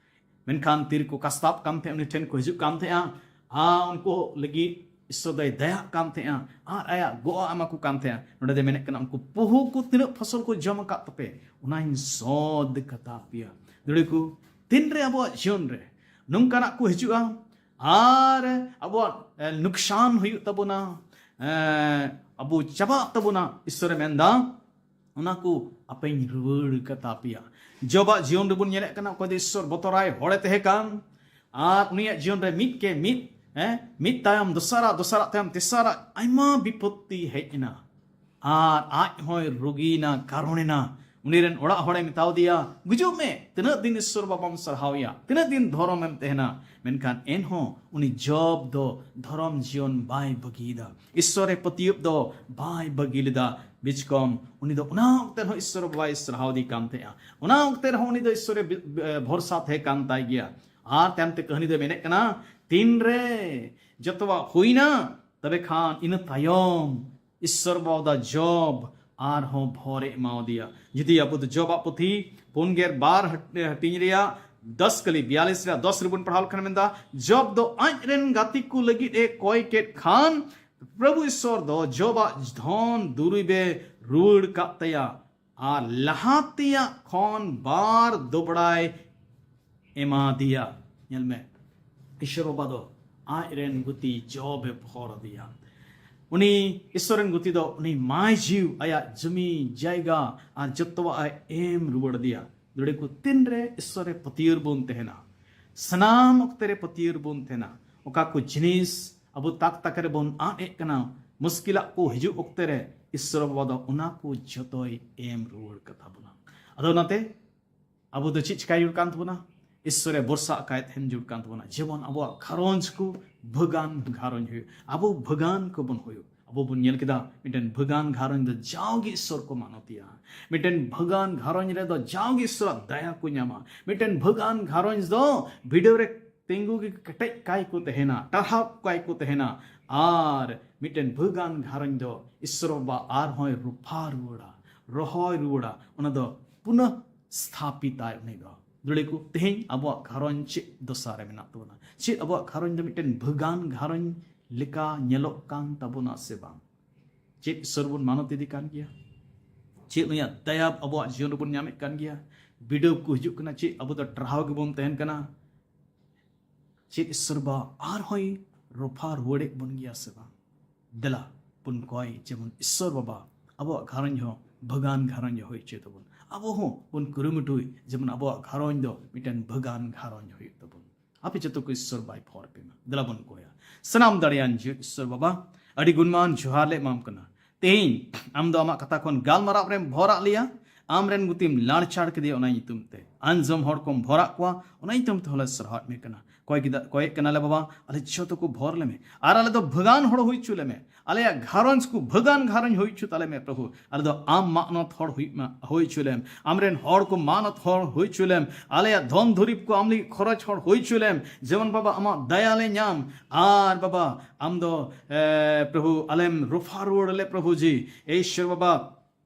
ᱢᱮᱱᱠᱷᱟᱱ ᱛᱤᱨᱮᱠᱚ ᱠᱟᱥᱛᱟᱵ ᱠᱟᱱ ᱛᱟᱦᱮᱸᱜ, ᱩᱱᱤ ᱴᱷᱮᱱ ᱠᱚ ᱦᱤᱡᱩᱜ ᱠᱟᱱ ᱛᱟᱦᱮᱸᱜᱼᱟ, ᱟᱨ ᱩᱱᱠᱩ ᱞᱟᱹᱜᱤᱫ ᱤᱥᱥᱚᱨ ᱫᱚᱭ ᱫᱟᱭᱟᱜ ᱠᱟᱱ ᱛᱟᱦᱮᱸᱜᱼᱟ ᱟᱨ ᱟᱭᱟᱜ ᱜᱚᱜᱼᱟ ᱮᱢᱟ ᱠᱚ ᱠᱟᱱ ᱛᱟᱦᱮᱸᱜᱼᱟ᱾ ᱱᱚᱰᱮ ᱫᱚ ᱢᱮᱱᱮᱫ ᱠᱟᱱᱟ, ᱩᱱᱠᱩ ᱯᱚᱦᱩ ᱠᱚ ᱛᱤᱱᱟᱹᱜ ᱯᱷᱚᱥᱚᱞ ᱠᱚ ᱡᱚᱢ ᱟᱠᱟᱫ ᱛᱟᱯᱮ, ᱚᱱᱟᱧ ᱥᱚᱫ ᱠᱟᱛᱟ ᱯᱮᱭᱟ᱾ ᱫᱟᱲᱮ ᱠᱚ, ᱛᱤᱱᱨᱮ ᱟᱵᱚᱣᱟᱜ ᱡᱤᱭᱚᱱ ᱨᱮ ᱱᱚᱝᱠᱟᱱᱟᱜ ᱠᱚ ᱦᱤᱡᱩᱜᱼᱟ ᱟᱨ ᱟᱵᱚᱣᱟᱜ, ᱮ, ᱱᱩᱠᱥᱟᱱ ᱦᱩᱭᱩᱜ ᱛᱟᱵᱚᱱᱟ, ᱮ, ᱟᱵᱚ ᱪᱟᱵᱟᱜ ᱛᱟᱵᱚᱱᱟ, ᱤᱥᱥᱚᱨᱮ ᱢᱮᱱᱫᱟ, ᱚᱱᱟ ᱠᱚ ᱟᱯᱮᱧ ᱨᱩᱣᱟᱹᱲ ᱠᱟᱛᱟ ᱯᱮᱭᱟ᱾ ᱡᱚᱵᱟᱜ ᱡᱤᱭᱚᱱ ᱨᱮᱵᱚᱱ ᱧᱮᱞᱮᱫ ᱠᱟᱱᱟ, ᱚᱠᱚᱭ ᱫᱚ ᱤᱥᱥᱚᱨ ᱵᱚᱛᱚᱨᱟᱭ ᱦᱚᱲᱮ ᱛᱟᱦᱮᱸ ᱠᱟᱱ, ᱟᱨ ᱩᱱᱤᱭᱟᱜ ᱡᱤᱭᱚᱱ ᱨᱮ ᱢᱤᱫ ᱠᱮ ᱢᱤᱫ, ᱦᱮᱸ, ᱢᱤᱫ ᱛᱟᱭᱚᱢ ᱫᱚᱥᱟᱨᱟᱜ, ᱫᱚᱥᱟᱨᱟᱜ ᱛᱟᱭᱚᱢ ᱛᱮᱥᱟᱨᱟᱜ ᱟᱭᱢᱟ ᱵᱤᱯᱚᱛᱛᱤ ᱦᱮᱡ ᱮᱱᱟ᱾ ᱟᱨ ᱟᱡ ᱦᱚᱸᱭ ᱨᱩᱜᱤᱭᱮᱱᱟ, ᱠᱟᱨᱚᱱᱮᱱᱟ᱾ ᱩᱱᱤ ᱨᱮᱱ ᱚᱲᱟᱜ ᱦᱚᱲᱮ ᱢᱮᱛᱟᱣ ᱫᱮᱭᱟ, "ᱜᱩᱡᱩᱜ ᱢᱮ, ᱛᱤᱱᱟᱹᱜ ᱫᱤᱱ ᱤᱥᱥᱚᱨ ᱵᱟᱵᱟᱢ ᱥᱟᱨᱦᱟᱣᱮᱭᱟ? ᱛᱤᱱᱟᱹᱜ ᱫᱤᱱ ᱫᱷᱚᱨᱚᱢᱮᱢ ᱛᱟᱦᱮᱱᱟ?" ᱢᱮᱱᱠᱷᱟᱱ ᱮᱱᱦᱚᱸ ᱩᱱᱤ ᱡᱚᱵ ᱫᱚ ᱫᱷᱚᱨᱚᱢ ᱡᱤᱭᱚᱱ ᱵᱟᱭ ᱵᱟᱹᱜᱤᱭᱮᱫᱟ᱾ ᱤᱥᱥᱚᱨᱮ ᱯᱟᱹᱛᱭᱟᱹᱵ ᱫᱚ ᱵᱟᱭ ᱵᱟᱹᱜᱤ ᱞᱮᱫᱟ᱾ ᱵᱤᱪᱠᱚᱢ ᱩᱱᱤ ᱫᱚ ᱚᱱᱟ ᱚᱠᱛᱮ ᱨᱮᱦᱚᱸ ᱤᱥᱥᱚᱨ ᱵᱟᱵᱟᱭ ᱥᱟᱨᱦᱟᱣ ᱫᱮ ᱠᱟᱱ ᱛᱟᱦᱮᱸᱜᱼᱟ᱾ ᱚᱱᱟ ᱚᱠᱛᱮ ᱨᱮᱦᱚᱸ ᱩᱱᱤ ᱫᱚ ᱤᱥᱥᱚᱨᱮ ᱵᱤ-, ᱵᱤ-, ᱵᱷᱚᱨᱥᱟ ᱛᱟᱦᱮᱸ ᱠᱟᱱ ᱛᱟᱭ ᱜᱮᱭᱟ᱾ ᱟᱨ ᱛᱟᱭᱚᱢ ᱛᱮ ᱠᱟᱹᱦᱱᱤ ᱫᱚ ᱢᱮᱱᱮᱫ ᱠᱟᱱᱟ, ᱛᱤᱱᱨᱮ ᱡᱚᱛᱚᱣᱟᱜ ᱦᱩᱭᱱᱟ, ᱛᱚᱵᱮ ᱠᱷᱟᱱ ᱤᱱᱟᱹ ᱛᱟᱭᱚᱢ ᱤᱥᱥᱚᱨ ᱵᱟᱵᱟ ᱫᱚ ᱡᱚᱵ ᱟᱨᱦᱚᱸ ᱵᱷᱚᱨᱮ ᱮᱢᱟᱣᱟᱫᱮᱭᱟ᱾ ᱡᱩᱫᱤ ᱟᱵᱚ ᱫᱚ ᱡᱚᱵᱟᱜ ᱯᱩᱛᱷᱤ ᱯᱩᱱ ᱜᱮᱞ ᱵᱟᱨ ᱦᱟᱹᱴ-, ᱦᱟᱹᱴᱤᱧ ᱨᱮᱭᱟᱜ ᱫᱚᱥ ᱠᱟᱹᱞᱤ ᱵᱤᱭᱟᱞᱤᱥ ᱨᱮᱭᱟᱜ ᱫᱚᱥ ᱨᱮᱵᱚᱱ ᱯᱟᱲᱦᱟᱣ ᱞᱮᱠᱷᱟᱱ ᱢᱮᱱᱫᱟ, ᱡᱚᱵ ᱫᱚ ᱟᱡ ᱨᱮᱱ ᱜᱟᱛᱮ ᱠᱚ ᱞᱟᱹᱜᱤᱫ ᱮ ᱠᱚᱭ ᱠᱮᱫ ᱠᱷᱟᱱ, ᱯᱨᱚᱵᱷᱩ ᱤᱥᱥᱚᱨ ᱫᱚ ᱡᱚᱵᱟᱜ ᱫᱷᱚᱱ ᱫᱩᱨᱤᱵᱮ ᱨᱩᱣᱟᱹᱲ ᱠᱟᱜ ᱛᱟᱭᱟ ᱟᱨ ᱞᱟᱦᱟ ᱛᱮᱭᱟᱜ ᱠᱷᱚᱱ ᱵᱟᱨ ᱫᱚᱵᱲᱟᱭ ᱮᱢᱟ ᱫᱮᱭᱟ᱾ ᱧᱮᱞ ᱢᱮ, ᱤᱥᱥᱚᱨ ᱵᱟᱵᱟ ᱫᱚ ᱟᱡ ᱨᱮᱱ ᱜᱩᱛᱤ ᱡᱚᱵ ᱮ ᱵᱷᱚᱨ ᱟᱫᱮᱭᱟ᱾ ᱩᱱᱤ ᱤᱥᱥᱚᱨ ᱨᱮᱱ ᱜᱩᱛᱤ ᱫᱚ ᱩᱱᱤ ᱢᱟᱭ ᱡᱤᱣ, ᱟᱭᱟᱜ ᱡᱚᱢᱤ ᱡᱟᱭᱜᱟ ᱟᱨ ᱡᱚᱛᱚᱣᱟᱜ ᱮ ᱮᱢ ᱨᱩᱣᱟᱹᱲ ᱟᱫᱮᱭᱟ᱾ ᱫᱟᱲᱮ ᱠᱚ, ᱛᱤᱱᱨᱮ ᱤᱥᱥᱚᱨ ᱨᱮ ᱯᱟᱹᱛᱭᱟᱹᱣ ᱵᱚᱱ ᱛᱟᱦᱮᱱᱟ, ᱥᱟᱱᱟᱢ ᱚᱠᱛᱮ ᱨᱮ ᱯᱟᱹᱛᱭᱟᱹᱣ ᱵᱚᱱ ᱛᱟᱦᱮᱱᱟ, ᱚᱠᱟ ᱠᱚ ᱡᱤᱱᱤᱥ ᱟᱵᱚ ᱛᱟᱠ ᱛᱟᱠ ᱨᱮᱵᱚᱱ ᱟᱫ ᱮᱫ ᱠᱟᱱᱟ, ᱢᱩᱥᱠᱤᱞᱟᱜ ᱠᱚ ᱦᱤᱡᱩᱜ ᱚᱠᱛᱮ ᱨᱮ ᱤᱥᱥᱚᱨ ᱵᱟᱵᱟ ᱫᱚ ᱚᱱᱟ ᱠᱚ ᱡᱚᱛᱚᱭ ᱮᱢ ᱨᱩᱣᱟᱹᱲ ᱠᱟᱛᱟ ᱵᱚᱱᱟ᱾ ᱟᱫᱚ ᱚᱱᱟᱛᱮ ᱟᱵᱚ ᱫᱚ ᱪᱮᱫ ᱪᱤᱠᱟᱭ ᱦᱩᱭᱩᱜ ᱠᱟᱱ ᱛᱟᱵᱚᱱᱟ? ᱤᱥᱥᱚᱨᱮ ᱵᱷᱚᱨᱥᱟ ᱟᱠᱟᱭ ᱛᱟᱦᱮᱱ ᱡᱩᱲ ᱠᱟᱱ ᱛᱟᱵᱚᱱᱟ᱾ ᱡᱮᱢᱚᱱ ᱟᱵᱚᱣᱟᱜ ᱜᱷᱟᱨᱚᱸᱡᱽ ᱠᱚ ᱵᱷᱟᱹᱜᱟᱱ ᱜᱷᱟᱨᱚᱸᱡᱽ ᱦᱩᱭᱩᱜ, ᱟᱵᱚ ᱵᱷᱟᱹᱜᱟᱱ ᱠᱚᱵᱚᱱ ᱦᱩᱭᱩᱜ᱾ ᱟᱵᱚ ᱵᱚᱱ ᱧᱮᱞ ᱠᱮᱫᱟ, ᱢᱤᱫᱴᱮᱱ ᱵᱷᱟᱹᱜᱟᱱ ᱜᱷᱟᱨᱚᱸᱡᱽ ᱫᱚ ᱡᱟᱣᱜᱮ ᱤᱥᱥᱚᱨ ᱠᱚ ᱢᱟᱱᱚᱛᱤᱭᱟ᱾ ᱢᱤᱫᱴᱮᱱ ᱵᱷᱟᱹᱜᱟᱱ ᱜᱷᱟᱨᱚᱸᱡᱽ ᱨᱮᱫᱚ ᱡᱟᱣᱜᱮ ᱤᱥᱥᱚᱨᱟᱜ ᱫᱟᱭᱟ ᱠᱚ ᱧᱟᱢᱟ᱾ ᱢᱤᱫᱴᱮᱱ ᱵᱷᱟᱹᱜᱟᱱ ᱜᱷᱟᱨᱚᱸᱡᱽ ᱫᱚ ᱵᱤᱰᱟᱹᱣ ᱨᱮ ᱛᱤᱸᱜᱩ ᱜᱮ ᱠᱮᱴᱮᱡ ᱠᱟᱭ ᱠᱚ ᱛᱟᱦᱮᱱᱟ, ᱴᱟᱨᱦᱟᱣ ᱠᱟᱭ ᱠᱚ ᱛᱟᱦᱮᱱᱟ᱾ ᱟᱨ ᱢᱤᱫᱴᱮᱱ ᱵᱷᱟᱹᱜᱟᱱ ᱜᱷᱟᱨᱚᱸᱡᱽ ᱫᱚ ᱤᱥᱥᱚᱨ ᱵᱟᱵᱟ ᱟᱨᱦᱚᱸᱭ ᱨᱩᱯᱷᱟ ᱨᱩᱣᱟᱹᱲᱟ, ᱨᱚᱦᱚᱭ ᱨᱩᱣᱟᱹᱲᱟ᱾ ᱚᱱᱟ ᱫᱚ ᱯᱩᱱᱟᱹ ᱥᱛᱷᱟᱯᱤᱛᱟᱭ ᱩᱱᱤ ᱫᱚ᱾ ᱫᱩᱲᱤ ᱠᱚ, ᱛᱮᱦᱮᱧ ᱟᱵᱚᱣᱟᱜ ᱜᱷᱟᱨᱚᱸᱡᱽ ᱪᱮᱫ ᱫᱚᱥᱟ ᱨᱮ ᱢᱮᱱᱟᱜ ᱛᱟᱵᱚᱱᱟ? ᱪᱮᱫ ᱟᱵᱚᱣᱟᱜ ᱜᱷᱟᱨᱚᱸᱡᱽ ᱫᱚ ᱢᱤᱫᱴᱮᱱ ᱵᱷᱟᱹᱜᱟᱱ ᱜᱷᱟᱨᱚᱸᱡᱽ ᱞᱮᱠᱟ ᱧᱮᱞᱚᱜ ᱠᱟᱱ ᱛᱟᱵᱚᱱᱟ ᱥᱮ ᱵᱟᱝ? ᱪᱮᱫ ᱤᱥᱥᱚᱨ ᱵᱚᱱ ᱢᱟᱱᱚᱛ ᱤᱫᱤ ᱠᱟᱱ ᱜᱮᱭᱟ? ᱪᱮᱫ ᱩᱱᱤᱭᱟᱜ ᱫᱟᱭᱟ ᱟᱵᱚᱣᱟᱜ ᱡᱤᱭᱚᱱ ᱨᱮᱵᱚᱱ ᱧᱟᱢᱮᱫ ᱠᱟᱱ ᱜᱮᱭᱟ? ᱵᱤᱰᱟᱹᱣ ᱠᱚ ᱦᱤᱡᱩᱜ ᱠᱟᱱᱟ, ᱪᱮᱫ ᱟᱵᱚ ᱫᱚ ᱴᱟᱨᱦᱟᱣ ᱜᱮᱵᱚᱱ ᱛᱟᱦᱮᱱ ᱠᱟᱱᱟ? ᱪᱮᱫ ᱤᱥᱥᱚᱨ ᱵᱟ ᱟᱨᱦᱚᱸᱭ ᱨᱚᱯᱷᱟ ᱨᱩᱣᱟᱹᱲᱮᱫ ᱵᱚᱱ ᱜᱮᱭᱟ ᱥᱮ ᱵᱟᱝ? ᱫᱮᱞᱟ ᱵᱚᱱ ᱠᱚᱭ, ᱡᱮᱢᱚᱱ ᱤᱥᱥᱚᱨ ᱵᱟᱵᱟ ᱟᱵᱚᱣᱟᱜ ᱜᱷᱟᱨᱚᱸᱡᱽ ᱦᱚᱸ ᱵᱷᱟᱹᱜᱟᱱ ᱜᱷᱟᱨᱚᱸᱡᱽ ᱦᱩᱭ ᱦᱚᱪᱚᱭ ᱛᱟᱵᱚᱱ᱾ ᱟᱵᱚ ᱦᱚᱸ ᱵᱚᱱ ᱠᱩᱨᱩᱢᱩᱴᱩᱭ, ᱡᱮᱢᱚᱱ ᱟᱵᱚᱣᱟᱜ ᱜᱷᱟᱨᱚᱸᱡᱽ ᱫᱚ ᱢᱤᱫᱴᱮᱱ ᱵᱷᱟᱹᱜᱟᱱ ᱜᱷᱟᱨᱚᱸᱡᱽ ᱦᱩᱭᱩᱜ ᱛᱟᱵᱚᱱ᱾ ᱟᱯᱮ ᱡᱚᱛᱚ ᱠᱚ ᱤᱥᱥᱚᱨ ᱵᱟᱭ ᱯᱷᱚᱨ ᱯᱮ ᱢᱟ᱾ ᱫᱮᱞᱟ ᱵᱚᱱ ᱠᱚᱭᱟ᱾ ᱥᱟᱱᱟᱢ ᱫᱟᱲᱮᱭᱟᱱ ᱡᱤᱣᱤ ᱤᱥᱥᱚᱨ ᱵᱟᱵᱟ, ᱟᱹᱰᱤ ᱜᱩᱱᱢᱟᱱ ᱡᱚᱦᱟᱨ ᱞᱮ ᱮᱢᱟᱢ ᱠᱟᱱᱟ᱾ ᱛᱮᱦᱮᱧ ᱟᱢ ᱫᱚ ᱟᱢᱟᱜ ᱠᱟᱛᱷᱟ ᱠᱷᱚᱱ ᱜᱟᱞᱢᱟᱨᱟᱣ ᱨᱮᱢ ᱵᱷᱚᱨᱟᱜ ᱞᱮᱭᱟ, ᱟᱢ ᱨᱮᱱ ᱜᱩᱛᱤᱢ ᱞᱟᱲᱪᱟᱲ ᱠᱮᱫᱮᱭᱟ ᱚᱱᱟ ᱧᱩᱛᱩᱢ ᱛᱮ᱾ ᱟᱸᱡᱚᱢ ᱦᱚᱲ ᱠᱚᱢ ᱵᱷᱚᱨᱟᱜ ᱠᱚᱣᱟ, ᱚᱱᱟ ᱧᱩᱛᱩᱢ ᱛᱮᱦᱚᱸ ᱞᱮ ᱥᱟᱨᱦᱟᱣᱮᱫ ᱢᱮ ᱠᱟᱱᱟ᱾ ᱠᱚᱭ ᱠᱮᱫᱟ, ᱠᱚᱭᱮᱫ ᱠᱟᱱᱟᱞᱮ ᱵᱟᱵᱟ, ᱟᱞᱮ ᱡᱚᱛᱚ ᱠᱚ ᱵᱷᱚᱨ ᱞᱮᱢᱮ ᱟᱨ ᱟᱞᱮ ᱫᱚ ᱵᱷᱟᱹᱜᱟᱱ ᱦᱚᱲ ᱦᱩᱭ ᱦᱚᱪᱚ ᱞᱮᱢᱮ᱾ ᱟᱞᱮᱭᱟᱜ ᱜᱷᱟᱨᱚᱸᱡᱽ ᱠᱚ ᱵᱷᱟᱹᱜᱟᱱ ᱜᱷᱟᱨᱚᱸᱡᱽ ᱦᱩᱭ ᱦᱚᱪᱚ ᱛᱟᱞᱮ ᱢᱮ ᱯᱨᱚᱵᱷᱩ᱾ ᱟᱞᱮ ᱫᱚ ᱟᱢ ᱢᱟᱱᱚᱛ ᱦᱚᱲ ᱦᱩᱭᱩᱜ ᱢᱟ, ᱦᱩᱭ ᱦᱚᱪᱚ ᱞᱮᱢ᱾ ᱟᱢᱨᱮᱱ ᱦᱚᱲ ᱠᱚ ᱢᱟᱱᱚᱛ ᱦᱚᱲ ᱦᱩᱭ ᱦᱚᱪᱚ ᱞᱮᱢ᱾ ᱟᱞᱮᱭᱟᱜ ᱫᱷᱚᱱ ᱫᱩᱨᱤᱵᱽ ᱠᱚ ᱟᱢ ᱞᱟᱹᱜᱤᱫ ᱠᱷᱚᱨᱚᱪ ᱦᱚᱲ ᱦᱩᱭ ᱦᱚᱪᱚ ᱞᱮᱢ᱾ ᱡᱮᱢᱚᱱ ᱵᱟᱵᱟ ᱟᱢᱟᱜ ᱫᱟᱭᱟ ᱞᱮ ᱧᱟᱢ᱾ ᱟᱨ ᱵᱟᱵᱟ ᱟᱢ ᱫᱚ, ᱮ, ᱯᱨᱚᱵᱷᱩ ᱟᱞᱮᱢ ᱨᱚᱯᱷᱟ ᱨᱩᱣᱟᱹᱲ ᱞᱮ ᱯᱨᱚᱵᱷᱩ ᱡᱤ᱾ ᱮ ᱤᱥᱥᱚᱨ ᱵᱟᱵᱟ,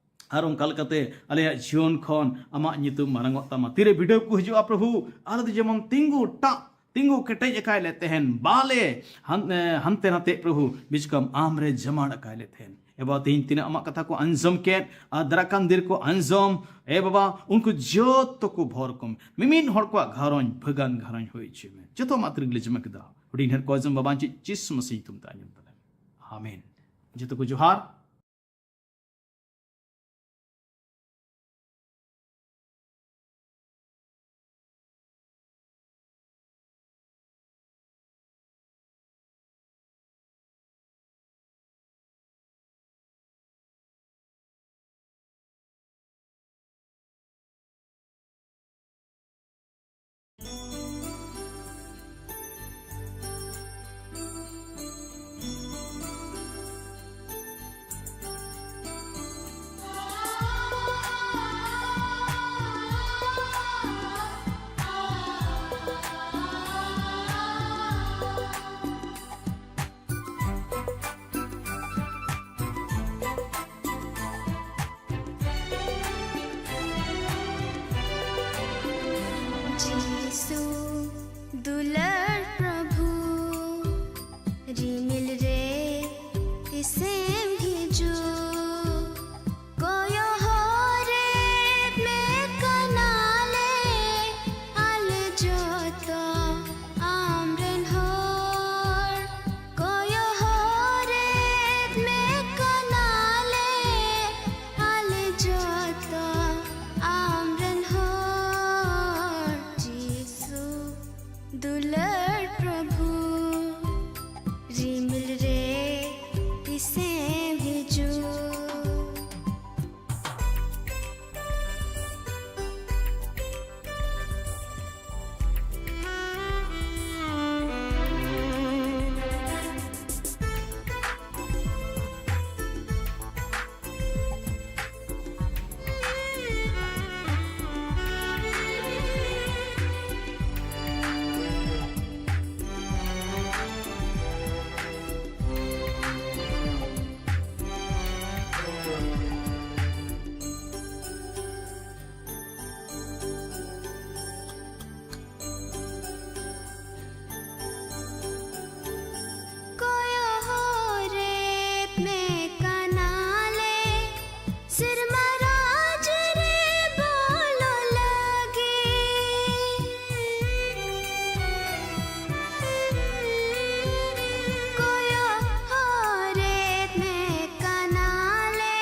ᱟᱨ ᱚᱱᱠᱟ ᱞᱮᱠᱟᱛᱮ ᱟᱞᱮᱭᱟᱜ ᱡᱤᱭᱚᱱ ᱠᱷᱚᱱ ᱟᱢᱟᱜ ᱧᱩᱛᱩᱢ ᱢᱟᱨᱟᱝᱚᱜ ᱛᱟᱢᱟ᱾ ᱛᱤᱨᱮ ᱵᱤᱰᱟᱹᱣ ᱠᱚ ᱦᱤᱡᱩᱜᱼᱟ ᱯᱨᱚᱵᱷᱩ, ᱟᱞᱮ ᱫᱚ ᱡᱮᱢᱚᱱ ᱛᱤᱸᱜᱩ ᱴᱟᱜ, ᱛᱤᱸᱜᱩ ᱠᱮᱴᱮᱡ ᱟᱠᱟᱭ ᱞᱮ ᱛᱟᱦᱮᱱ, ᱵᱟᱞᱮ ᱦᱟᱱ-, ᱮ, ᱦᱟᱱᱛᱮ ᱱᱟᱛᱮ ᱯᱨᱚᱵᱷᱩ, ᱵᱤᱪᱠᱚᱢ ᱟᱢ ᱨᱮ ᱡᱟᱢᱟᱲ ᱟᱠᱟᱭ ᱞᱮ ᱛᱟᱦᱮᱱ᱾ ᱮ ᱵᱟᱵᱟ, ᱛᱮᱦᱮᱧ ᱛᱤᱱᱟᱹᱜ ᱟᱢᱟᱜ ᱠᱟᱛᱷᱟ ᱠᱚ ᱟᱸᱡᱚᱢ ᱠᱮᱫ ᱟᱨ ᱫᱟᱨᱟᱠᱟᱱ ᱫᱤᱨ ᱠᱚ ᱟᱸᱡᱚᱢ, ᱮ ᱵᱟᱵᱟ, ᱩᱱᱠᱩ ᱡᱚᱛᱚ ᱠᱚ ᱵᱷᱚᱨ ᱠᱚᱢ, ᱢᱤᱢᱤᱫ ᱦᱚᱲ ᱠᱚᱣᱟᱜ ᱜᱷᱟᱨᱚᱸᱡᱽ ᱵᱷᱟᱹᱜᱟᱱ ᱜᱷᱟᱨᱚᱸᱡᱽ ᱦᱩᱭ ᱦᱚᱪᱚᱭ ᱢᱮ᱾ ᱡᱚᱛᱚ ᱟᱢᱟᱜ ᱛᱤᱨᱮ ᱜᱮᱞᱮ ᱡᱚᱢᱟ ᱠᱮᱫᱟ᱾ ᱦᱩᱰᱤᱧ ᱦᱮᱨ ᱠᱚ ᱟᱸᱡᱚᱢ ᱵᱟᱵᱟ ᱪᱮᱫ ᱪᱤᱥ ᱢᱟᱥᱮ ᱧᱩᱛᱩᱢ ᱛᱮ ᱟᱸᱡᱚᱢ ᱛᱟᱞᱮ᱾ ᱟᱢᱮᱱ᱾ ᱡᱚᱛᱚ ᱠᱚ ᱡᱚᱦᱟᱨ᱾ ᱪᱩ᱾ ᱠᱚᱭᱚᱜ ᱦᱚᱨᱮᱫ ᱢᱮ ᱠᱟᱱᱟᱞᱮ, ᱥᱮᱨᱢᱟ ᱨᱟᱡᱽ ᱨᱮ ᱵᱚᱞᱚ ᱞᱟᱹᱜᱤᱫ᱾ ᱠᱚᱭᱚᱜ ᱦᱚᱨᱮᱫ ᱢᱮ ᱠᱟᱱᱟᱞᱮ,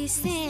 Sin